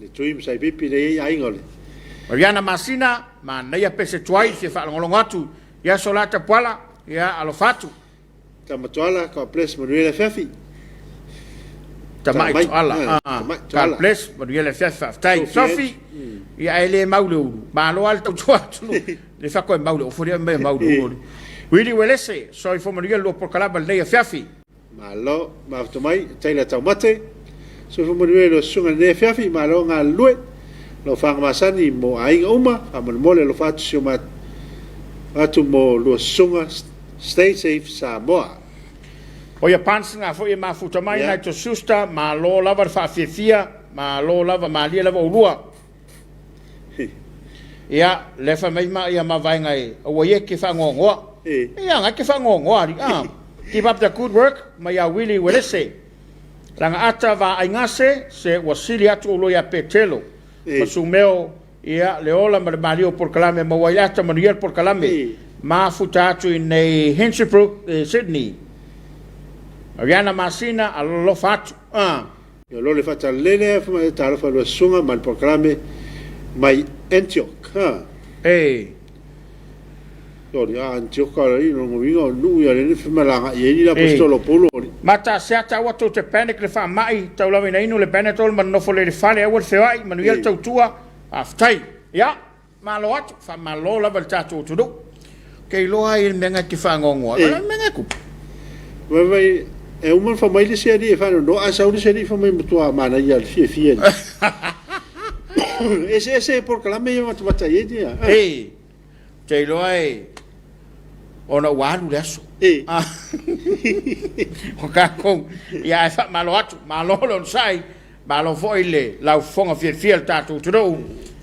Le Tui ma Saipipi le i ai aiga o le. Mariana Masina, manaia pese tuai fia faalogologo atu i aso la Tapuala, ia alofa atu. Tama Tuala, God bless, manuia le afiafi. Tamai Tuala, God bless, manuia le afiafi, faafetai. Sofi, ia e le mau le ulu, malo lava le tautua atu. Le fako e mau le ofo, le mea mau le ulu. Willie Welese, soifua manuia le lua polokalame lenei afiafi. Malo, mafuta mai, Taylor Taumate. Soifua manuia i lau susuga i lenei afiafi, malo galulue. Lau faga masani mo aiga uma, faamolemole alofa atu si o atu mo lua susuga. Stay safe Samoa. O ia pants na foi e mafuta mai yeah. Nigel Schuster, malo lava le faafiafia, malo lava, malie lava oulua. Ia, le fai mai ma ia mavaega e aua ia ke whaangoangoa. Ia, ngai ke whaangoangoa ali. Ah, keep up the good work, mai ia Willie Welese. Langa ata va aingase, se ua sili atu oulua ia Petelo. Ma Sumeo Ia, le ola ma le malie o polokalame maua ai le ata manuia le polokalame. Mafuta atu i nei Hinchinbrook i Sydney. Mariana Masina, alofa atu. Ah. Ia lo le faatalelele ae fai mai talofa lua susuga ma le polokalame mai Antioch. Ha. E. Sorry, a Antioch ala i longa uiga o nuu ia le fai mai laga i ai ni la apostolo Paulo. Mata seata aua tou te panic le faamai, tau lava ina inu le Panadol ma nonofo lelei i le fale, aua le feoai, manuia le tautua, faafetai. Ia, malo atu, faamalo lava i le tatou atunuu. Ke iloa ai le mea na e te faanoanoa ai, o le a le mea na e tupu? Vaivai, e uma ona fai mai le isi alii e faanoanoa, ae sau le isi alii fai mai e matua manaia le fiafia. E eseese polokalame ia matamata i ai ia. Ei, te iloa e ona ua alu le aso. E. O tatou, ia ae faamalo atu, malo le onosai, malo foi le laufofoga fiafia o le tatou atunuu.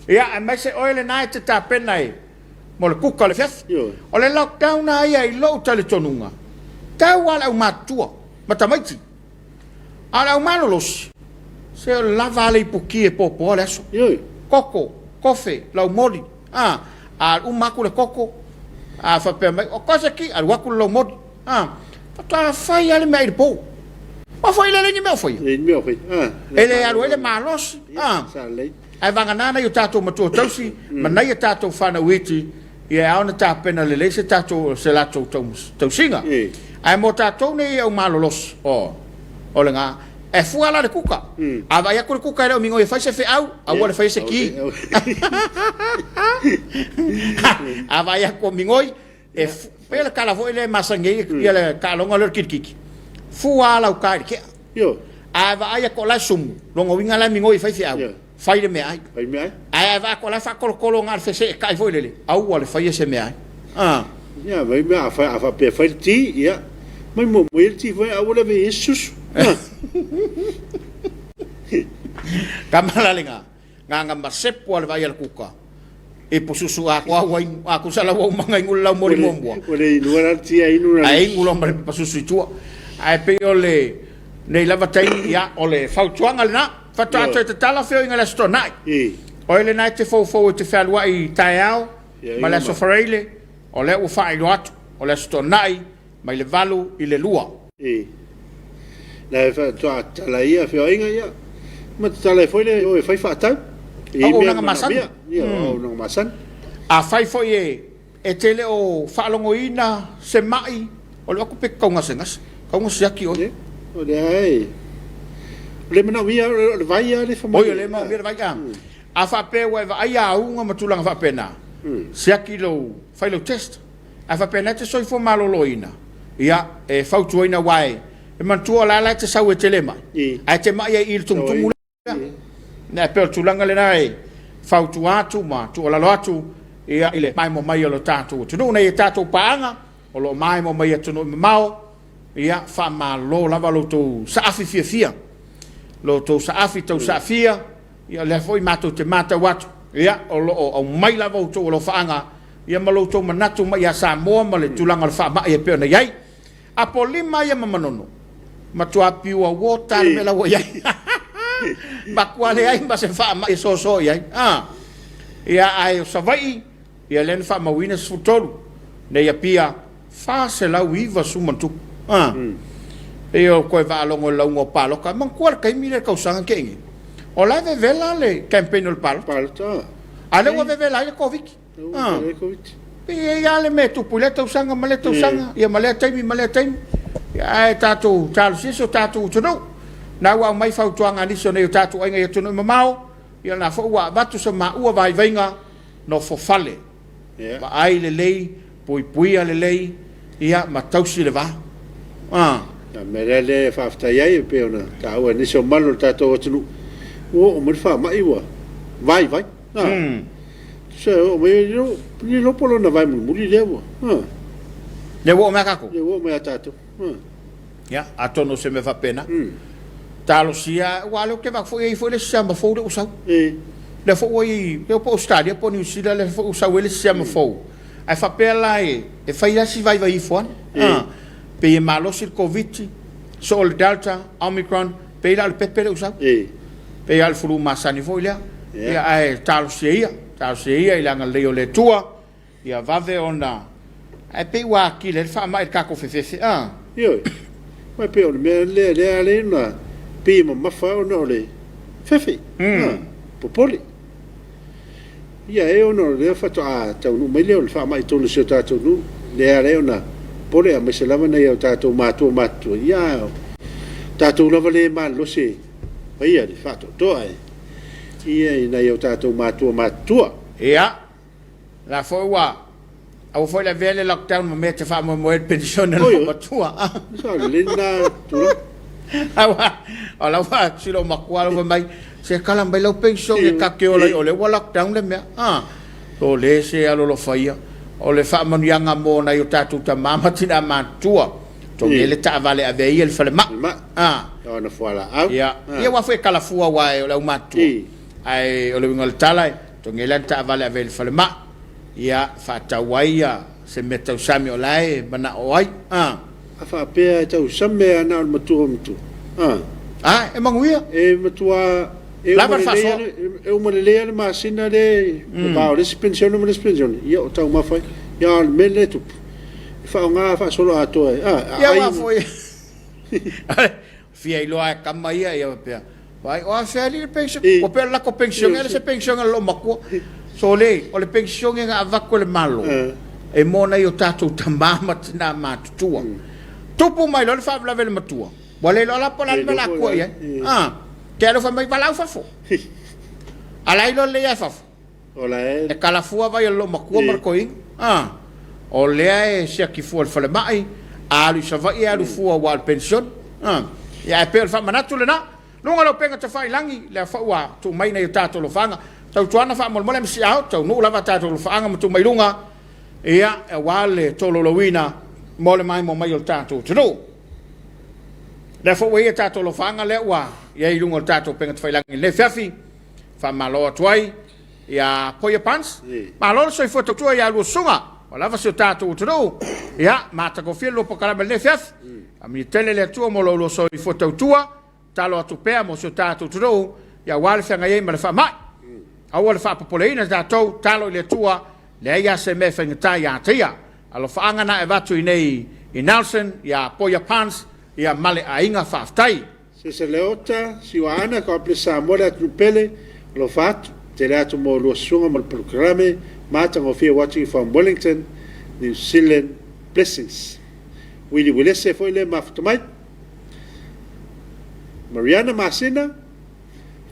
Ia, aemaise oe lena e te tapena e mo le kuka o le afiafi. O le lockdown lava ia i lou talitonuga, tau lava le aumatutua ma tamaiti. A o le aumalolosi, se o le lava a le ipuki e popoa le aso. Koko, kofe, laumoli, a, a uma atu le koko, a faapea mai, o koe se ki, alu atu le laumoli, a, faatoa fai lava le meaai i le pou. Aua foi e leai ni mea o faia. Leai ni mea o faia. E le alu ai le malosi, a. Ae vagana nai o tatou matua tausi ma nai a tatou fanau iti, ia e ao ona tapena lelei se tatou se latou tausiga. Ae mo tatou nei au malolosi, o, o lena, e fua la le kuka. A vaai atu le kuka e le o migoi e fai se feau, aua le faia se ki. A vaai atu o migoi, e pei le tala foi lea e masani ai ia le taaloga lea o le kilikiti, fua lava lau ta i le tea. Ae vaai atu o la e sumu, lona uiga la e migoi e fai feau, fai le meaai. Ae a vaai atu o la e faatolotolo na o le feseetai foi lele, aua le faia se meaai. Ia, vai mea, a faapea e fai le ti, ia, Mai muamua ia le ti foi a ua le ave i ai se susu. Tama la le ga, gaga masepu a le vaai a le kuka. I pususu a koa ua inu, a kusa la ua umaga inu le lau moli muamua. Ua le inua la le ti a inu la. A inu loa ma le pasusu i tua. Ae pei o le nei lava taimi, ia, o le fautuaga lena. Faatoa toe tatala feoaiga i le Aso Toonai. O e lena e te foufou e te fealuai i taeao ma le Aso Faraile, o lea ua faailoa atu, o le Aso Toonai mai le 8 i le 2. I. La e faatoa tatala ia feoaiga ia, ma tatala ai foi le o e fai faatau. I Auaunaga masani. Ia, auaunaga masani. Afai foi e e te le o faalogoina se mai, o le oku pe tau gasegase, tau na siaki oe. O lea e, o le manaomia o le vai lava le faamai. Oi, o le manaomia le vai, a. A faapea ua e vaai auga ma tulaga faapena, siaki lou, fai lou test. Ae faapena e te soifua maloloina, ia, e fautuaina aua e manatua o la la e te sau e te le mai, ae te mai ai i le tumutumu lea. Ae pei o le tulaga lena e fautua atu ma tuualalo atu ia, i le maimoa mai o lo tatou atunuu. Nei e tatou paaga o lo o maimoa mai i atunuu mamao, ia, faamalo lava lo outou saafi fiafia, lo outou saafi tausaafia. Ia, o lea foi matou te matau atu, ia, o lo o aumai lava outou alofaaga, ia, ma lo outou manatu mai ia Samoa ma le tulaga o le faamai e pei ona i ai. Apolima ia ma Manono, matua pure water le mea la ua i ai. Matua leai ma se faamai e soso i ai. Ah. Ia, ae o Savaii, ia lea na faamauina 13, nei Apia 490. Ah. E o koe faalogo i le lauga o palota. E manatua le taimi lea i le tausaga na tea nei. O la e vevela le campaign o le palota. Palota. A lea ua vevela ai le Koviti. Ah. Koviti. E i ai lava le mea e tupu i lea tausaga ma lea tausaga, ia ma lea taimi ma lea taimi. Ia, ae tatou talosia si o tatou atunuu. Na ua aumai fautuaga a nisi o nei o tatou aiga i atunuu mamao, ia na foi ua avatu sa maua vaivaiga nofo fale. Vaai lelei, puipuia lelei, ia ma tausi le va. Ah. O le mea lea lea e faafetai ai e pei ona taua e nisi o malu o le tatou atunuu, ua oo mai le faamai ua vaivai. Ah. Tusa e oo mai, e le iloa po o lona vae mulimuli lea ua. Ah. Lea ua oo mai a tatou. Lea ua oo mai a tatou. Ah. Ia, atonu o se mea faapena. Talosia, aua o lea ou te vaai foi e i ai foi le isi siama fou lea ua sau. Lea foi ua i ai, pe o Ausetalia po o Niu Sila lea foi ua sau ai le isi siama fou. Ae faapea la e fai lava si vaivai ifo ane. Pei e malosi le Koviti, soo le Delta, Omicron, pei la o le pepe lea ua sau. Pei lava o le fulu masani foi lea. Ia, ae talosia ia, talosia ia i le agalelei o le Atua. Ia vave ona, ae pei ua atili ai le faamai i le tatou fefefe, a. Ioe, aua e pei o le mea lea lea ala ai ona pei e mamafa ona o le fefe, a, popole. Ia e ona o lea faatoa taunuu mai lea o le faamai i totonu o si o tatou nuu, lea ala ai ona popole aemaise lava nai o tatou matua matutua, ia a o tatou lava lea e malolosi e faia le faatoatoa e ia i nai o tatou matua matutua. Ia, La foi ua aua foi le avea le lockdown ma mea e te faamoemoe ai le penisione a le matua. Sao lelei lena tulaga. Aua, o la ua si lou matua la ua fai mai, se tala mai lau penisione e ta te ola ai, o lea ua lockdown le mea. Ah, o le se alolofa ia, o le faamanuiaga mo nai o tatou tama ma tina matutua, togi ai le taavale e ave ai ia i le falemai. Ah. Ona fualaau. Ia, ia aua foi e talafua aua o le aumatutua. Ae o le uiga o le tala, Togi ai la le taavale ave i le falemai, ia, faatau ai ia se mea tausami o la e manao ai, a. A faapea e tausami a na o le matua o matua, a. A, e manuia. E matua, e uma lelei a, e uma lelei a le masina le va o le isi penisione ma le isi penisione, ia o taumafa ai. Ia a o le mea lea e tupu, e faaaoga faasoloatoa ai, a, a ai. Ia aua foi, Fia iloa e kama ia, ia faapea, Vaai, o afea alii le penisione? Ua pei o le lako penisione, e le se penisione a lou matua. Sole, o le penisione na avatu e le Malo, e mo nai o tatou tama ma tina matutua. Tupu mai loa le faalavelave i le matua, ua le iloa la po o le a le mea o le a tua i ai. A, te alofa mai, valaau fafo. A la iloa lelei lava e fafo. E kalafua vai a le loomatua ma le toeaina. A, o lea e siaki fua i le falemai, a alu i Savaii e alu fua aua o le penisione. A, ia ae pei o le faamanatu lena. Luga o le upega tafailagi, lea foi ua tuu mai nai o tatou alofaaga. Tautuana faamolemole MCA, taunuu lava a tatou alofaaga ma tuu mai i luga, ia, aua le tolaulauina mo le maimoa mai o le tatou atunuu. Lea foi ua i ai tatou alofaaga lea ua i ai i luga o le tatou upega tafailagi i lenei afiafi. Faamalo atu ai ia Poia Pans. Malo le soifua tautua ia lua susuga. Ua lava si o tatou atunuu. Ia, matagofie le lua polokalame i lenei afiafi. Faamanuia tele le Atua mo lo lua soifua tautua. Tatalo atu pea mo si o tatou atunuu, ia aua le feagai ai ma le faamai. Aua le faapopoleina tatou, tatalo i le Atua, leai lava se mea e faigata ia te ia. Alofaaga na e avatu i nei i Nelson, ia Poia Pans, ia ma le aiga. Faafetai. Sese Leota, Siuaana, God bless Samoa le atunuu pele, alofa atu, tele atu mo lua susuga ma le polokalame matagofie watching from Wellington, New Zealand, blessings. Willie Uelese foi lea mafuta mai. Mariana Masina,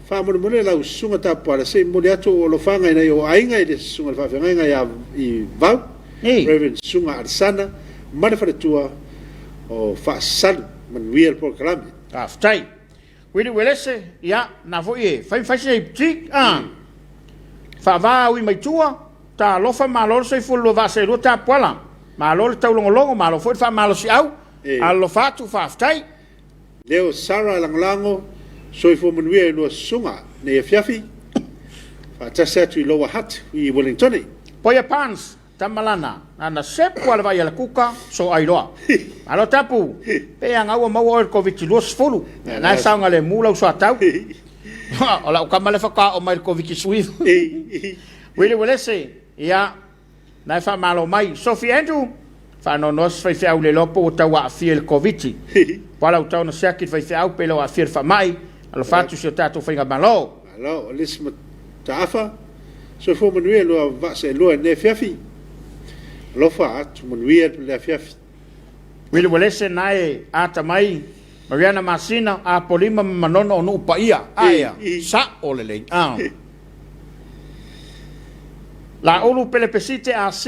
faamolemole lau susuga Tapuala se i momoli atu ou alofaga i nai ou aiga i le susuga i le faafeagaiga ia i Vau, Reverend Susuga Alesana ma le faletua o Faasalu. Manuia le polokalame. Faafetai. Willie Uelese, ia, na foi e fai ma fai se boutique, a. Faava ui mai tua, talofa malo le soifua lua vaa seelua Tapuala. Malo le taulogologo, malo foi le faamalosiau. Alofa atu, faafetai. Leo Sarah Lagolago, Soifua manuia i lua susuga nei afiafi, faatasi atu i Lower Hutt i Wellingtone. Poia Pans, Tamalana, nana sepu a le vai a le kuka, so ai loa. Malo tapu, pe a gaua maua oe i le Koviti 20, na e saogalemu lau soatau. O lau kama lea faatoa oo mai i le Koviti 19. Willie Uelese, ia, Na e faamalo mai. Sophie Andrew, faanoanoa se faifeau le iloa po ua tau aafia i le Koviti. Pua lau tau na siaki le faifeau pe le o aafia i le faamai. Alofa atu si o tatou faigamalo. Malo, o le isi mataafa. Soifua manuia lua vaa seelua i lenei afiafi. Alofa atu manuia le afiafi. Willie Uelese na e atamai Mariana Masina, Apolima ma Manono o nuu paia. Aea, sa'o lelei. A. Laulu Pelepesite AC,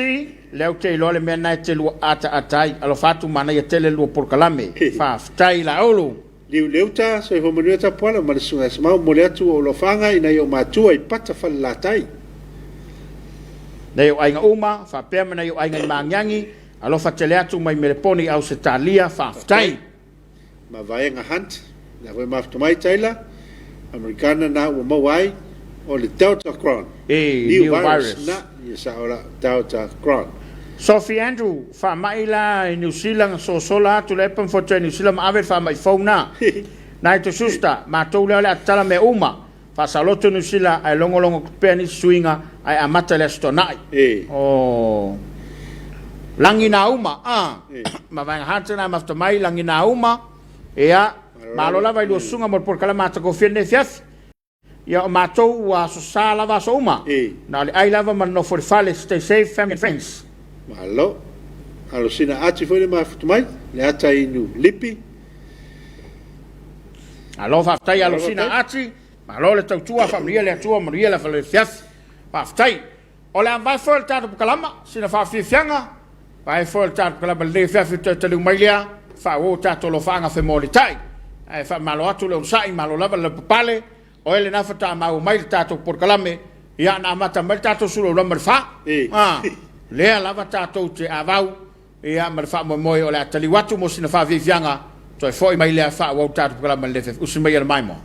lea ou te iloa le mea lena e te lua ataata ai. Alofa atu manaia tele le lua polokalame. Faafetai Laulu. Liu Leuta, Soifua manuia Tapuala ma le Susuga ia Semau, momoli atu ou alofaga i nai ou matua i Pata Falelatai. Nai ou aiga uma, faapea ma nai ou aiga i Magiagi, alofa tele atu mai Meleponi i Ausetalia, faafetai. Mavaega Hunt, lea foi mafuta mai Taylor, Americana na ua maua ai o le Delta Cron. E, new virus. Na, ia sao la Delta Cron. Sophie Andrew, faamai la i Niu Sila na sosola atu le epa ma fotu ai Niu Sila ma ave le faamai fou na. Nai to susta, matou lea o le a tatala mea uma. Faasaoloto Niu Sila ae logologo pea nisi suiga ae amata i le Aso Toonai. Oh. Lagi nā uma, a. Mavaega Hunter na mafuta mai, lagi nā uma. Ia, malo lava i lua susuga mo le polokalame matagofie lenei afiafi. Ia, o matou ua aso sa lava aso uma. Na o le ai lava ma le nofo i le fale, stay safe family and friends. Malo. Alosina ati foi le mafuta mai, le ata inu lipi. Malo faafetai Alosina Ati, malo le tautua, faamanuia le Atua, manuia le afiafi. Faafetai. O le a mavae foi o le tatou pakalama, sina faafiafiaga, vae foi o le tatou pakalama lenei afiafi toe taliu mai lea, faaauau o tatou alofaaga femolitai. Ae faamalo atu le onosai, malo lava le lavapapale, o oe lena faatoa maua mai le tatou polokalame, ia na amata mai le tatou sulaulama i le fa. Ah, lea lava tatou te avau Ia, ma le faamoemoe o le a taliu atu mo sina faafiafiaga, toe foi mai lea faaauau le tatou polokalame i le afiafi. Usi maia le maimoa.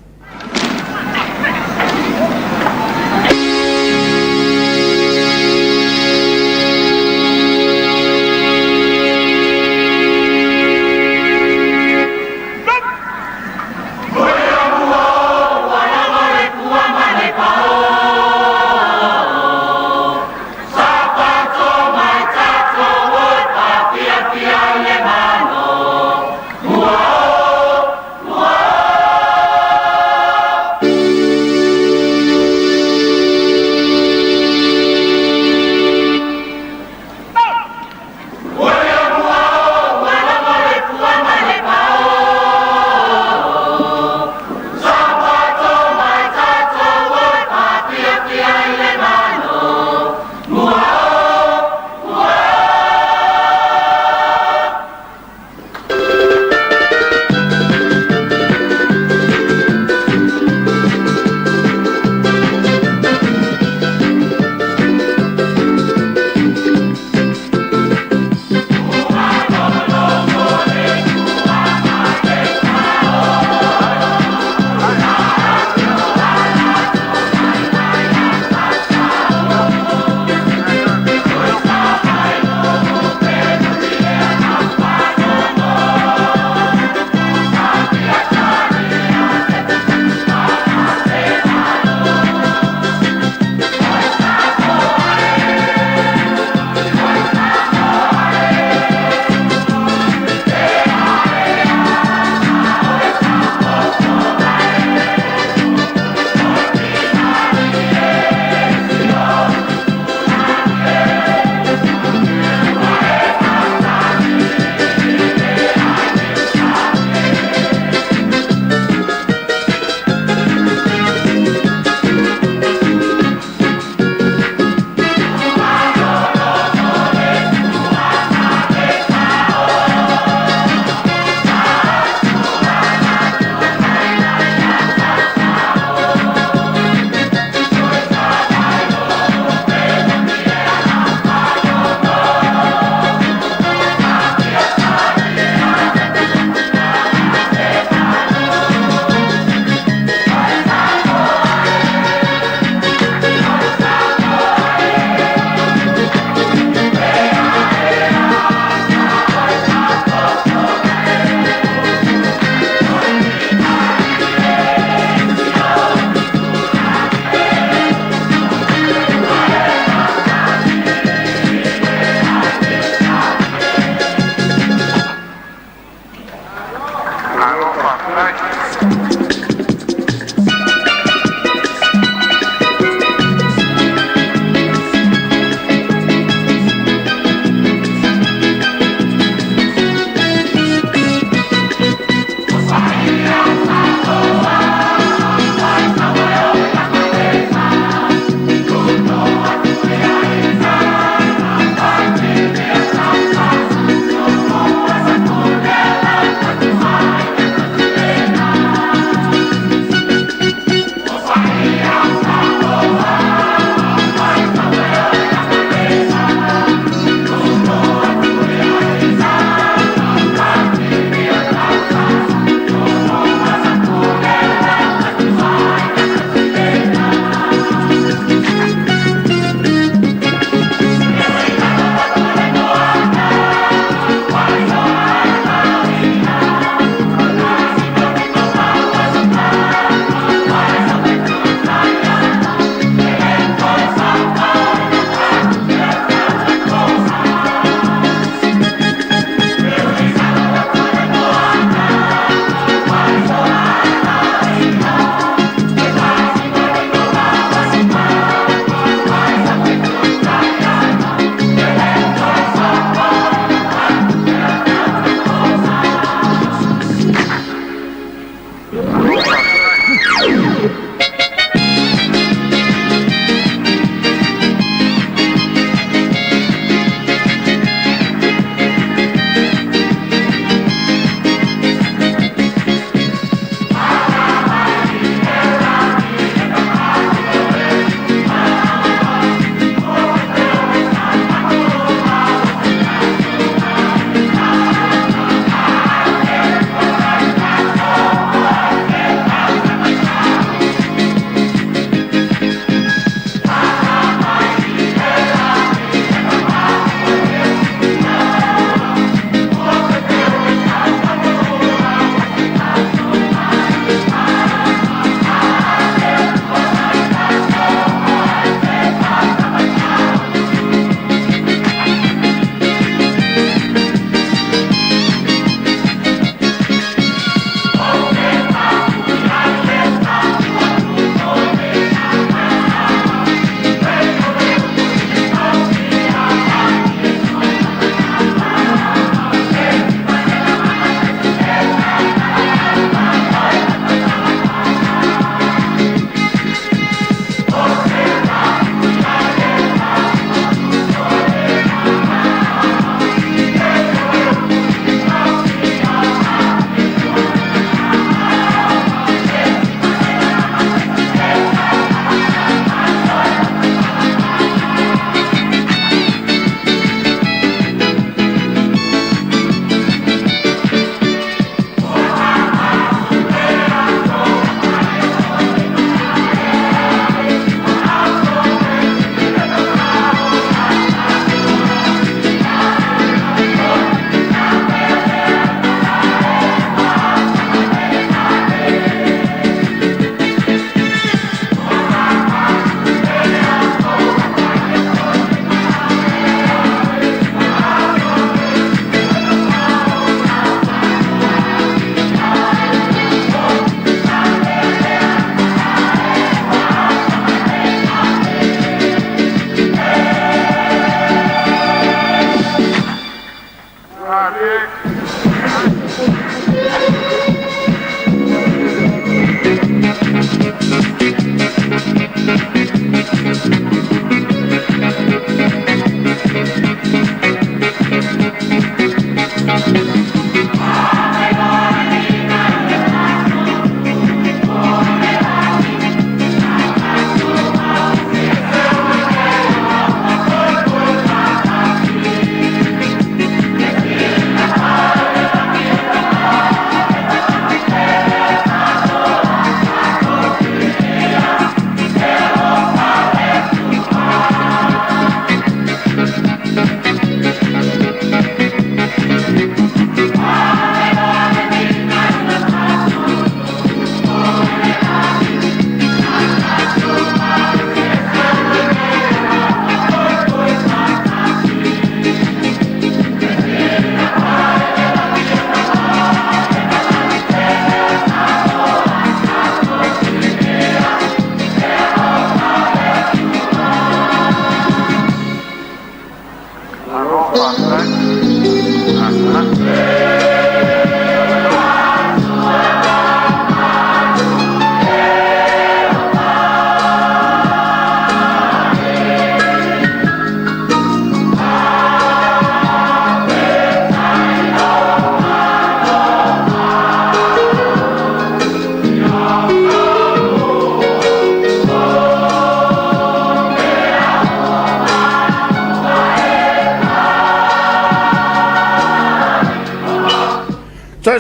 Toe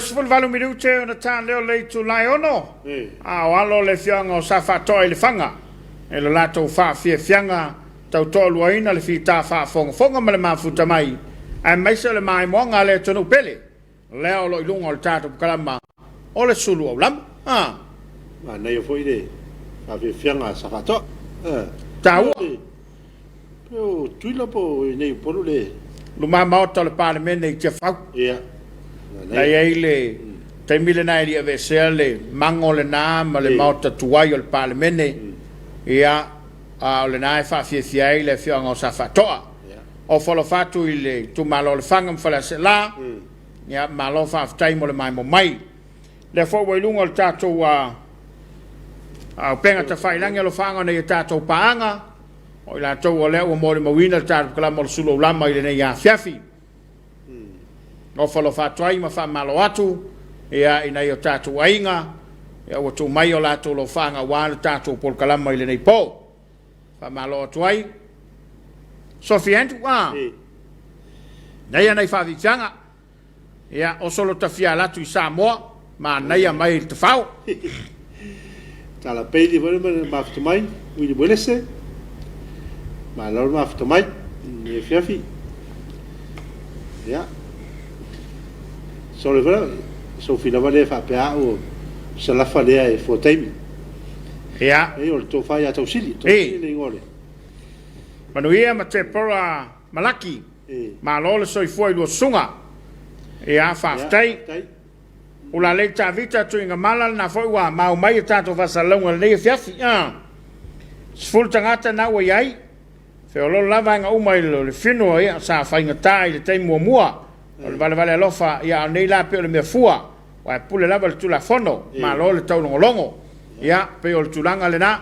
18 minute ona ta lea o le itula e 6, a o alo le afioaga o Safaatoa i Lefaga i lo latou faafiafiaga tautoaluaina le fita faafogafoga ma le mafuta mai, aemaise o le maimoaga a le atunuu pele lea o lo o i luga o le tatou polokalama o le sulu aulama. A. Manaia foi le faafiafiaga a Safaatoa. Taua. Pe o Tutuila po o i inei i Upolu le. Luma Maota o le Palemene i Tiafau. Ia. Na i ai le taimi lena e le i aveesea le mago lena ma le Maota tuai o le Palemene, ia, a o lena e faafiafia ai le afioaga o Safaatoa. Ofo alofa atu i le itumalo o Lefaga ma Faleaseela, ia, malo faafetai mo le maimoa mai. Lea foi ua i luga o le tatou upega tafailagi alofaaga o nai a tatou paaga, O i latou o lea ua molimauina le tatou kalama o le sulu aulama i lenei afiafi. Nofo alofa atu ai ma faamalo atu ia, i nai o tatou aiga ia, ua tuu mai o latou lofaaga aua le tatou polokalama i lenei po. Faamalo atu ai. Sophie Andrew, ah, nei ana i faaviviaga. Ia, oso lo tafia ala atu i Samoa, manaia mai i le tafao. Tala Bailey foi le mafuta mai, William Welese. Malo le mafuta mai, i afiafi. Ia. Sole foi, Sophie lava lea faapea au salafa lea e fua taimi. Ia. Ei, o le tofa ia Tausili, Tausili le igoa le. Manuia ma Deborah Malaki. Malo le soifua i lua susuga. Ia, faafetai. Ulalei Tavita Tuigamala lena foi ua mau mai e tatou faasalalauga i lenei afiafi. A. 10 tagata na ua i ai. Feoloolo lava vaega uma i le funeral, ia, sa faigata i le taimi muamua. O le valevale alofa, ia, a o nei la pei o le mea fua. Aua e pule lava i le Tulafono, malo le taulogologo. Ia, pei o le tulaga lena,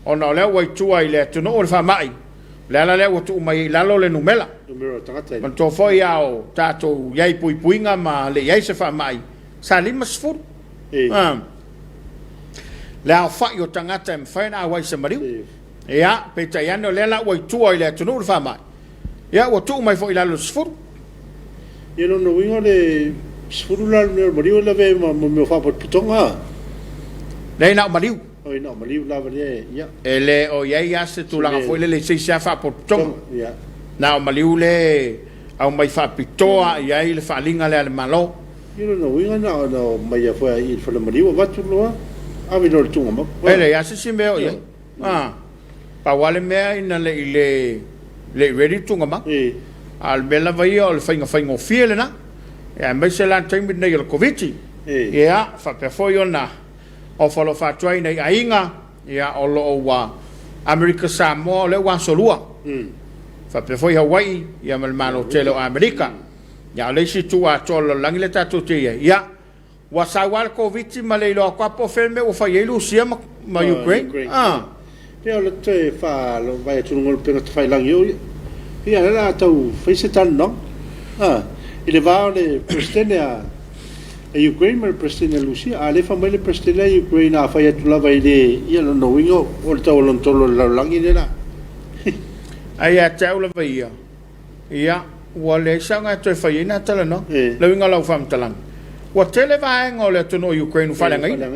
ona o lea ua i tua i le atunuu le faamai, o le ala lea ua tuu mai ai i lalo le numera. Manatua foi a o tatou i ai i puipuiga ma le i ai se faamai, sa 50 le aofai o tagata e mafai ona auai i se maliu. Ia, peitai ane o lea la ua i tua i le atunuu le faamai, ia ua tuu mai foi i lalo i le 10. Ia lona uiga o le 10 la le mea o le maliu e lavea ai ma mea o faapotopotoga? Leai na o maliu. Oi na o maliu lava lea, ia. E le o i ai lava se tulaga foi lele i se isi lava faapotopotoga. Ia. Na o maliu le aumai faapitoa i ai le faaaliga lea a le Malo. Ia lona uiga na ona omai lava foi i le fale maliu avatu loa ave loa i le tuugamau. E leai lava se isi mea o i ai. A, pau lava le mea ina ne i le le i ready le tuugamau. A o le mea lava ia o le faiga faigofie lena, aemaise la le taimi lenei o le Koviti. Ia, faapea foi ona ofo alofa atu ai i nai aiga, ia, o lo o ua Amerika Samoa o lea ua asolua. Faapea foi Hawaii, ia ma le Malo tele o Amerika. Ia, a o le isi itu atoa o le lalolagi lea tatou te i ai, ia, ua sau lava le Koviti ma le iloa atu lava po o fea le mea ua fai ai Rusia ma, ma Ukraine. Ah. Pei o le toe faalogo atu luga o le upega tafailagi o ia. Ia lea la tau fai se talanoaga. Ah, i le va o le Peresetene a Ukraine ma le Peresetene a Rusia. A lea fai mai le Peresetene a Ukraine a fai atu lava i le ia lona uiga o le tau lona tolu o le lalolagi lea la. Ae ia te au lava ia, Ia, ua leai se aoga e toe fai ai nā talanoaga. Le uiga o lau faamatalaga, ua tele vaega o le atunuu o Ukraine ua faaleagaina.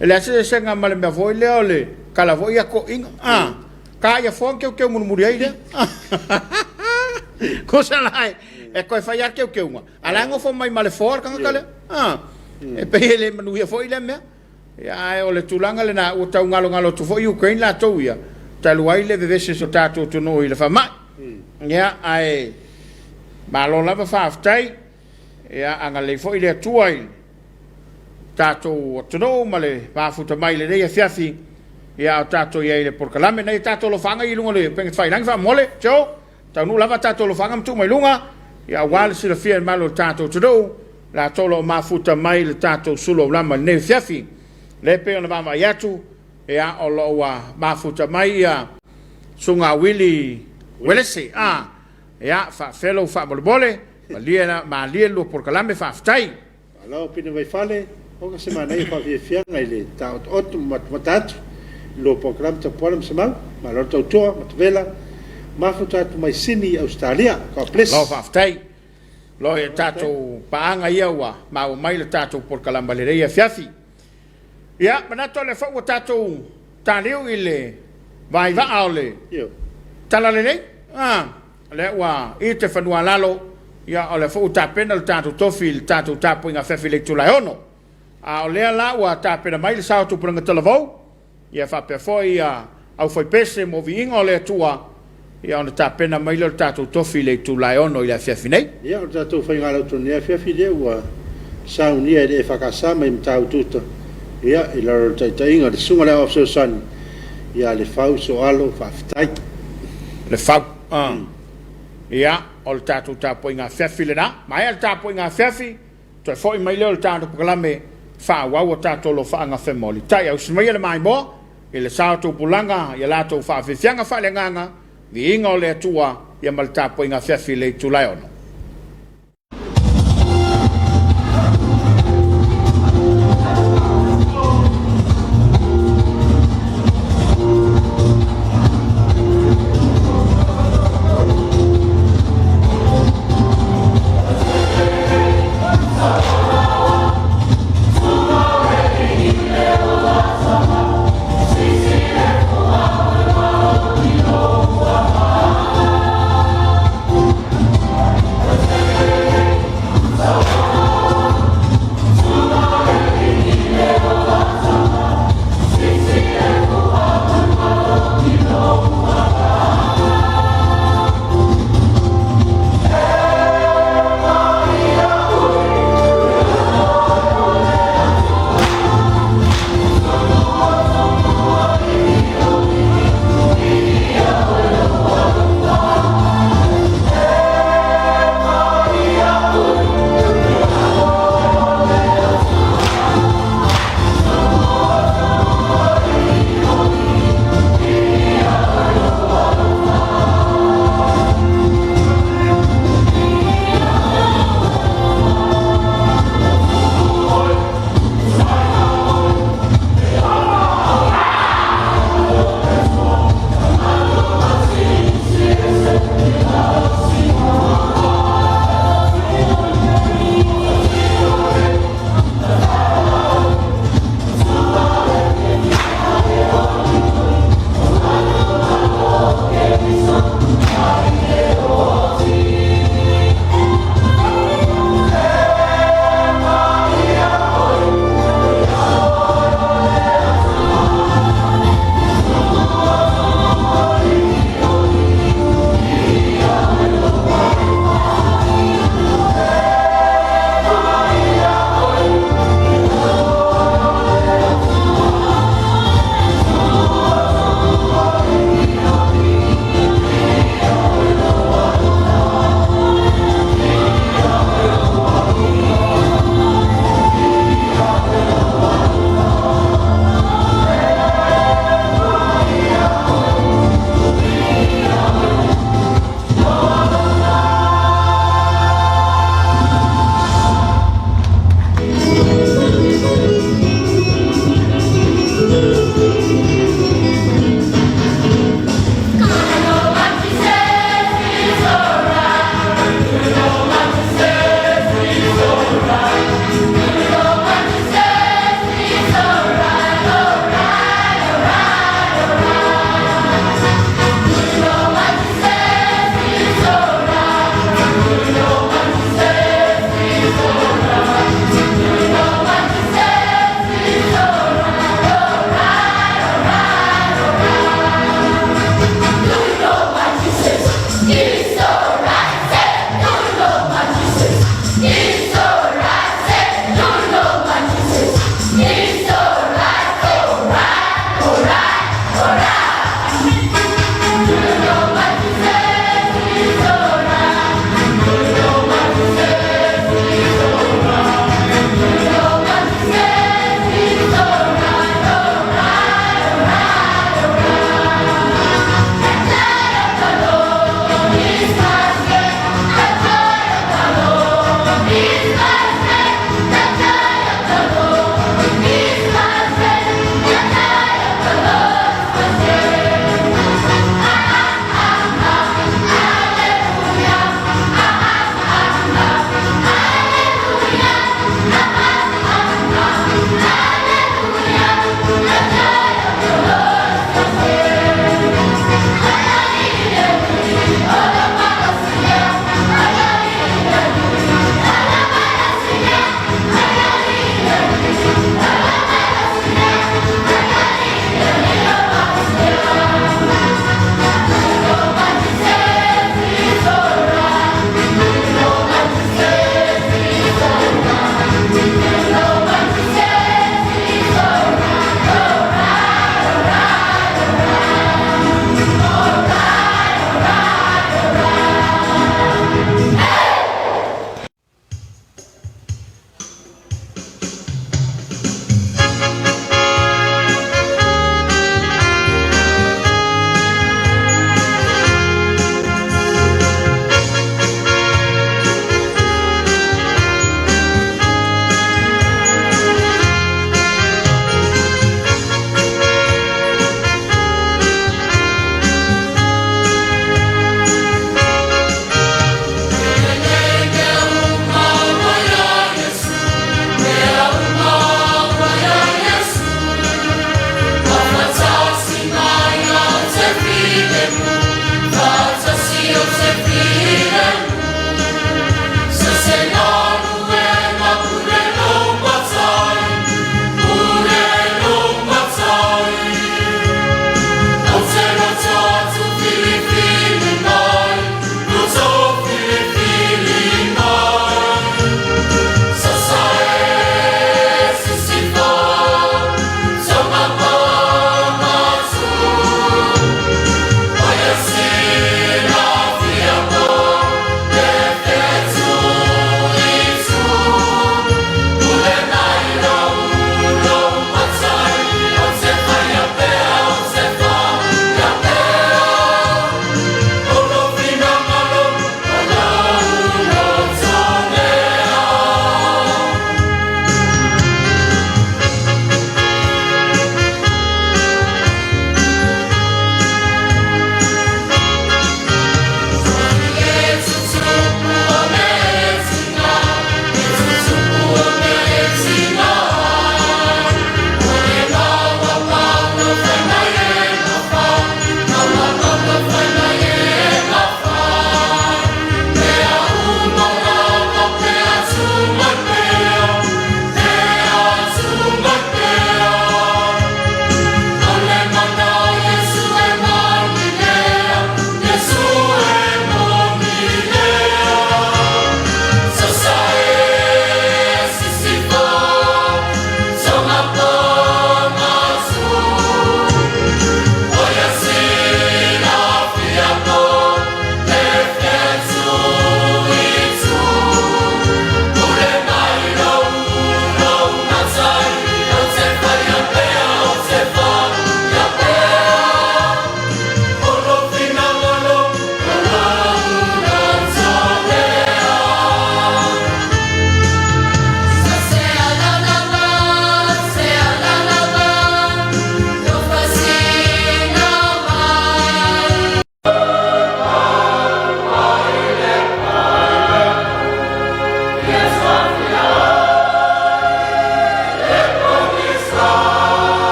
E leai se eseesega ma le mea foi lea o le kala foi ia toeaiina. A, ka ia foa ona teuteu mulimuli ai lea. Tusa la e toe fai lava le teuteuga, a o la e nofo mai ma le foa le tagata lea. A, e pei e le manuia foi lea mea. Ia, ae o le tulaga lena, ua tau galogalo atu foi Ukraine latou ia, talu ai le vevesi o so tatou atunuu i le faamai. Ia, ae malo lava faafetai, ia, agalelei foi le Atua i tatou atunuu ma le mafuta mai i lenei afiafi, ia, a o tatou i ai i le polokalame. Nai a tatou alofaaga i luga o le upega tafailagi faamolemole, Joe, taunuu lava tatou alofaaga ma tuu mai luga, ia, aua le silafia e le mamalu o le tatou atunuu, latou o lo o mafuta mai le tatou sulu aulama i lenei afiafi. Lea e pei ona vaavaai atu, ia, o lo o ua mafuta mai ia Susuga Willie Uelese. A, ia, faafelo faamolemole, malie, malie le lua polokalame, faafetai. Malo pine mai fale, oka se manaia faafiafiaga i le taotooto ma matamata atu i lua polokalame Tapuala ma Semau. Malo le tautua, matavela, mafuta atu mai Sini, Ausetalia. God bless. Malo faafetai. Loa i tatou paaga ia ua maua mai le tatou polokalama lelei afiafi. Ia, manatu o lea foi ua tatou taliu i le vaivaa o le tala lelei. Ah, lea ua i te fanua lalo, ia o lea foi ua tapena le tatou tofi i le tatou tapuaiga afiafi i le itula e 6. A o lea la ua tapena mai le sao o Tupulaga Talavou, Ia faapea foi ia aufaipese mo viiga o le Atua, ia ona tapena mai lea o le tatou tofi i le itula e 6 i le afiafi nei. Ia, o le tatou faigalauto i lenei afiafi lea ua saunia e le EFKS mai Mataututa, ia, i lalo o le taitaiga a le Susuga i le Aoao Fesoasoani ia Lefau Soalo. Faafetai. Lefau. Ia, o le tatou tapuaiga afiafi lena. Maea le tapuaiga afiafi, Toe foi mai lea o le tatou polokalame faaauau a tatou alofaaga femolitai. Ausi maia le maimoa i le sa o tupulaga i a latou faafiafiaga faaleagaga, viiga o le Atua ia ma le tapuaiga afiafi i le itula e 6.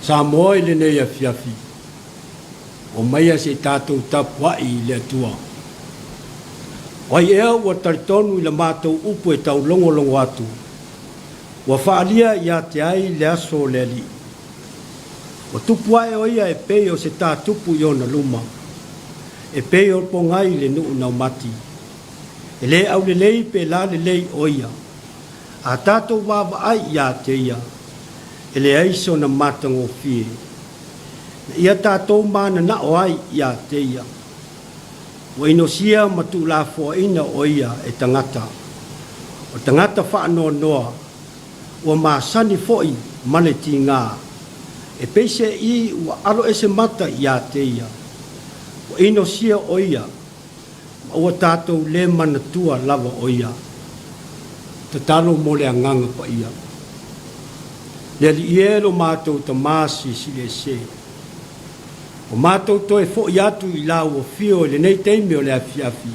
Samoa i lenei afiafi, omaia se i tatou tapuai i le Atua. O ai ea ua talitonu i la matou upu e taulogologo atu, ua faaalia ia te ai le aso o le Alii. Ua tupu ae o ia e pei o se tātupu i ona luma, e pei o le pogai i le nuu naumati. E le aulelei pe lalelei o ia. A tatou vaavaai ia te ia, e leai sona matagofie. Na ia tatou mananao ai ia te ia. Ua inosia ma tuulafoaina o ia e tagata. O tagata faanoanoa, ua masani foi ma le tiga. E peiseai ua aloese mata ia te ia. Ua inosia o ia ma ua tatou le manatua lava o ia. Tatalo mo le Agaga Paia. Le Alii e lo matou Tama Silisili Ese. Ua matou toe foi atu i lau afio i lenei taimi o le afiafi,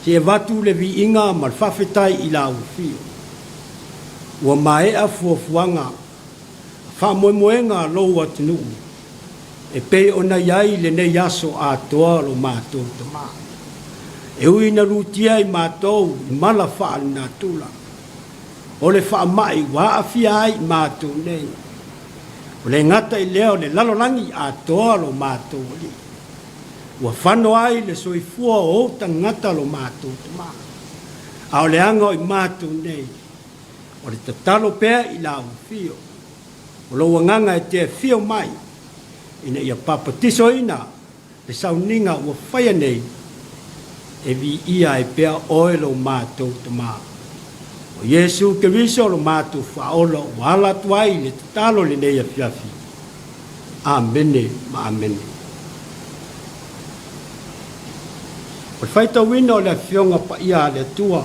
se i avatu le viiga ma le faafetai i lau afio. Ua maea fuafuaga faamoemoega a lou atunuu e pei ona i ai lenei aso atoa lo matou Tama. E ui ina lutia i matou i mala faalenatura, o le faamai ua aafia ai i matou nei, ua le gata i lea o le lalolagi atoa lo matou Alii. Ua fano ai le soifua o ou tagata lo matou Tama, a o le aga o i matou nei, O le tatalo pea i lau afio, o lou agaga e te afio mai ina ia papatisoina le sauniga ua faia nei, e viia ai pea oe lo matou Tama. O Iesu Keriso lo matou Faaola ua ala atu ai le tatalo i lenei afiafi. Amene ma amene. O le faitauina o le Afioga Paia a le Atua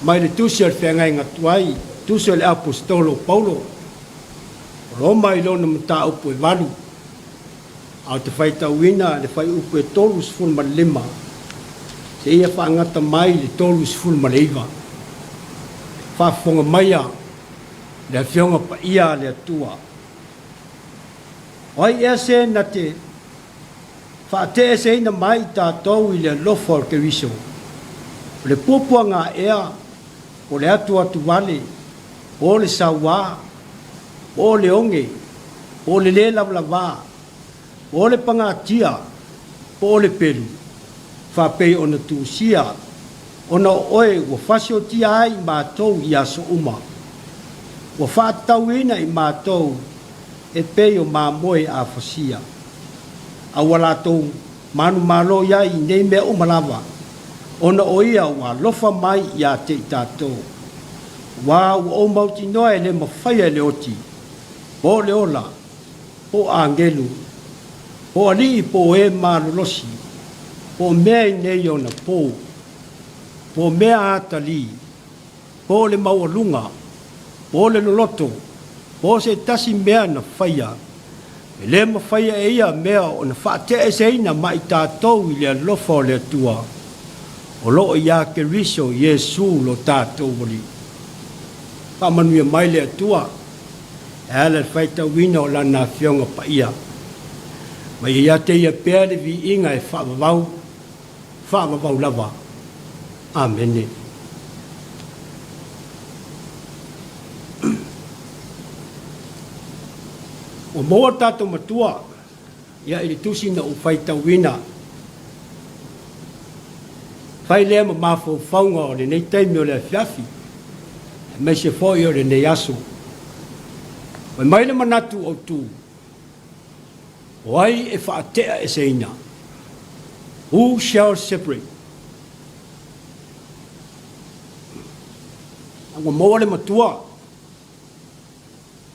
Mai le Tusi o le Feagaiga Tuai, Tusi o le Aposetolo o Paulo, o Roma i lona mataupu e 8, a ou te faitauina le fuaiupu e 35 seia faagata mai le 39. Faafofoga maia le Afioga Paia a le Atua. O ai ea se na te Faateeseina mai i tatou i le alofa o le Keriso. O le puapuaga ea, po o le atuatuvale, po o le sauā, po o le oge, po o le lē lavalavā, po o le pagatia, po o le pelu, faapei ona tusia, ona o oe ua fasiotia ai i matou i aso uma. Ua faatatauina i matou e pei o mamoe afasia. A ua latou manumalo i ai i nei mea uma lava, ona o ia ua alofa mai ia te i tatou. Aua ua ou mautinoa e le mafaia e le oti, po o le ola, po o agelu, po o alii po o e malolosi, po o mea i nei ona po, po o mea atalii, po o le maualuga, po o le loloto, po o se tasi mea na faia, e le mafaia e ia mea ona faateaeseina ma i tatou i le alofa o le Atua o lo o iā Keriso Iesu lo tatou Alii. Faamanuia mai le Atua e ala i le faitauina o Lana Afioga Paia. Ma ia ia te Ia pea le viiga e faavavau faavavau lava. Amene. Ua maua le tatou matua ia i le tusi na ou faitauina. Fai lea ma mafaufauga o lenei taimi o le afiafi, aemaise foi o lenei aso. Fai mai le manatu autu, O ai e faateaeseina? Who shall separate? Ua maua le matua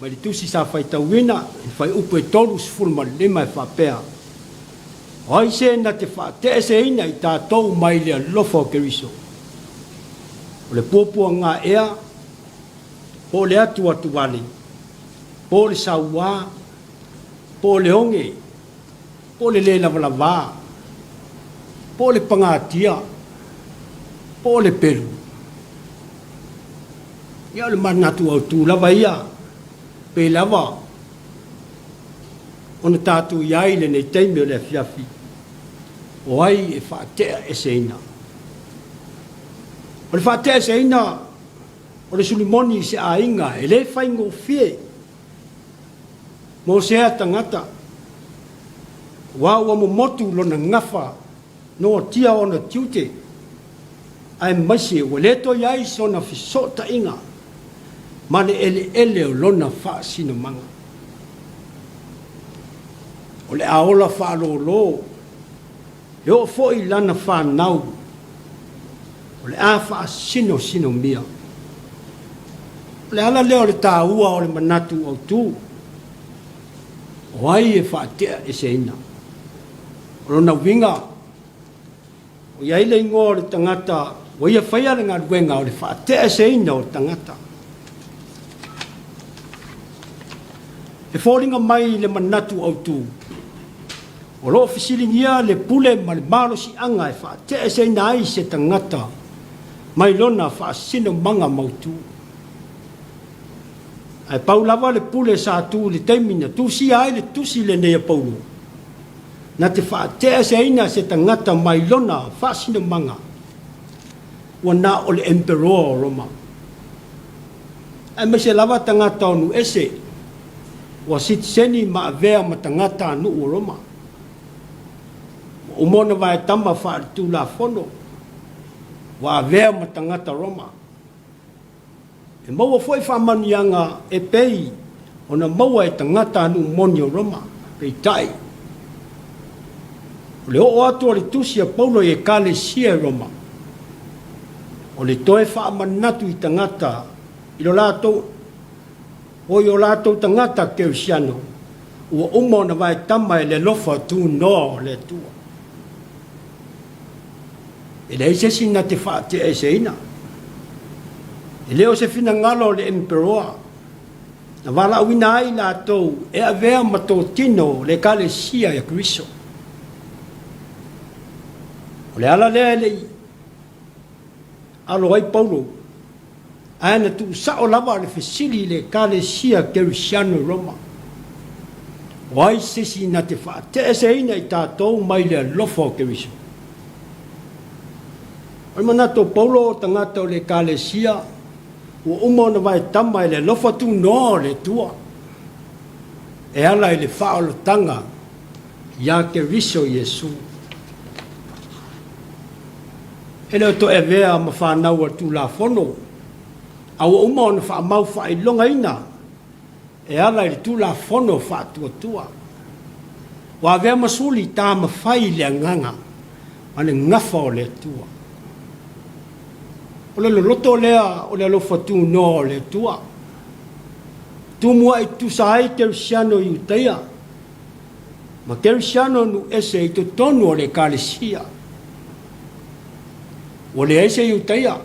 mai le tusi sa faitauina i le fuaiupu e 35 e faapea, O ai se na te faateeseina i tatou mai le alofa o Keriso? O le puapuaga ea, po o le atuatuvale, po o le sauā, po o le oge, po o le lē lavalavā, po o le pagatia, po o le pelu. Ia o le manatu autu lava ia, pei lava ona tatou i ai i lenei taimi o le afiafi, o ai e faateaeseina? O le faateaeseina o le suli moni i se aiga e le faigofie mo sea tagata, aua ua momotu lona gafa noatia ona tiute, aemaise ua le toe i ai sona fesootaiga ma le eleele o lona faasinomaga. O le a ola faalōlō, e oo foi i lana fanau, o le a faasinosinomia. O le ala lea o le taua o le manatu autu, o ai e faateaeseina? O lona uiga, o i ai le igoa o le tagata ua ia faia le galuega o le faateaeseina o tagata. E foliga mai le manatu autu, o lo o fesiligia le pule ma le malosiaga e faateaeseina ai se tagata mai lona faasinomaga mautu. Ae pau lava le pule sa tu i le taimi na tusia ai le tusi lenei a Paulo, na te faateaeseina se tagata mai lona faasinomaga, ua na o le Emperoa o Roma. Aemaise lava tagata o nuu ese, ua sitiseni ma avea ma tagata a nuu o Roma. Ua uma ona vaetama faaletulafono, ua avea ma tagata Roma. E maua foi faamanuiaga e pei ona maua e tagata a nuu moni o Roma. Peitai, o le oo atu o le tusi a Paulo i Ekalesia i Roma, o le toe faamanatu i tagata i lo latou o i o latou tagata kerisiano ua uma ona vaetama e le alofa tunoa o le Atua. E leai se isi na te faateaeseina. E le o se finagalo o le Emperoa na valaauina ai latou e avea ma totino le Ekalesia ia Keriso. O le ala lea e le i alo ai Paulo, ae na tuusao lava le fesili i le Ekalesia Kerisiano i Roma, O ai se isi na te faateeseina i tatou mai le alofa o Keriso? O le manatu o Paulo o tagata o le Ekalesia ua uma ona vaetama e le alofa tunoa o le Atua e ala i le faaolataga iā Keriso Iesu. E le o toe avea ma fanau a le Tulafono, a ua uma ona faamau faailogaina e ala i le Tulafono faatuatua. Ua avea ma suli tamafai i le agaga ma le gafa o le Atua. O le loloto lea o le alofa tunoa o le Atua. Tumua'i tusa ai Kerisiano Iutaia ma Kerisiano nuu ese i totonu o le Ekalesia. Ua leai se Iutaia,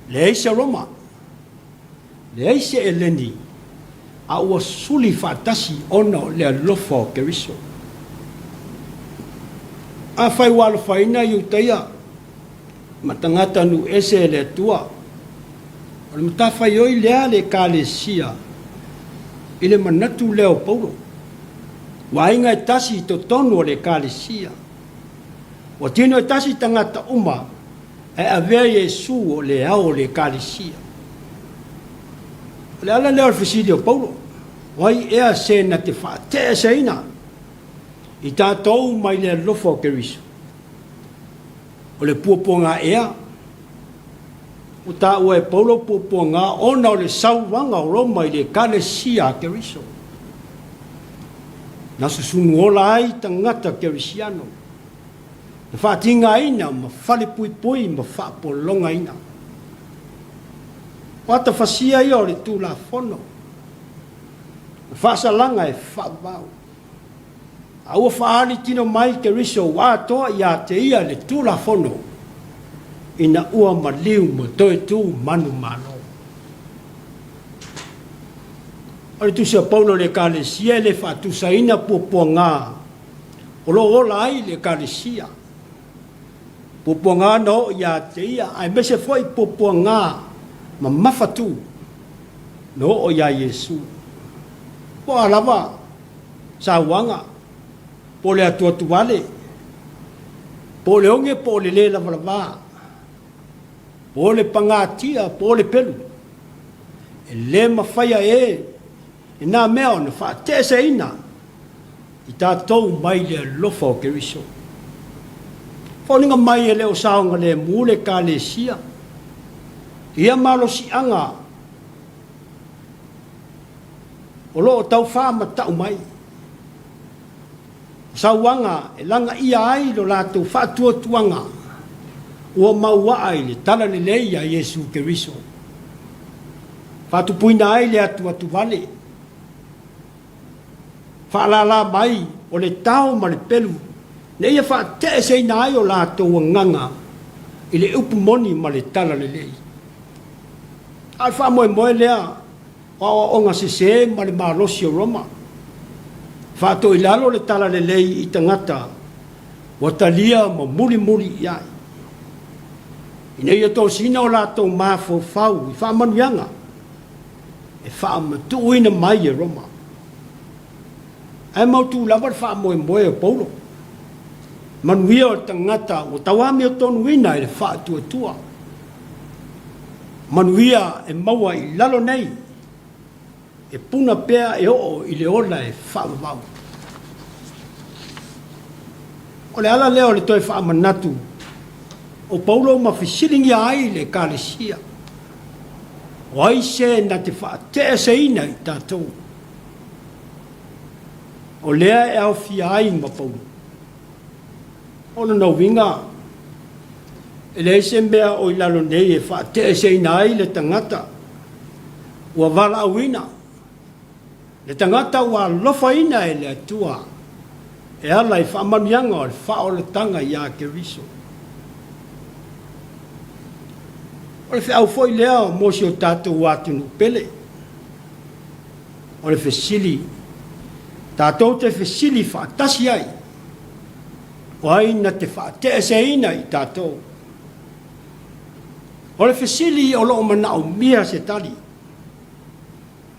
leai se Roma, leai se Eleni, a ua suli faatasi ona o le alofa o Keriso. Afai ua alofaina Iutaia ma tagata nuu ese e le Atua, o le matafaioi lea a le Ekalesia i le manatu lea o Paulo, ua aiga e tasi i totonu o le Ekalesia. Ua tino e tasi tagata uma ae avea Iesu o le ao o le Ekalesia. O le ala lea o le fesili o Paulo, O ai ea se na te faateeseina i tatou mai le alofa o Keriso? O le puapuaga ea? Ua taua e Paulo puapuaga ona o le sauaga o Roma i le Ekalesia a Keriso. Na susunu ola ai tagata Kerisiano, na faatigaina ma falepuipui ma faapologaina. O ata fasia ia o le Tulafono, na faasalaga e faavavau. A ua faaali tino mai Keriso ua atoa ia te ia le Tulafono ina ua maliu ma toe tu manumalo. O le tusi a Paulo i le Ekalesia e le faatusaina puapuaga o lo o ola ai le Ekalesia. Puapuaga na oo ia te ia, aemaise foi puapuaga mamafatu na oo iā Iesu. Po o a lava sauaga, po o le atuatuvale, po o le oge po o le lē lavalavā, po o le pagatia po o le pelu, e lē mafaia ē e nā mea ona faateeseina i tatou mai le alofa o Keriso. Foliga mai e le o saogalemu le Ekalesia i ia malosiaga o lo o tau faamata'u mai. O sauaga e lagaia ai lo latou faatuatuaga ua mauaa i le talalelei a Iesu Keriso, faatupuina ai le atuatuvale, faalala mai o le tao ma le pelu ina ia faateeseina ai o latou agaga i le upu moni ma le talalelei. A o le faamoemoe lea o aoaoga sese ma le malosi o Roma. Faatoilalo le talalelei i tagata ua talia ma mulimuli i ai, ina ia tosina o latou mafaufau i faamanuiaga e faamatuuina mai e Roma. Ae mautu lava le faamoemoe o Paulo, manuia o le tagata ua tauamiotonuina i le faatuatua. Manuia e maua i lalo nei, e puna pea e oo i le ola e faavavau. O le ala lea o le toe faamanatu o Paulo ma fesiligia ai le Ekalesia, O ai se na te faateeseina i tatou? O lea e aofia ai ma Paulo. O lona uiga, e leai se mea o i lalo nei e faateeseina ai le tagata ua valaauina, le tagata ua alofaina e le Atua e ala i faamanuiaga o le faaolataga iā Keriso. O le feau foi lea mo si o tatou atunuu pele. O le fesili tatou te fesili faatasi ai, o ai na te faateeseina i tatou? O le fesili o lo o manaomia se tali.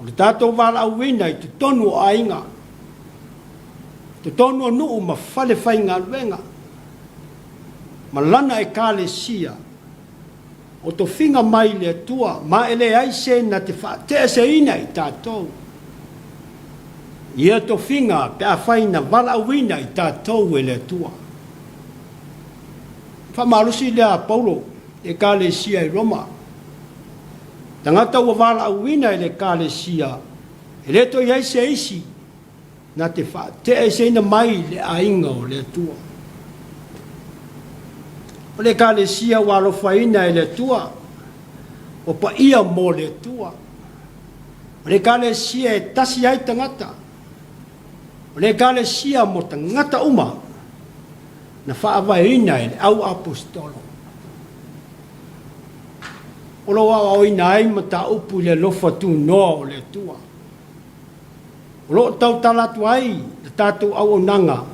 O le tatou valaauina i totonu o aiga, totonu o nuu ma fale faigaluega, ma lana Ekalesia, o tofiga mai le Atua, ma e leai se na te faateeseina i tatou. Ia tofiga pe afai na valaauina i tatou e le Atua. Faamalosi lea a Paulo i Ekalesia i Roma. Tagata ua valaauina e le Ekalesia, e le toe i ai se isi na te faateeseina mai le aiga o le Atua. O le Ekalesia ua alofaina e le Atua, ua paia mo le Atua. O le Ekalesia e tasi ai tagata, o le Ekalesia mo tagata uma na faavaeina e le au aposetolo. O lo o aoaoina ai mataupu i le alofa tunoa o le Atua. O lo o tautala atu ai le tatou auaunaga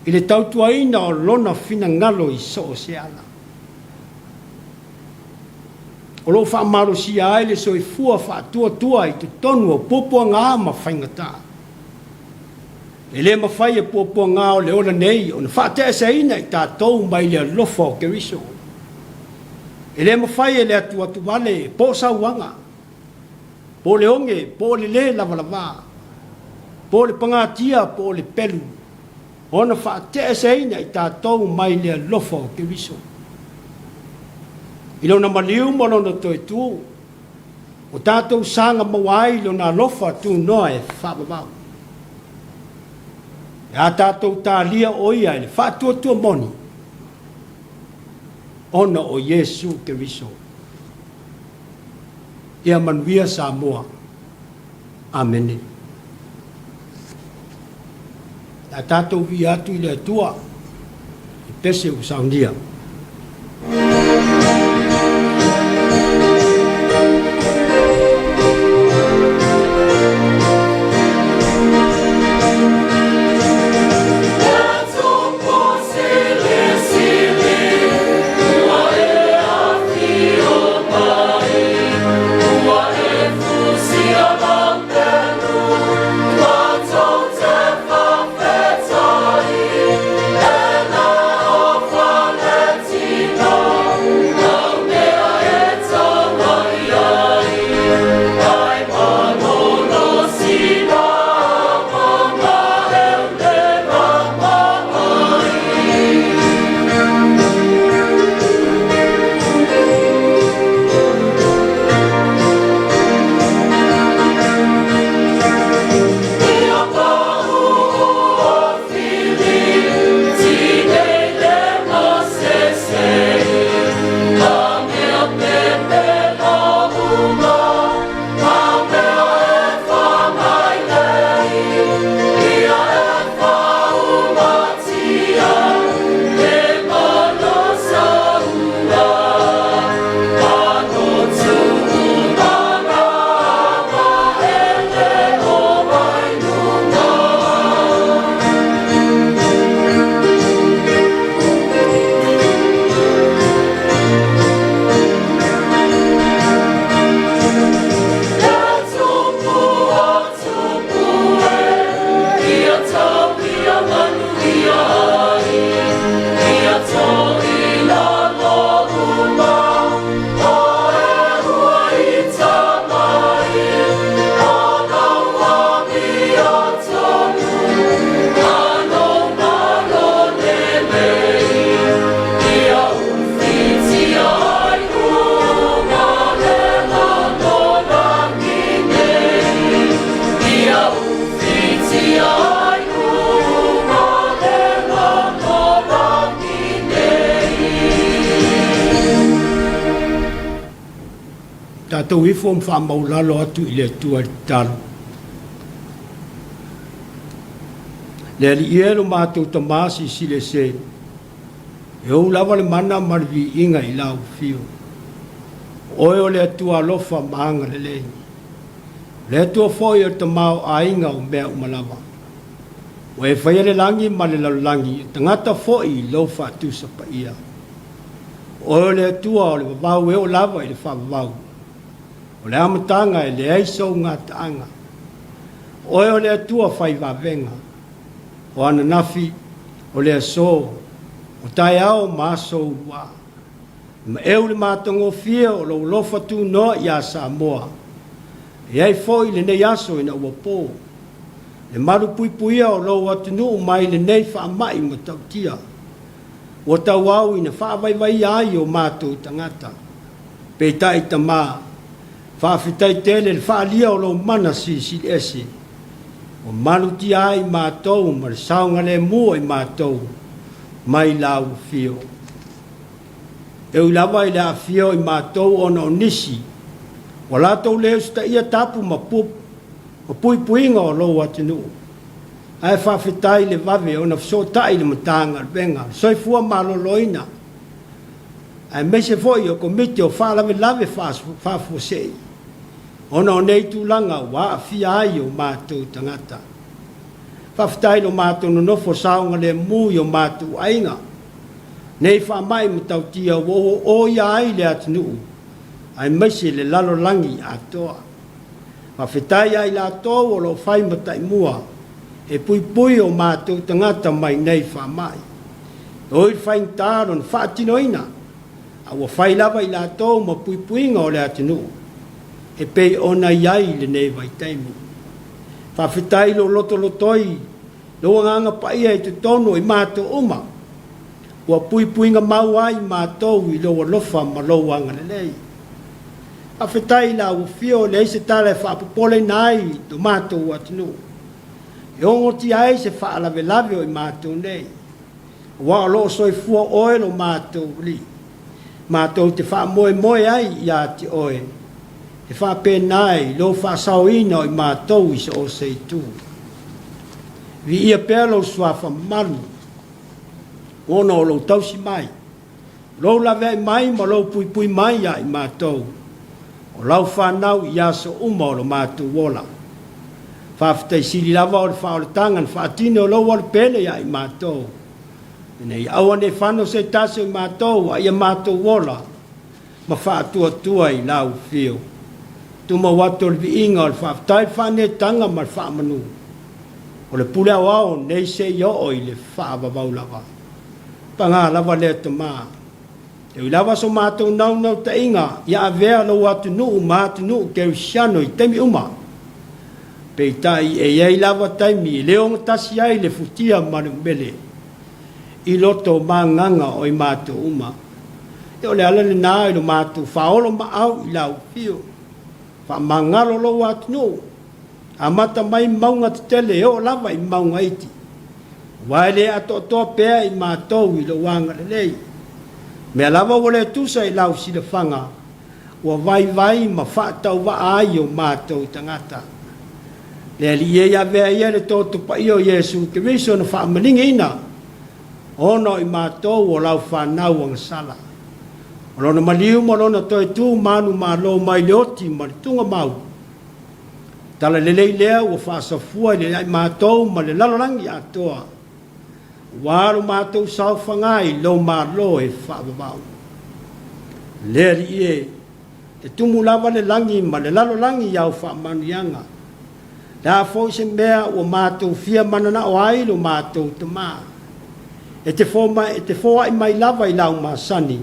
i le tautuaina o Lona finagalo i so o se ala. O lo o faamalosia ai le soifua faatuatua i totonu o puapuaga ma faigata. E le mafai e puapuaga o le ola nei ona faateeseina i tatou mai le alofa o Keriso. E le mafai e le atuatuvale po o sauaga po o le oge, po o le lē lavalavā, po o le pagatia, po o le pelu, ona faateeseina i tatou mai le alofa o Keriso. I lona maliu ma lona toe tu, o tatou saga maua ai lona alofa tunoa e faavavau. E a tatou talia o ia i le faatuatua moni, ona o Iesu Keriso. Ia manuia Samoa. Amene. A tatou viia atu i le Atua i pese ua saunia. Tatou ifo ma faamaulalo atu i le Atua i le tatalo. Le Alii e lo matou Tama silisili ese, e ou lava le mana ma le viiga i lau afio. O oe o le Atua alofa ma agalelei. O le Atua foi o le tamaoaiga o mea uma lava. Ua e faia le lagi ma le lalolagi, o tagata foi i lou faatusa paia. O oe o le Atua o le vavau e oo lava i le faavavau. O le amataga e leai sou gataaga. O oe o le Atua fai vavega. O ananafi, o le aso, o taeao ma aso uluā. E maeu le matagofie o lou alofa tunoa iā Samoa. E i ai foi lenei aso ina ua po. Le malupuipuia o lou atunuu mai lenei faamai matautia. Ua tauau ina faavaivaia ai o matou tagata. Peitai Tama, faafetai tele le faalia o lou mana silisili ese. Ua malutia ai matou ma le saogalemu o i matou mai lau afio. E ui lava i le aafia o i matou ona o nisi ua latou le usitaia tapu ma puipuiga o lou atunuu, ae faafetai le vave ona fesootai le Matagaluega o le Soifua Maloloina aemaise foi o Komiti o Faalavelave Faafuasei ona o nei tulaga ua aafia ai o matou tagata. Faafetai i lo matou nonofo saogalemu i o matou aiga, nei faamai matautia ua oia ai le atunuu aemaise le lalolagi atoa. Faafetai ia i latou o lo o fai ma taimua e puipui o matou tagata mai nei faamai. E ui le faigata lona faatinoina, a ua fai lava i latou ma puipuiga o le atunuu e pei ona i ai i lenei vaitaimi. Faafetai i lou lotolotoi, lou agaga paia i totonu o i matou uma, ua puipuiga mau ai matou i lou alofa ma lou agalelei. Faafetai i lau afio, e leai se tala e faapopoleina ai lo matou atunuu, e ogotia ai se faalavelave o i matou nei, aua o lo o soifua oe lo matou Alii, matou te faamoemoe ai ia te oe, e faapena i lou faasaoina o i matou i so o se itu. Viia pea lou suafa mamalu, ona o lou tausi mai. Lou laveai mai ma lou puipui mai ia i matou, o lau fanau i aso uma o lo matou ola. Faafetai sili lava o le faaolataga na faatino e lou alu pele ia i matou, ina ia aua ne i fano se tasi o i matou a ia matou ola ma faatuatua i lau afio. Tumau atu o le viiga o le faafetai, le faaneetaga ma le faamanu o le pule aoao nei seia oo i le faavavau lava. Paga lava lea tama. E ui lava so matou naunautaiga ia avea lou atunuu ma atunuu kerisiano i taimi uma, peitai e i ai lava taimi e le ogatasi ai le futia ma le umele i loto ma agaga o i matou uma. E o le ala lena i lo matou faaolo maau i lau afio. Faamagalo lou atunuu. Amata mai mauga tetele e oo lava i mauga iti, aua e le atoatoa pea i matou i lou agalelei. Mea lava ua le tusa i lau silafaga, ua vaivai ma faatauvaa ai o matou tagata. Le Alii e ia avea ia le toto paia o Iesu Keriso na faamaligiina ona o i matou o lau fanau agasala. O lona maliu ma lona toe tu manumalo mai le oti ma le tugamau, Tala lelei lea ua faasafua i le ia i matou ma le lalolagi atoa, aua lo matou saofaga i lou Malo e faavavau. Le Alii e, e tumu lava le lagi ma le lalolagi i au faamanuiaga. Le a foi se mea ua matou fia mananao ai lo matou Tama, e te e te foai mai lava i lau masani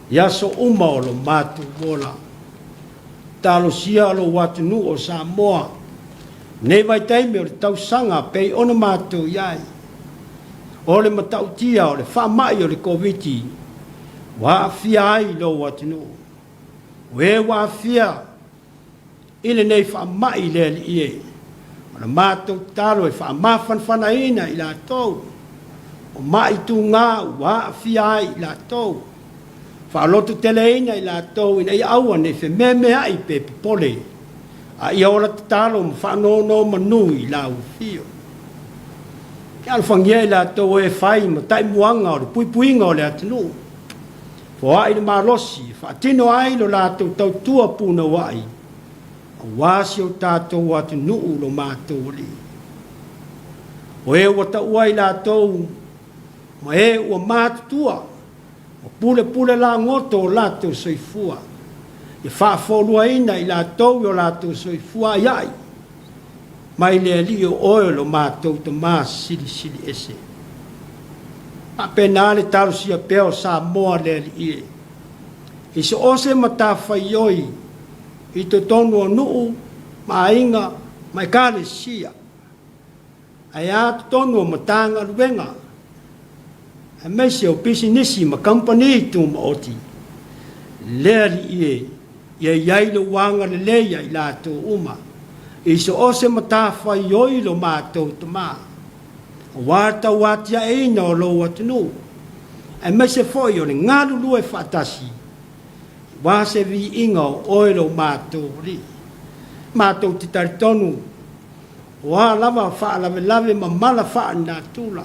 i aso uma o lo matou ola. Talosia lou atunuu o Samoa nei vaitaimi o le tausaga pei ona matou i ai. O le matautia o le faamai o le Koviti ua aafia ai lou atunuu. O e ua aafia i lenei faamai le Alii e, o le matou tatalo e faamafanafanaina i latou, o mai tuga ua aafia ai i latou. Faalototeleina i latou ina ia aua ne i femeamea'i pe popole, a ia ola tatalo ma faanonomanu i lau afio. Ia alofagia i latou o e fai ma taimuaga o le puipuiga o le atunuu, foai le malosi e faatino ai lo latou tautua punouai aua si o tatou atunuu lo matou Alii. O e ua taua i latou ma e ua matutua, Ua pulepule lagoto o latou soifua, ia faafualuaina i latou i o latou soifua aiai, mai le Alii o oe o lo matou Tama Silisili Ese. Faapena le talosia pea o Samoa le Alii e, i so o se matafaioi i totonu o nuu ma aiga ma Ekalesia, Ae a totonu o Matagaluega aemaise o pisinisi ma kamupani tumaoti, le Alii e, ia i ai lou agalelei ia i latou uma, i so o se matafaioi lo matou Tama, aua le tauatiaeina o lou atunuu, aemaise foi o le galulue faatasi aua se viiga o oe lo matou Alii. Matou te talitonu O a lava faalavelave ma mala faalenatura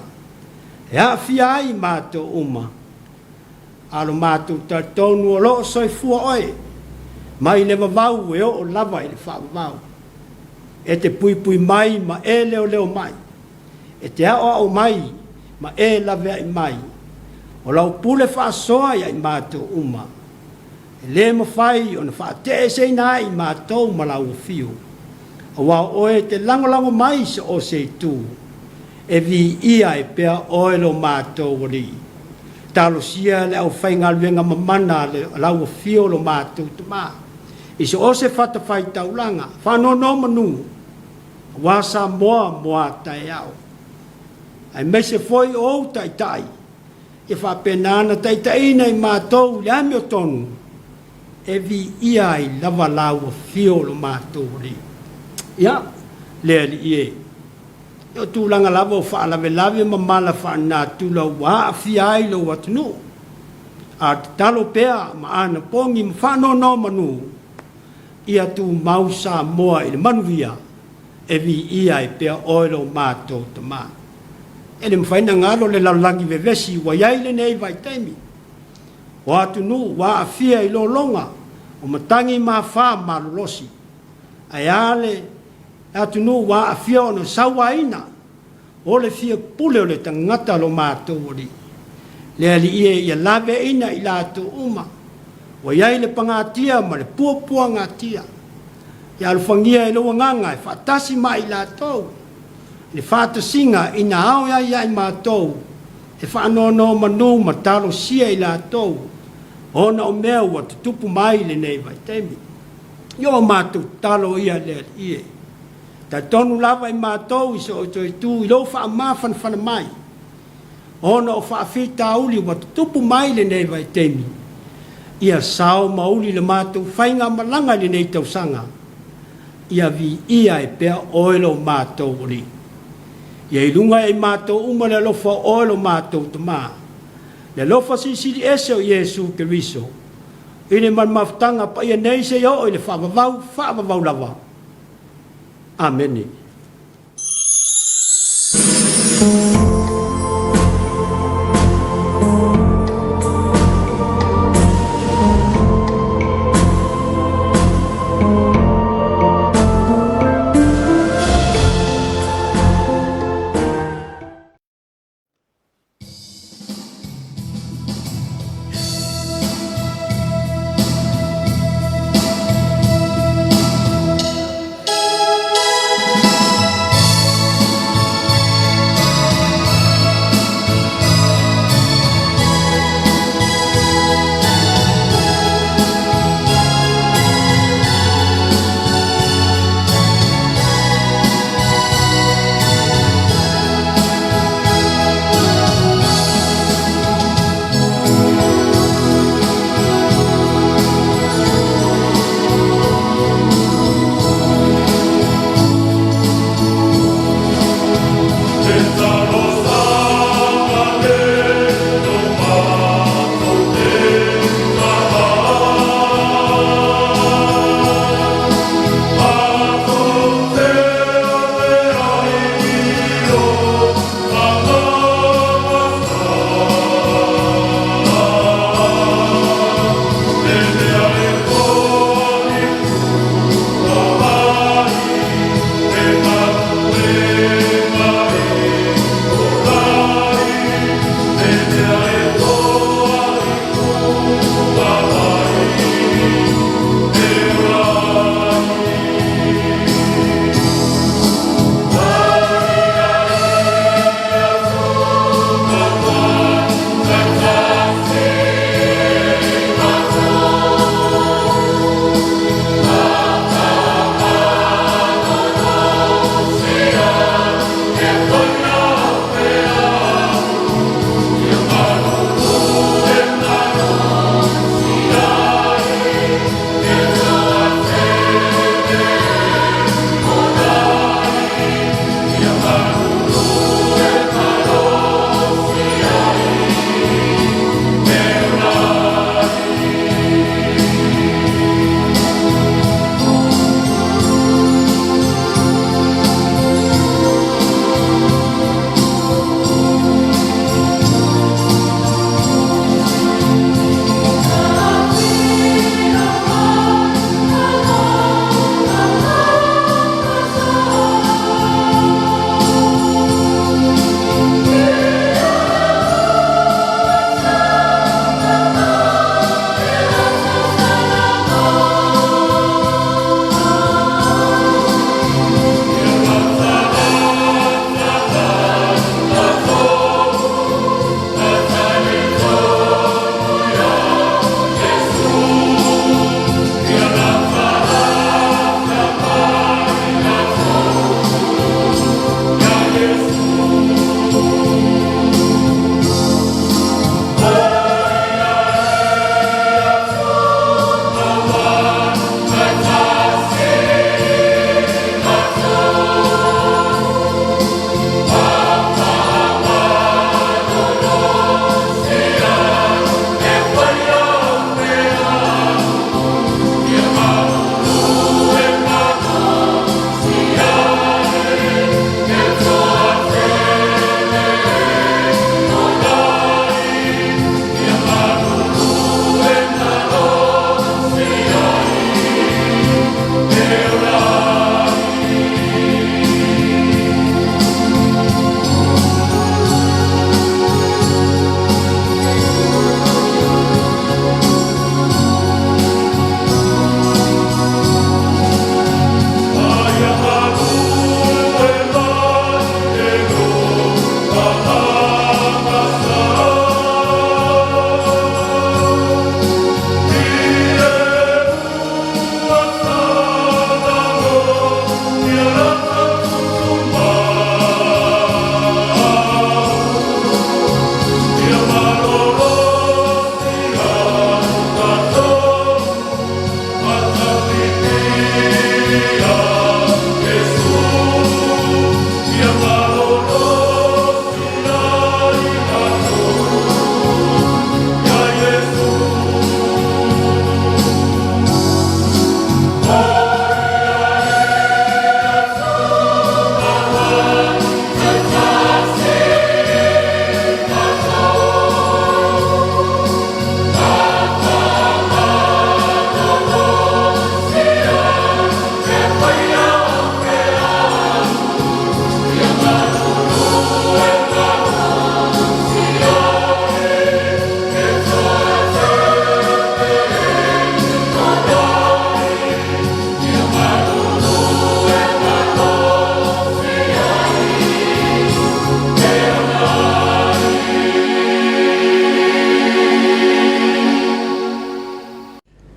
e aafia ai matou uma, a lo matou talitonu o lo o soifua oe mai le vavau e oo lava i le faavavau. E te puipui mai ma e leoleo mai, e te aoao mai ma e laveai mai. O lau pule faasoa ia i matou uma. E lē mafai ona faate'eseina ai matou ma lau afio, auā o oe e te lagolago mai i so o se itu, e viia ai pea oe lo matou Alii. Talosia le aufaigaluega mamana a lau afio lo matou Tama, i so o se fatafaitaulaga, faanonomanu, auā Samoa mo a taeao, aemaise foi o ou taitai, Ia faapena ona taitaiina i matou i le amiotonu e viia ai lava lau afio o lo matou Alii. Ia, le Alii e, ia o tulaga lava o faalavelave ma mala faalenatura ua aafia ai lou atunuu, a tatalo pea ma anapogi ma faanonomanu, ia tumau Samoa i le manuia e viia ai pea oe lo matou Tama. E le mafai ona galo le lalolagi vevesi ua i ai lenei vaitaimi. O atunuu ua aafia i lologa o matagi ma afa malolosi, ae a le atunuu ua aafia ona sauaina o le fia pule o le tagata lo matou Alii. Le Alii e ia laveaina i latou uma ua i ai le pagatia ma le puapuagatia. Ia alofagia e lou Agaga e faatasi ma i latou i le faatasiga ina ao ai ia i matou e faanonomanu ma talosia i latou ona o mea ua tutupu mai i lenei vaitaimi. I o matou tatalo ia le Alii e. Talitonu lava i matou i so outou itu i lou faamafanafana mai ona o faafitauli ua tutupu mai lenei vaitaimi, ia sao ma uli le matou faigamalaga i lenei tausaga, ia viia ai pea oe lo matou Alii. Ia i luga i matou uma le alofa o oe lo matou Tama, le alofa silisili ese o Iesu Keriso, i le ma le mafutaga paia nei seia oo i le faavavau faavavau lava. Amene.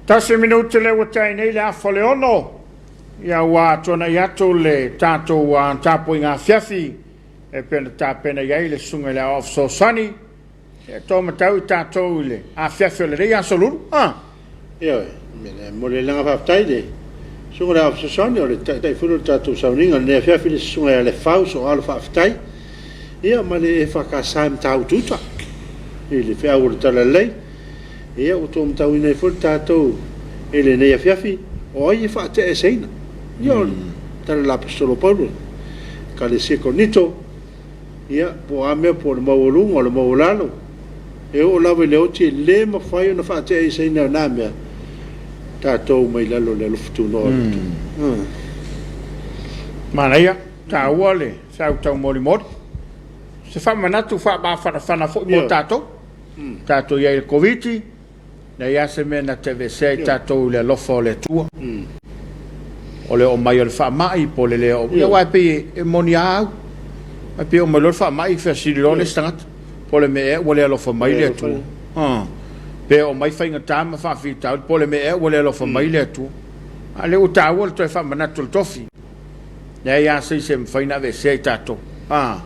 Tasi minute lea ua tea ai nei le afa o le ono, ia ua tuanai atu le tatou tapuaiga afiafi e pei ona tapena i ai le Susuga i le Aoao Fesoasoani. Ia to matau i tatou i le afiafi o lenei aso lulu. Ah. Ioe, e momoli ai le agaga faafetai i le Susuga i le Aoao Fesoasoani, o le Taitai foi lea o le tatou sauniga i lenei afiafi, le Susuga ia Lefau Soalo Faafetai, ia ma le EFKS i Matautu-uta i le feau o le Talalelei. Ia ua tou matauina ai foi le tatou i lenei afiafi, o ai e faateaeseina? Ia o le tala a le Aposetolo Paulo i le Ekalesia i Korinito, ia po o a mea po o le maualuga, o le maualalo, e oo lava i le oti e le mafai ona faateaeseina e na mea tatou mai lalo o le alofa tunoa o le Atua. Manaia, taua le feau taumolimoli. Se faamanatu faamafanafana foi mo tatou. Tatou i ai i le Koviti, leai lava se mea na te aveesea i tatou i le alofa o le Atua. O le oo mai o le faamai po o le le oo, ia aua e pei e moni lava au. E pei e oo mai loa le faamai feasili loa le isi tagata, po o le mea ea ua le alofa mai le Atua. Pe oo mai faigata ma faafitauli, po o le mea ea ua le alofa mai le Atua. A o lea ua taua le toe faamanatu o le tofi. Leai lava se isi e mafai ona aveesea i tatou. A.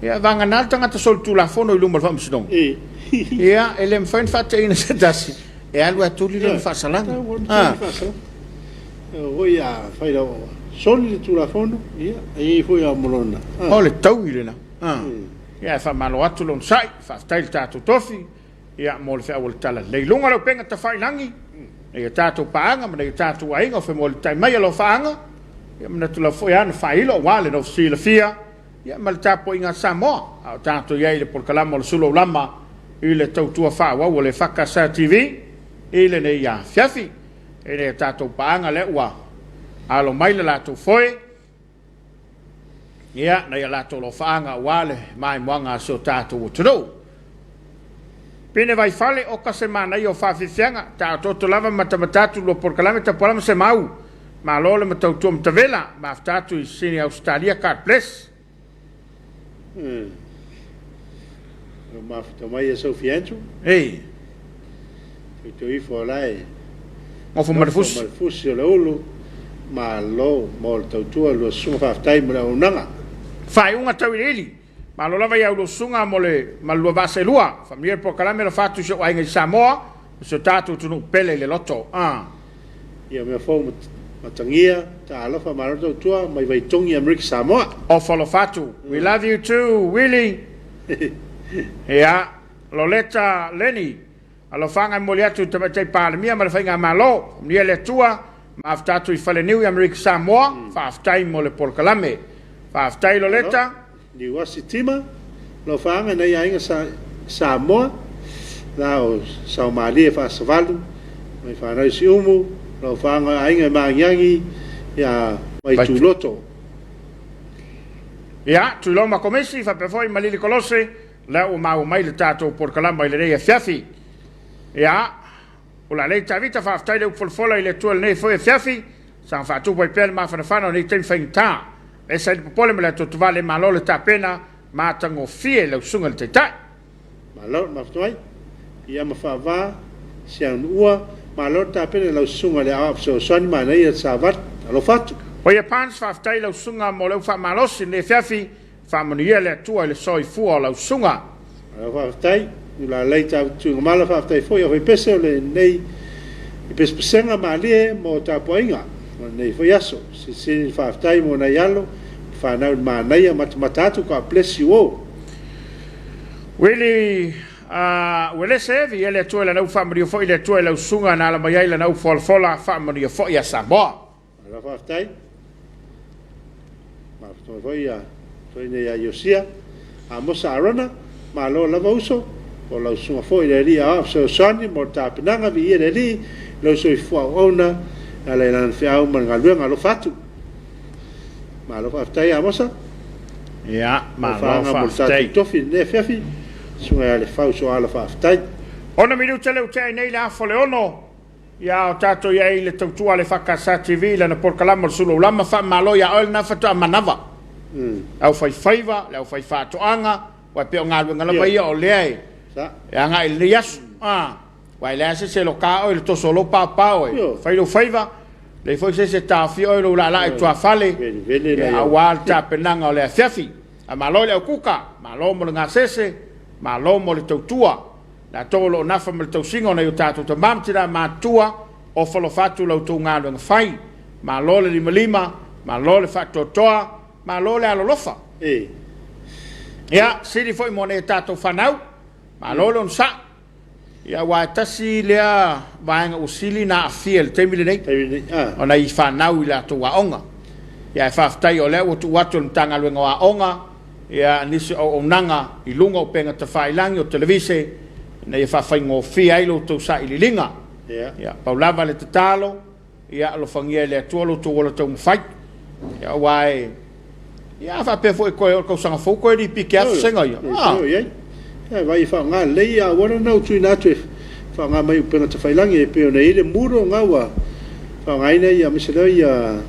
Ia, vagana le tagata solitulafono i luma o le faamasinoga. Ia, e le mafai ona faateina se tasi e alu e tuli lona faasalaga. A. Foi a fai lau soli le tulafono, ia, e i ai foi lava ma lona. O le taui lena. A. Ia, e faamalo atu le onosai, faafetai i le tatou tofi. Ia, mo le feau o le Talalelei. I luga o le upega tafailagi, nai a tatou paaga ma nai o tatou aiga o femualitai mai alofaaga, ia manatu lava foi a na faailo aua le nofo silafia, ia ma le tapuaiga a Samoa, a o tatou i ai i le polokalama o le Sulu Aulama i le tautua faaauau a le EFKS TV i lenei afiafi. I nai a tatou paaga lea ua alo mai le latou foe, Ia, nai a latou alofaaga aua le maimoaga a si o tatou atunuu. Pine Vaifale, oka se manaia o faafiafiaga, taotooto lava matamata atu lua polokalame tapuala ma se mau. Malo le matautua matavela, mafuta atu i Sydney Ausetalia, God bless. Ua mafuta mai e Sophie Andrew. Ei. Toito ifo o la e Nofo ma le fusi. Ma le fusi o le ulu. Malo mo le tautua lua susuga faafetai mo le auaunaga. Faaiuga tauiliili. Malo lava i au susuga mo le ma le lua vaa seelua. Faamanuia le polokalame alofa atu i si ou aiga i Samoa ma si o tatou atunuu pele i le loto. A. Ia mea fou matagia, talofa malo le tautua mai Vaitogi Amerika Samoa. Ofa alofa atu. We love you too Willy. Ia, Loleta Lenny. Alofaga e momoli atu i le Tamaitai Palemia ma le Faigamalo. Faamanuia le Atua. Mafuta atu i Faleniu i Amerika Samoa. Faafetai mo le polokalame. Faafetai Loleta. Niuasi Tima, Alofaga nai aiga Samoa, la o Saomalie Faasavalu, mai fanau i Siumu, alofaga aiga e maagiagi ia Vaituloto. Ia, Tuiloma Komisi, faapea foi Malili Kolose, Lea ua maua mai le tatou polokalama i lenei afiafi. Ia, Ulalei Tavita, faafetai le upu folafola i le Atua i lenei foi afiafi. Saga faatupu ai pea le mafanafana o nei taimi faigata. Ese ai le popole ma le atoatovale, malo le tapena, matagofie lau susuga i le Taitai. Malo le mafuta Ia ma faava, Siaunua, malo le tapena i lau susuga i le Aoao Fesoasoani manaia le savali. Alofa atu. Oia Pans, faafetai i lau susuga mo le upu faamalosi i lenei afiafi. Faamanuia le Atua i le soifua o lau susuga. Malo faafetai Ulalei Tuigamala faafetai foi Aufaipese o lenei pesepesega malie mo tapuaiga o lenei foi aso. Silisili le faafetai mo nai alo ma fanau i le manaia matamata atu God bless you all. Willie Uelese, viia le Atua i lana upu faamanuia foi le Atua i lau susuga na ala mai ai lana upu folafola faamanuia foi ia Samoa. Malo faafetai. Faafetai foi ia toeaina ia Iosia, Amosa Arona, malo lava uso, o lau susuga foi le Alii Aoao Fesoasoani mo le tapenaga, viia le Alii, lou soifua auauna e ala i lana feau ma le galuega, alofa atu. Malo faafetai Amosa. Ia, malo faafetai. Mo le tatou tofi i lenei afiafi, susuga ia Lefau Soala faafetai. Ono minute lea ua tea ai nei le afa o le ono. Ia o tatou i ai i le tautua a le EFKS TV i lana polokalama o le Sulu Aulama, faamalo ia oe lena faatoa manava. Le aufaifaiva, le aufaifaatoaga, aua e pei o galuega lava ia o lea e agai i lenei aso. Aua e leai se isi e loka oe i le toso o lou paopao e fai lou faiva, leai foi se isi e taofia oe i lou laalaa i tuafale, aua le tapenaga o le afiafi. Ae malo i le aukuka, malo mo le gasese, malo mo le tautua. Latou o lo o nafa ma le tausiga o nai o tatou tama ma tina matutua, ofa alofa atu la outou galuega fai. Malo le limalima, malo le faatoatoa, malo le alolofa. Ia, sili foi mo nai a tatou fanau, malo le onosai. Ia, aua e tasi lea vaega ua sili ona aafia i le taimi lenei, o nai fanau i latou aoga. Ia, ae faafetai o lea ua tuu atu e le Matagaluega o Aoga ia nisi o auaunaga i luga o upega tafailagi o televise ina ia faafaigofie ai lo outou sailiiliga. Ia, pau lava le tatalo, Ia alofagia e le Atua lo outou ola taumafai. Ia, aua e, ia a faapea foi e toe o le tausaga fou toe lipiki lava vasega ia. Ah. Ia, vai e faaaoga lelei ia auala na ua tuuina atu e faaaoga mai upega tafailagi e pei ona i ai le Moodle na ua faaaogaina ia aemaise lava ia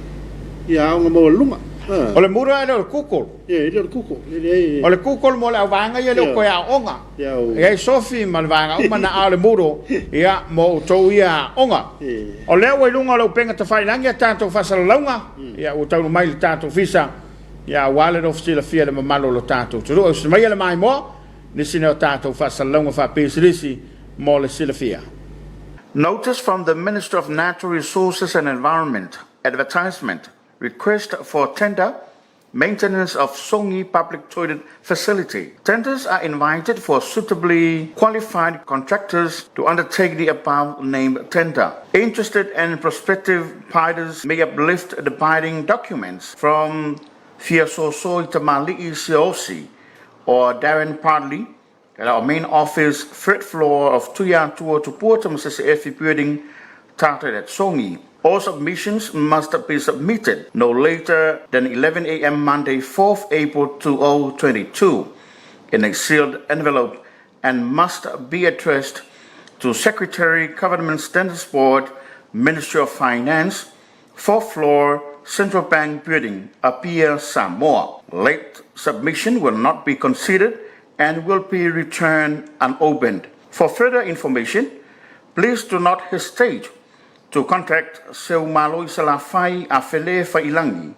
ia aoga maualuluga. Ah. O le Moodle e le o le Google. Ia, e le o le Google. E leai. O le Google mo le auvaega ia e le o toe aoga. E i ai Sofi ma le vaega uma na, a o le Moodle, ia, mo outou ia aoga. O lea ua i luga o le upega tafailagi a tatou faasalalauga, ia, ua taunuu mai le tatou fisa, ia, aua le nofo silafia e le mamalu o lo tatou atunuu. Ausi maia le maimoa, nisi nei o tatou faasalalauga faapisilisi mo le silafia. Notice from the Minister of Natural Resources and Environment, Advertisement, Request for Tender, Maintenance of Songi Public Toilet Facility. Tenders are invited for suitably qualified contractors to undertake the above named tender. Interested and prospective bidders may uplift the bidding documents from Fiasosoi Tamali'i Siosi or Darren Padley at our main office, third floor of Tuya Tua Tupua Tamasese Efi Building, Tarted at Songi. All submissions must be submitted no later than 11 a.m. Monday, 4th April 2022 in a sealed envelope and must be addressed to Secretary, Government Standards Board, Ministry of Finance, fourth floor, Central Bank Building, Apia, Samoa. Late submission will not be considered and will be returned unopened. For further information, please do not hesitate to contact Seumalo Salafai Afele Failangi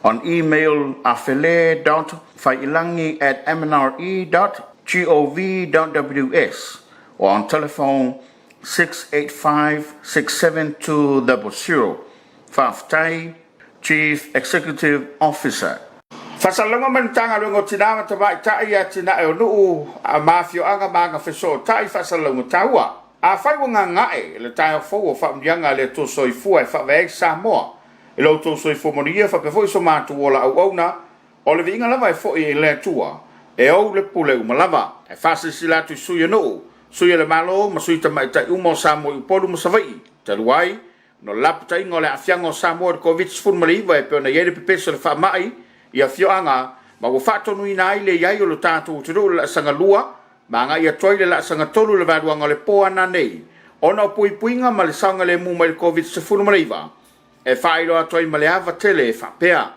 on email afele.failangi at mnre.gov.ws or on telephone 685 67200. Faafetai, Chief Executive Officer. Faasalalauga mai le Matagaluega o Tina ma Tamaitai, Atinae o Nuu ma Afioaga ma Agafesootai Faasalalauga Taua. Afai ua gaga'e le taeao fou o faamanuiaga a le Atua Soifua e faavae ai Samoa i lo outou soifua manuia faapea foi so matou ola auauna, o le viiga lava e foi i le Atua e ou le pule uma lava. E faasilasila atu i sui o nuu, sui o le Malo ma sui tamaitai uma o Samoa i Upolu ma Savaii, talu ai No le lapataiga o le aafiaga o Samoa i le Koviti-19 e pei ona i ai le pepesi o le faamai i afioaga ma ua faatonuina ai le i ai o lo tatou atunuu i le laasaga lua ma agai atu ai i le laasaga tolu i le vaeluaga o le po a nanei ona o puipuiga ma le saogalemu mai le Koviti-19 e faailoa atu ai ma le ava tele e faapea,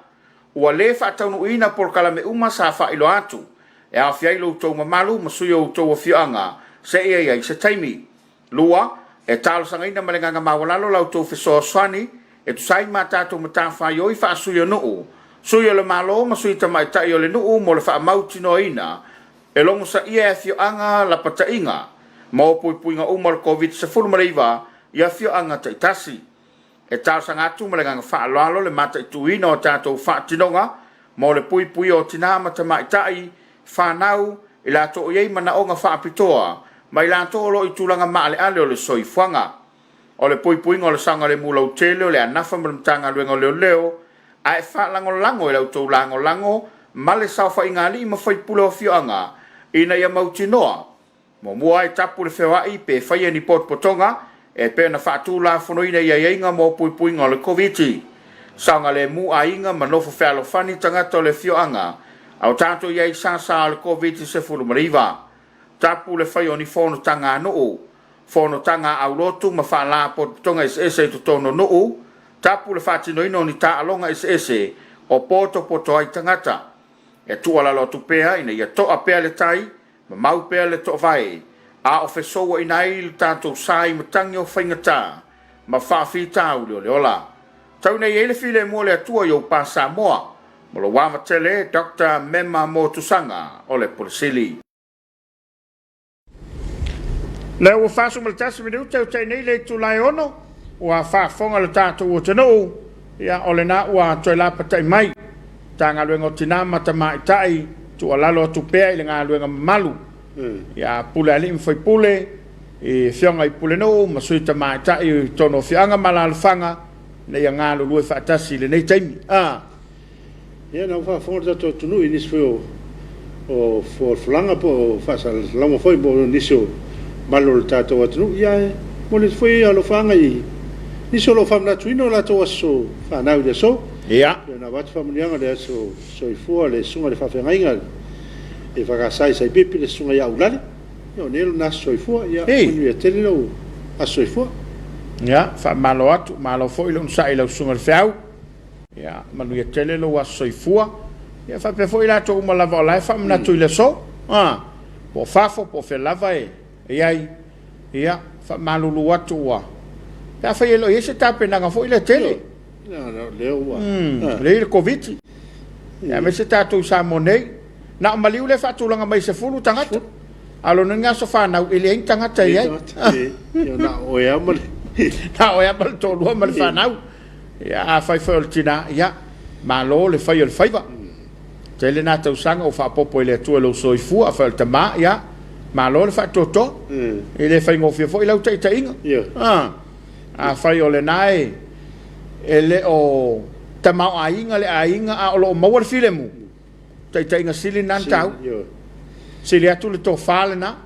Ua le faataunuuina polokalame uma sa faailoa atu e aofia ai lo outou mamalu ma sui o outou afioaga seia i ai se taimi. 2, E talosagaina ma le agaga maualalo la outou fesoasoani e tusa ai ma a tatou matafaioi faa-sui o nuu, sui o le Malo ma sui tamaitai o le nuu mo le faamautinoaina e logosaia e afioaga lapataiga ma o puipuiga uma o le Koviti-19 i afioaga taitasi. E talosaga atu ma le agaga faaaloalo le mataituina o a tatou faatinoga mo le puipuia o tinā ma tamaitai, fanau, i latou o i ai manaoga faapitoa, ma i latou o lo o i tulaga maaleale o le soifuaga. O le puipuiga o le saogalemu lautele o le a nafa ma le Matagaluega o Leoleo, a e faalagolago i la outou lagolago ma le saofaiga a alii ma faipule o afioaga ina ia mautinoa Muamua e tapu le feoai pe faia ni potopotoga e pei ona faatulafonoina i aiaiga mo puipuiga o le Koviti. Saogalemu aiga ma nofo fealofani tagata o le afioaga a o tatou i ai i sasa o le Koviti-19. Tapu le fai o ni fonotaga a nuu, fonotaga a aulotu ma faalapotopotoga eseese i totonu o nuu, tapu le faatinoina o ni taaloga eseese o potopoto ai tagata. E tuualalo atu pea ina ia to'a pea le tai, Mamau pea le toovae. a o fesouaina ai lo tatou sa i matagi o faigata ma faafitauli o le ola. Tau ina i ai le filemu o le Atua i ou pa Samoa, ma lou ava tele Doctor Mema Motusaga o le Pule Sili. Lea ua 41 minute ua tai nei le itula e 6, ua faafofoga le tatou atunuu, ia o lena ua toe lapatai mai Matagaluega o Tina ma Tamaitai, tuualalo atu pea i le galuega mamalu ia Pule Alii ma Faipule, i Afioga i Pulenuu ma Sui Tamaitai i totonu o afioaga ma alaalafaga ina ia galulue faatasi i lenei taimi. A. Ia, na ua faafofoga le tatou atunuu i nisi foi o o folafolaga po o faasalalauga foi mo nisi o malu o le tatou atunuu. Ia, e momoli atu foi alofaaga i nisi o lo o faamanatuina o latou aso fanau i le aso. Pei ona avatu faamanuiaga i le aso soifua le susuga i le faafeagaiga e EFKS i Saipipi le susuga ia Ulale. Ia, o nei lona aso soifua. Ia, manuia tele lou aso soifua. Ia, faamalo atu, malo foi le onosai i lau susuga i le Feau. Ia, manuia tele lou aso soifua. Ia, faapea foi i latou uma lava o la e faamanatu i le aso. A, po o fafo, po o fea lava e i ai. Ia, faamalulu atu ua, pe afai e le o i ai se tapenaga foi lea tele. Lea ua. Lea e i ai le Koviti. Ia, aemaise tatou i Samoa nei. Na o maliu lea e faatulaga mai e 10 tagata. A o lona uiga aso fanau e leai ni tagata e i ai. Na o oe lava ma le. Na o oe lava ma le toalua ma le fanau. Ia, afai foi o le tina, ia, malo le fai o le faiva. Tele na tausaga ua faaopoopo e le Atua i lou soifua, afai o le tama, ia, malo le faatoatoa. E le faigofie foi lau taitaiga. A, afai o lena e, e le o tamaoaiga le aiga a o lo o maua le filemu, taitaiga sili lena na taua. Sili atu le tofa lena.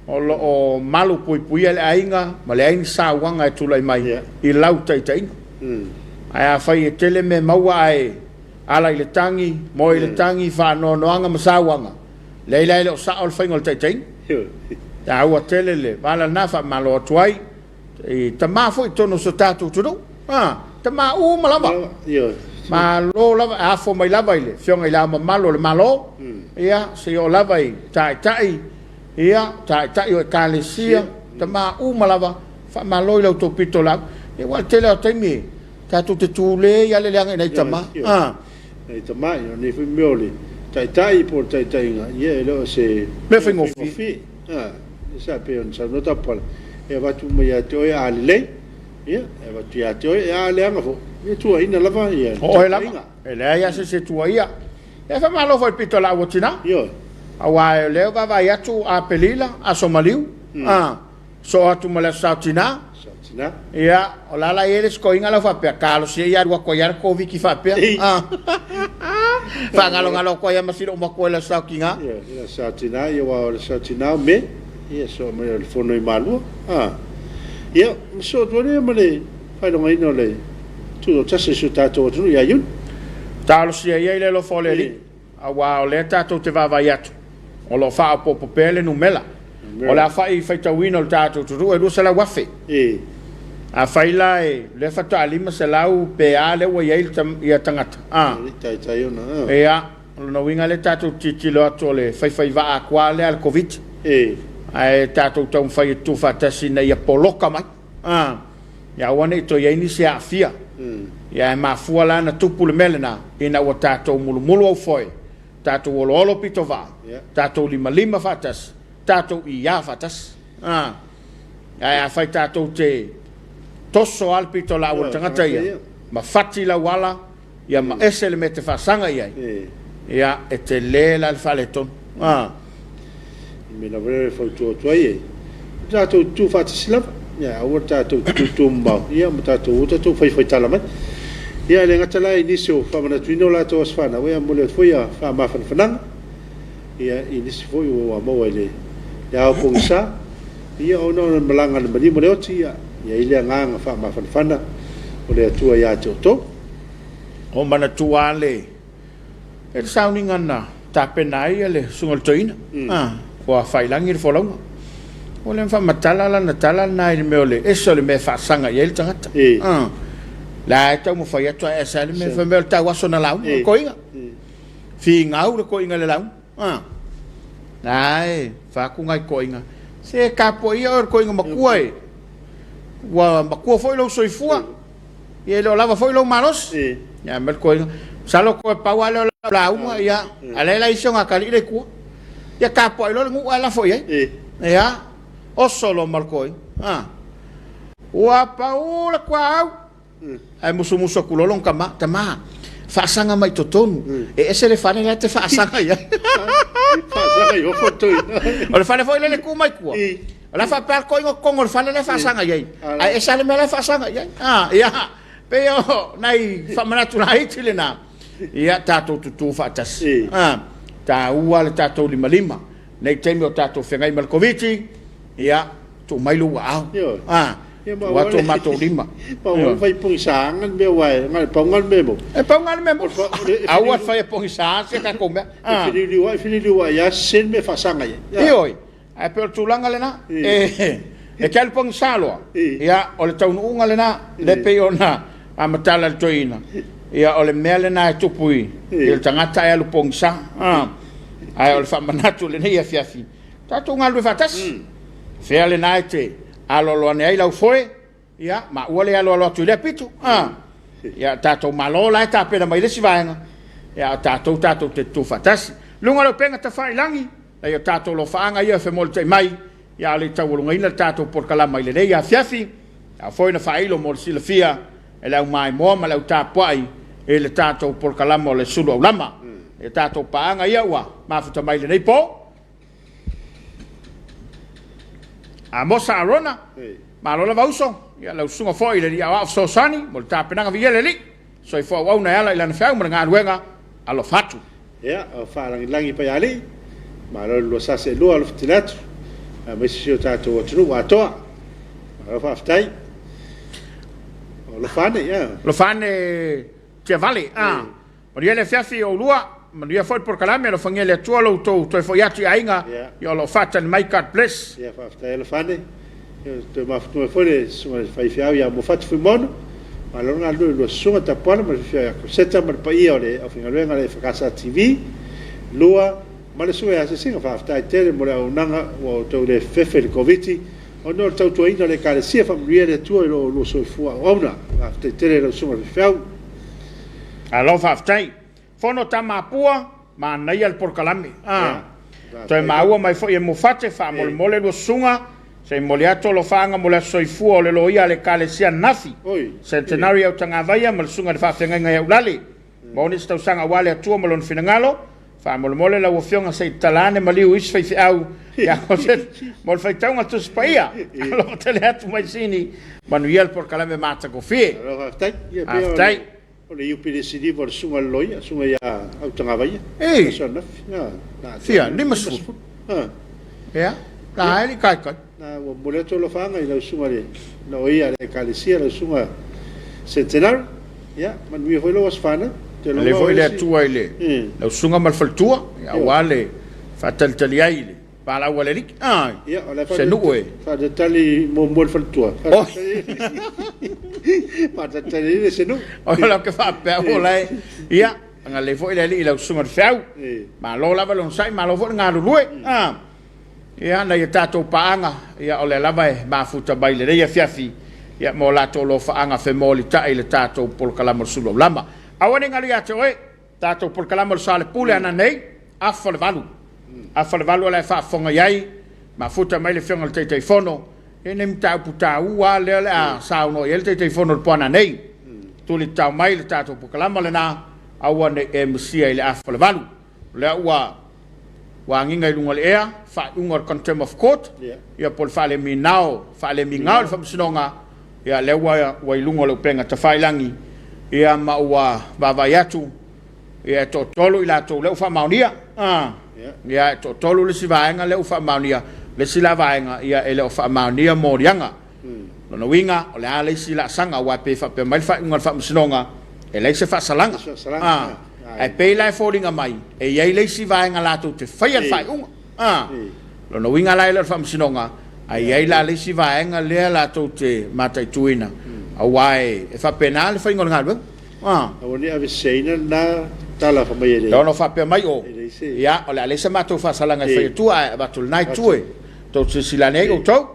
O lo o malu puipuia le aiga ma leai ni sauaga e tulai mai i lau taitaiga. Ae afai e tele mea maua ae ala i le tagi, moe i le tagi, faanoanoaga ma sauaga, leai la e le o sao le faiga o le taitaiga. E taua tele le vala lena, faamalo atu ai i tama foi i totonu o si o tatou atunuu, tama uma lava, malo lava, e afua mai lava i le Afioga i Le Ao Mamalu o le Malo, ia, seia oo lava i Taitai, ia, Taitai o Ekalesia, tama uma lava, faamalo i la outou pitolaau. Ia, aua o le tele lava o taimi tatou te tulei lava le leaga i nai tama. Nai tama, ia, o nei foi mea o le Taitai po o le taitaiga, ia, e le o se mea faigofie. A, sa pei ona saunoa Tapala, e avatu uma ia te oe a lelei, ia, e avatu ia te oe, a leaga foi, ia tuuaina lava ia O oe lava, e leai lava se isi e tuuaia. Ia faamalo foi i le pitolaau a tina. Ioe. Aua o lea e vaavaai atu Aperila, Aso Maliu, a, soo atu ma le Aso Saotina. Saotina. Ia, o la la e i ai le isi toeaina la faapea, talosia ia alu atu ai lava le Koviti faapea. Faagalogalo atu ai lava ma si loomatua i le Aso Saotina. Ia, le Aso Saotina, ia aua o le Aso Saotina o Me, ia soo mai o le fono i Malua. A, ia, ma soo atu ai lea ma le faailogaina o le tutoatasi o si o tatou atunuu ia Iuni. Talosia ia i le alofa o le Alii. Aua o lea tatou te vaavaai atu, o lo o faaopoopo pea le numera. O le aofai faitauina o le tatou atunuu e 200,000. Afai la e, lea faatoa 500 pe a lea ua i ai ia tagata, a. Ia, o lona uiga lea tatou te tilotilo atu o le faifaivaa atu lava lea a le Koviti. Ae tatou taumafai e tutufaatasi ina ia poloka mai. A, ia aua ne i toe i ai nisi e aafia. Ia ae mafua la ona tupu le mea lena, ina ua tatou mulumuluaufoe, tatou oloolo pitovaa, tatou limalima faatasi, tatou iā faatasi. A, ae afai tatou te toso lava le pitolaau a le tagata ia, ma fati lau ala, ia ma ese le mea e te faasaga i ai, ia, e tele la le faaletonu. A. O le mea lava lea e fautua atu ai, e tatou tutu faatasi lava, ia aua le tatou tutu mamao, ia ma tatou o tatou faifaitala mai. Ia e le gata la i nisi o faamanatuina o latou aso fanau, ia momoli atu foi ia faamafanafanaga, ia i nisi foi ua maua i le ao pogisa, ia ona o le malaga a le maliu ma le oti, ia i ai le agaga faamafanafana o le Atua ia te outou. Ua manatua lava le le sauniga na tapena ai le susuga i le toeaina, ua faiilagi le folauga. Ua le faamatala lana tala lena i le mea o le ese o le mea e faasaga i ai le tagata. O la e taumafai atu ae ese lava le mea, fai mai o le tauaso na lauga, le toeaina. Finau le toeaina i le lauga. A, la e fai atu nai toeaiina. Se tapuaia oe le toeaina matua e, ua matua foi lou soifua, ia e le o lava foi lou malosi. Ia ma le toeaina, masalo toe pau lava lea o lau lauga, ia, a o la e leai se ogatalii lea i tua. Ia tapuai loa le nuu ae lafo i ai. Ia, oso loa ma le toeaina. A. Ua pau le tuaau. Ae musumusu atu loa lona tama, Tama, faasaga mai i totonu, e ese le fale la e te faasaga i ai. Faasaga i ofo toeaina. O le fale foi lele e tu mai tua, o la e faapea lava le toeaina o totonu o le fale la e faasaga i ai, ae ese lava le mea la e faasaga i ai. Ah, ia, pei o nai faamanatu laiti lena, ia tatou tutu faatasi. Ah, taua le tatou limalima, nei taimi o tatou feagai ma le Koviti, ia, tuu mai lou aao. Ah, tuu atu o matou lima. Ma ua fai pogisaga le mea aua e na o le pau lena o le mea e maua. E pau lena o le mea e maua. Aua le faia pogisa si a tatou mea. E feliuliuai, feliuliuai lava sese le mea e faasaga i ai. Ioe, ae pei o le tulaga lena. E te alu pogisa loa, ia o le taunuuga lena, lea e pei ona matala e le toeaina, ia o le mea lena e tupu i le tagata ae alu pogisa. Ae o le faamanatu i lenei afiafi, tatou galulue faatasi. Fea lena e te aloalo ane ai lau foe, ia, maua le aloalo atu i lea pito. A, ia, tatou Malo la e tapena mai le isi vaega, ia, o tatou tatou te tutu faatasi. Luga o le upega tafailagi, nai o tatou alofaaga ia e femolitai mai, ia, a o le i taualugaina le tatou polokalama i lenei afiafi, a foi na faailo mo le silafia e le au maimoa ma le au tapuai i le tatou polokalama o le sulu aulama. Ia tatou paaga ia ua mafuta mai i lenei po. Amosa Arona, malo lava uso, ia lau susuga foi i le Alii Aoao Fesoasoani mo le tapenaga viia le Alii, soifua auauna e ala i lana feau ma le galuega, alofa atu. Ia, o faalagilagi Paialii, malo i le lua sasi e lua alofa tele atu, aemaise si o tatou atunuu atoa. Malo faafetai. Alofa ane, ia. Alofa ane Tiavale, a. Manuia le afiafi o oulua, manuia foi le polokalame, alofagia e le Atua lo outou toe foi atu i aiga, ia o lo o faatali mai, God bless. Ia faafetai Alofane, ia toe mafutu mai foi le susuga i le faifeau ia Mofati Fuimaono, malo le galulue i lua susuga Tapuala ma le faifeau ia Koseta ma le paia o le aufaigaluega a le EFKS TV, lua ma le susuga ia Asiasiga, faafetai tele mo le auaunaga ua outou le fefefe i le Koviti ona o le tautuaina o le Ekalesia, faamanuia le Atua i lo oulua soifua auauna, faafetai tele i lau susuga i le faifeau. Malo faafetai. Fono Tamapua, manaia le polokalame. Ah. Toe maua mai foi e Mofate, faamolemole lua susuga, se i momoli atu alofaaga mo le aso soifua o le loia a le Ekalesia ananafi, Centenary Autagavaia ma le susuga i le faafeagaiga ia Ulale. Maua nisi tausaga aua le Atua ma Lona finagalo. Faamolemole lau Afioga se i tatala ane maliu isi faifeau ia Joseph mo le faitauga Tusi Paia. Alofa tele atu mai Sini. Manuia le polokalame matagofie. Malo faafetai. Ia pei o le o le Iupeli Siliva o le Susuga i le Loia, Susuga ia Autagavaia. Ei. Aso ananafi. Na, na. Fia, 50. Ha. Ea, la e le kaikai. Na ua momoli atu alofaaga i lau susuga i le Loia a le Ekalesia, lau susuga Centenary. Ia, manuia foi lou aso fanau. Te Lelei foi le Atua i le lau susuga ma le faletua, aua le faatalitali ai i le valaau a le Alii. Ai, Ia, o le se nuu e. Faatalitali muamua i le faletua. Faatalitali i le se nuu. O la ke faapea o la e, ia, agalelei foi le Alii i lau susuga i le feau. Malo lava le onosai, malo foi le galulue. Ah. Ia, nai a tatou paaga, ia, o lea lava e mafuta mai i lenei afiafi, ia, mo latou alofaaga femolitai i le tatou polokalama o le Sulu Aulama. Aua ne i galo ia te oe, tatou polokalama o le Soalepule ana nei, afa o le valu. Afa o le valu o la e faafofoga i ai, mafuta mai le Afioga i le Taitaifono, e nei mataupu taua lava lea o le a saunoa i ai le Taitaifono i le po ana nei. Tulitao mai le tatou polokalama lena, aua ne i e misia i le afa o le valu. O lea ua ua agiga i luga o le ea faaiuga o le Contempt of Court, ia po o le faaleminao, faalemigao i le Faamasinoga, ia lea ua ua i luga o le upega tafailagi, ia ma ua vaavaai atu, ia e toatolu i latou lea ua faamaonia. Ah, ia e toatolu le isi vaega lea ua faamaonia, le isi la vaega ia e le o faamaonia moliaga. Lona uiga, o le a le isi laasaga, aua e pei e faapea mai le faaiuga a le Faamasinoga, e leai se faasalaga. A, ae pei la e foliga mai, e i ai le isi vaega latou te faia le faaiuga. A, lona uiga la e le o le Faamasinoga, ae i ai la le isi vaega lea latou te mataituina, aua e faapena le faiga o le galuega. A. Aua ne i aveseseina lena tala fai mai e le. E ono faapea mai o, ia, o le a leai se matou faasalaga e fai atua, ae avatu i lena itu e. tou silasila ane ai outou.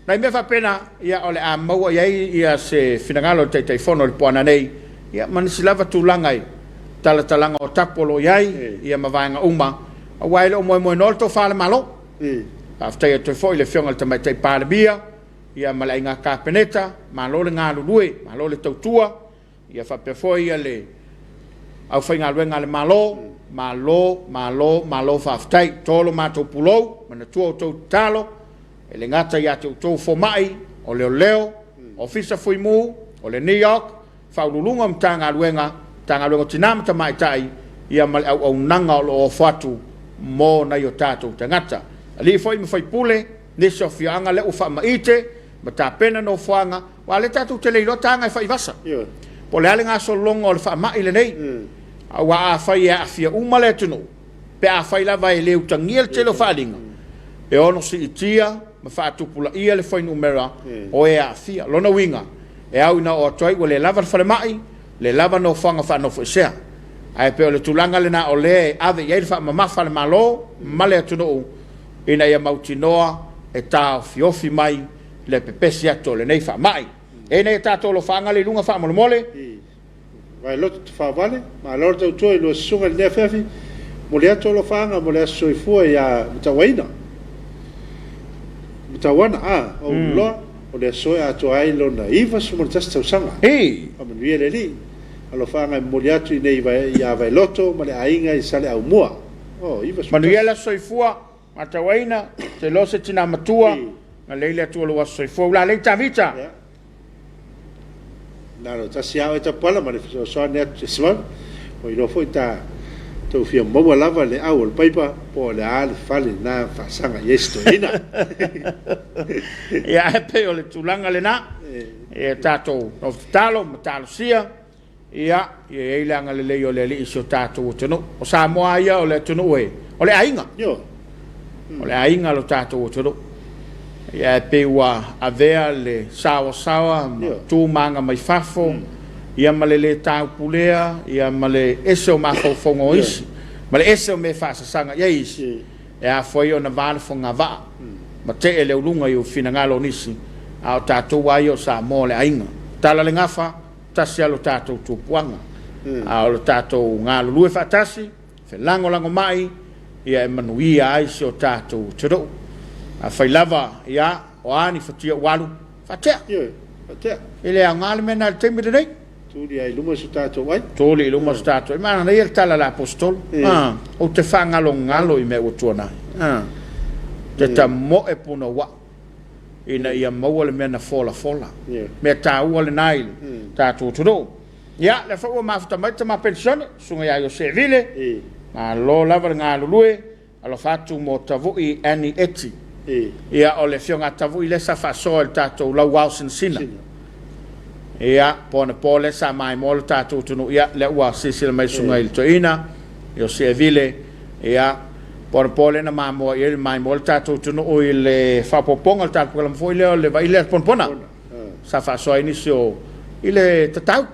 Nai mea faapena, ia o le a maua i ai ia se finagalo o le Taitaifono i le po ananei, ia ma nisi lava tulaga i talatalaga o tapu o lo o i ai, ia ma vaega uma, aua e le o moemoenoa le tofa a le Malo. Faafetai atu ai foi i le Afioga i le Tamaitai Palemia, ia ma le Aiga Kapeneta, malo le galulue, malo le tautua, ia faapea foi ia le aufaigaluega a le Malo, malo, malo, malo faafetai. To lo matou pulou, manatua outou tatalo, e le gata ia te outou fomai, o leoleo, Ofisa Fuimu, o le NEOC, Faauluuluga o Matagaluega, Matagaluega o Tina ma Tamaitai, ia ma le auaunaga o lo o ofo atu mo nai o tatou tagata. Alii foi ma faipule, nisi o afioaga lea ua faamaite ma tapena nofoaga, aua o lea tatou te le iloa taga e fai vasa, po o le a le gasologa o le faamai lenei. Aua afai e aafia uma le atunuu, pe afai lava e le utagia le tele o faaaliga, e ono siitia ma faatupulaia le fuainumera o e aafia. O lona uiga, e au ina oo atu ai ua le lava le falemai, le lava nofoaga faanofoesea. Ae pei o le tulaga lena o lea e ave i ai le faamamafa a le Malo ma le atunuu ina ia mautinoa e taofiofi mai le pepesi atu o lenei faamai. E i ai nai a tatou alofaaga lea i luga faamolemole. Vaeloto Tafavale, malo le tautua i lua susuga i lenei afiafi. Momoli atu alofaaga mo le aso soifua ia Matauaina. Matauana, a, o Ululoa, o le aso e atoa ai lona 91 tausaga. Faamanuia le Alii. Alofaaga e momoli atu i nei ia Vaeloto ma le aiga i Saleaaumua. Oh, 91. Manuia le aso soifua, Matauaina, te iloa se tina matua, na lei le Atua lou aso soifua. Ulalei Tavita. Yeah. Na o le tasi lava oe Tapuala ma le fesoasoani atu i se vave. Ua iloa foi ta tou fia maua lava le au o le paipa po o le a le fale lena e faasaga i ai si toeaina. Ia, ae pei o le tulaga lena. E tatou nofo tatalo ma talosia Ia, ia i ai le agalelei o le Alii i si o tatou atunuu. O Samoa lava ia o le atunuu e, o le aiga. O le aiga lo tatou atunuu. Ia, e pei ua avea le saoasaoa ma tu ma aga mai fafo, ia ma le le taupulea, ia ma le ese o mafaufauga o isi, ma le ese o mea e faasasaga i ai isi, e afua ai ona va le fogavaa ma tee le uluga i finagalo o nisi, a o tatou lava ia o Samoa o le aiga. Tala le gafa. tasi lava lo tatou tupuaga, a o lo tatou galulue faatasi, felagolagomai, ia e manuia ai si o tatou atunuu. Afai lava, ia, o a ni fatia ua alu, faatea. Ioe, faatea. E le aoga le mea lena i le taimi lenei. Tuli lava i luma so tatou ai. Tuli i luma so tatou ai. Manaia le tala a le Aposetolo, Ou te faagalogalo i mea ua tuanai, te tamoe punouai. ina ia maua le mea na folafola. Mea taua lena i le tatou atunuu. Ia, lea foi ua mafuta mai le tama penisione, Susuga ia Iose Vile, malo lava le galulue, alofa atu mo Tavui Annie Eti. Ia, o le afioga a Tavui lea sa faasoa i le tatou lauao sinasina. Ia, po anapo lea sa maimoa le tatou atunuu, ia, lea ua silasila mai le susuga i le toeaina, Iose Vile, ia, po anapo lea na mamoa i ai le maimoa le tatou atunuu i le faaopoopoga o le tatou polokalame foi lea o le Vaile a le Ponapona, sa faasoa ai nisi o, i le tatau.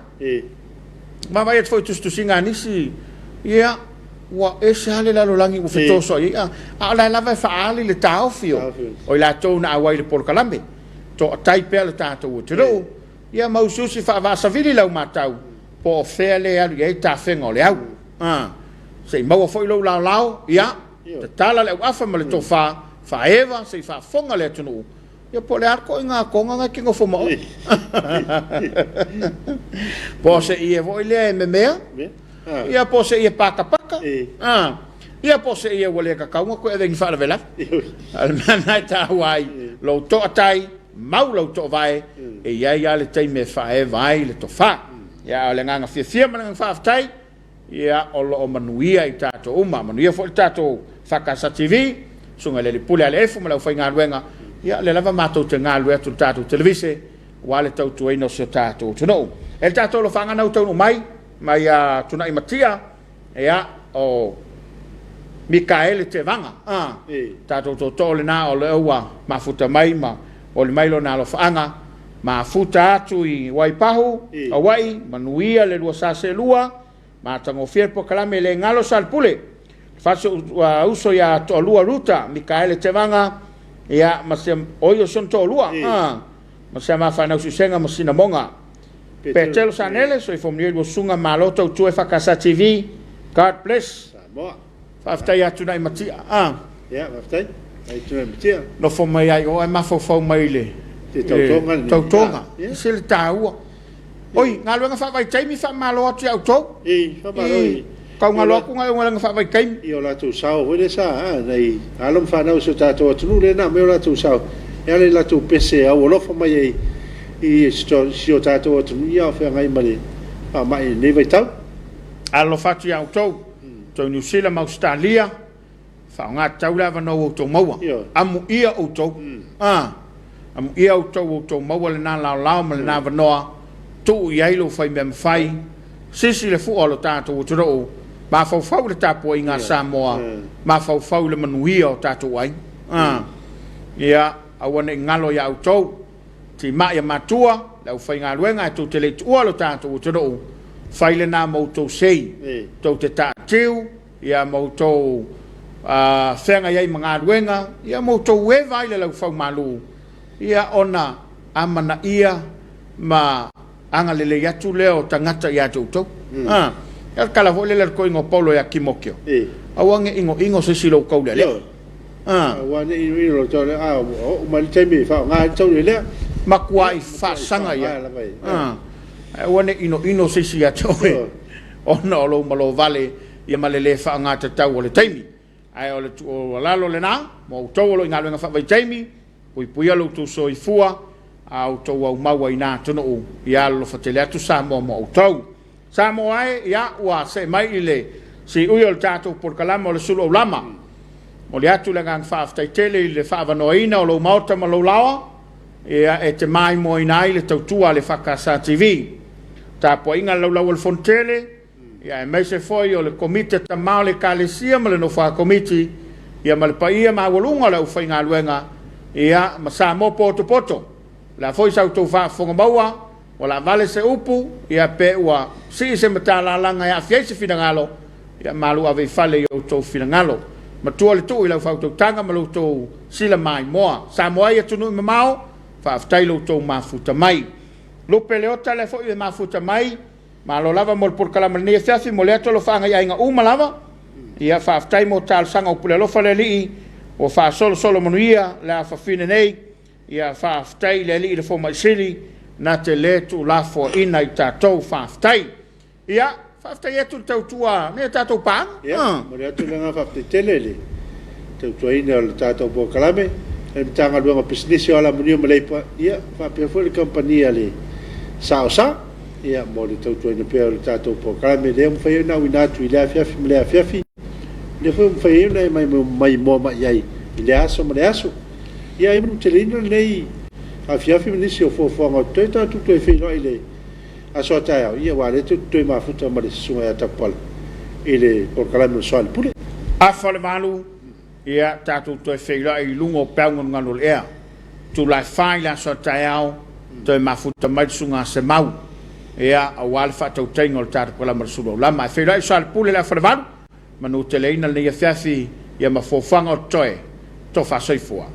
Vaavaai atu foi i tusitusiga a nisi, ia, ua ese lava le lalolagi ua fetosoai ai, a o la e lava e faaali le taofi o i latou na auai i le polokalame. Toatai pea le tatou atunuu, ia ma usiusi faavaasavili lau matau po o fea lea e alu i ai tafega o le au. A, se i maua foi lou laolao, ia, tatala le auafa ma le tofa, faaeva se i faafofoga le atunuu, ia po o le a le toaiga toga na e te nofo ma oe. Po o se ie foi lea e memea, ia po o se ie patapata, a, ia po o se ie ua le tatau ona toe ave i ni faalavelave. A o le mea lena e taua ai lou toatai, mau lau toovae, e i ai lava le taimi e faaeva ai le tofa. Ia, a o le agaga fiafia ma le agaga faafetai, ia, o lo o manuia i tatou uma. Manuia foi le tatou EFKS TV, Susuga i le Alii Pule a le Efu ma le aufaigaluega, ia, o lea lava matou te galulue atu i le tatou televise aua le tautuaina o si o tatou atunuu. E le tatou alofaaga na ua taunuu mai, mai ia Tunai Matia, Ia, o Mikaele Tevaga, a, tatou tootoo lena o lea ua mafuta mai ma oli mai lona alofaaga, mafuta atu i Waipahu, Hawaii, manuia le lua sa seelua, matagofie le polokalame le galo Salepule, le fasi o uso ia Toalua Ruta, Mikaele Tevaga, Ia, ma si oi o si ona toalua, a, ma si a ma fanau Susega ma Sinamoga. Petelo Sanele, soifua manuia i lua susuga, malo tautua EFKS TV, God bless. Samoa. Faafetai ia Tunai Matia, a. Ia, faafetai. Ai Tunai Matia. Nofo mai ai o ae mafaufau mai i le tautoga lenei. Tautoga. E sili taua. Oi, galuega faavaitaimi faamalo atu ia outou. I, faamalo i. Kaugalo atu ngai galuega faavaitaimi. I o latou sao foi lea sa, a, nai alo ma fanau o si o tatou atunuu lea na aumai o latou sao e ala i latou pese aualofa mai ai i si o tatou atunuu ia a o feagai ma le faamai i lenei vaitau. Alofa atu ia outou, outou i Niu Sila ma Ausetalia. Faaaoga tatau le avanoa ua outou maua. Amuia outou. A, amuia outou ua outou maua lena laolao ma lena avanoa, tuu i ai lou faimea mafai, sisi le fua o lo tatou atunuu, mafaufau i le tapuaiga a Samoa, mafaufau i le manuia o tatou aiga. A, ia, aua ne i galo ia outou, timai a matua, le aufaigaluega ae tou te le i tuua lo tatou atunuu, fai lena ma outou sei, tou te taatiu, ia ma outou feagai ai ma galuega, ia ma outou eva ai le laufaumalu, ia ona amanaia ma agalelei atu lea o tagata ia te outou. A, ia le tala foi lele a le toeaina o Paulo ia Timoteo, aua ne i inoino se isi i lou taulealea. A. Aua ne i inoino lou taulealea, a ua oo mai le taimi e faaaoga ai le taulealea. Matuai faasaga ia. A, aua ne i inoino se isi ia te oe. ona o lou malo vale ia ma le le faaaogatatau o le taimi. Ae o le tuualalo lena mo outou o lo o i galuega faavaitaimi, puipuia lo outou soifua a outou aumau ai ina atunuu, ia alolofa tele atu Samoa mo outou. Samoa e, ia, ua see mai i le siui o le tatou polokalame o le Sulu Aulama. Momoli atu le agaga faafetai tele i le faaavanoaina o lou maota ma lou laoa, ia, e te maimoaina ai le tautua a le EFKS TV. Tapuaiga a le Laulau a le Fono Tele, ia, aemaise foi o le Komiti a Tama o le Ekalesia ma le Nofoa Komiti, ia, ma le paia maualuga o le aufaigaluega, ia, ma Samoa potopoto. O le a foi sa outou faafofoga maua, ua laavale se upu, ia, pe ua sii se matalalaga e aafia ai se finagalo, ia, malu ave i fale i outou finagalo. Matua le tuu i lau faautautaga ma lo outou sila maimoa. Samoa e i atunuu mamao, faafetai lo outou mafuta mai. Lupe Leota lea foi e mafuta mai. Malo lava mo le polokalame i lenei afiafi, momoli atu alofaaga i aiga uma lava. Ia faafetai mo talosaga o pule alofa le Alii ua faasolosolo manuia le afafine nei. Ia faafetai i le Alii le Fomai Sili na te le tuulafoaina i tatou. Faafetai. Ia, faafetai atu i le tautua nei a tatou paaga. Ia, momoli atu le agaga faafetai tele i le tautuaina o le tatou polokalame a le Matagaluega o Pisinisi o Alamanuia ma Leipa, ia, faapea foi le kamupani a le Sao Sa, ia, mo le tautuaina pea o le tatou polokalame lea ua mafai ai ona auina atu i lea afiafi ma lea afiafi, lea foi ua mafai ai ona e maimoa mai ai i lea aso ma lea aso. Ia, ia manuteleina lenei afiafi ma nisi o fuafuaga o totoe tatou toe feiloai i le Aso a taeao, ia aua o lea tou te toe mafuta ma le Susuga ia Tapupala i le polokalame o le Soalepule. Afa o le valu, ia tatou toe feiloai i luga o peau galugalu o le ea. Itula e fa i le aso a taeao, toe mafuta mai le Susuga a Semau, ia, aua le faatautaiga o le tatou polokalame o le Sulu Aulama. Ae feiloai le Soalepule i le afa o le valu, manuteleina lenei afiafi, ia ma fuafuaga o totoe, tofa soifua.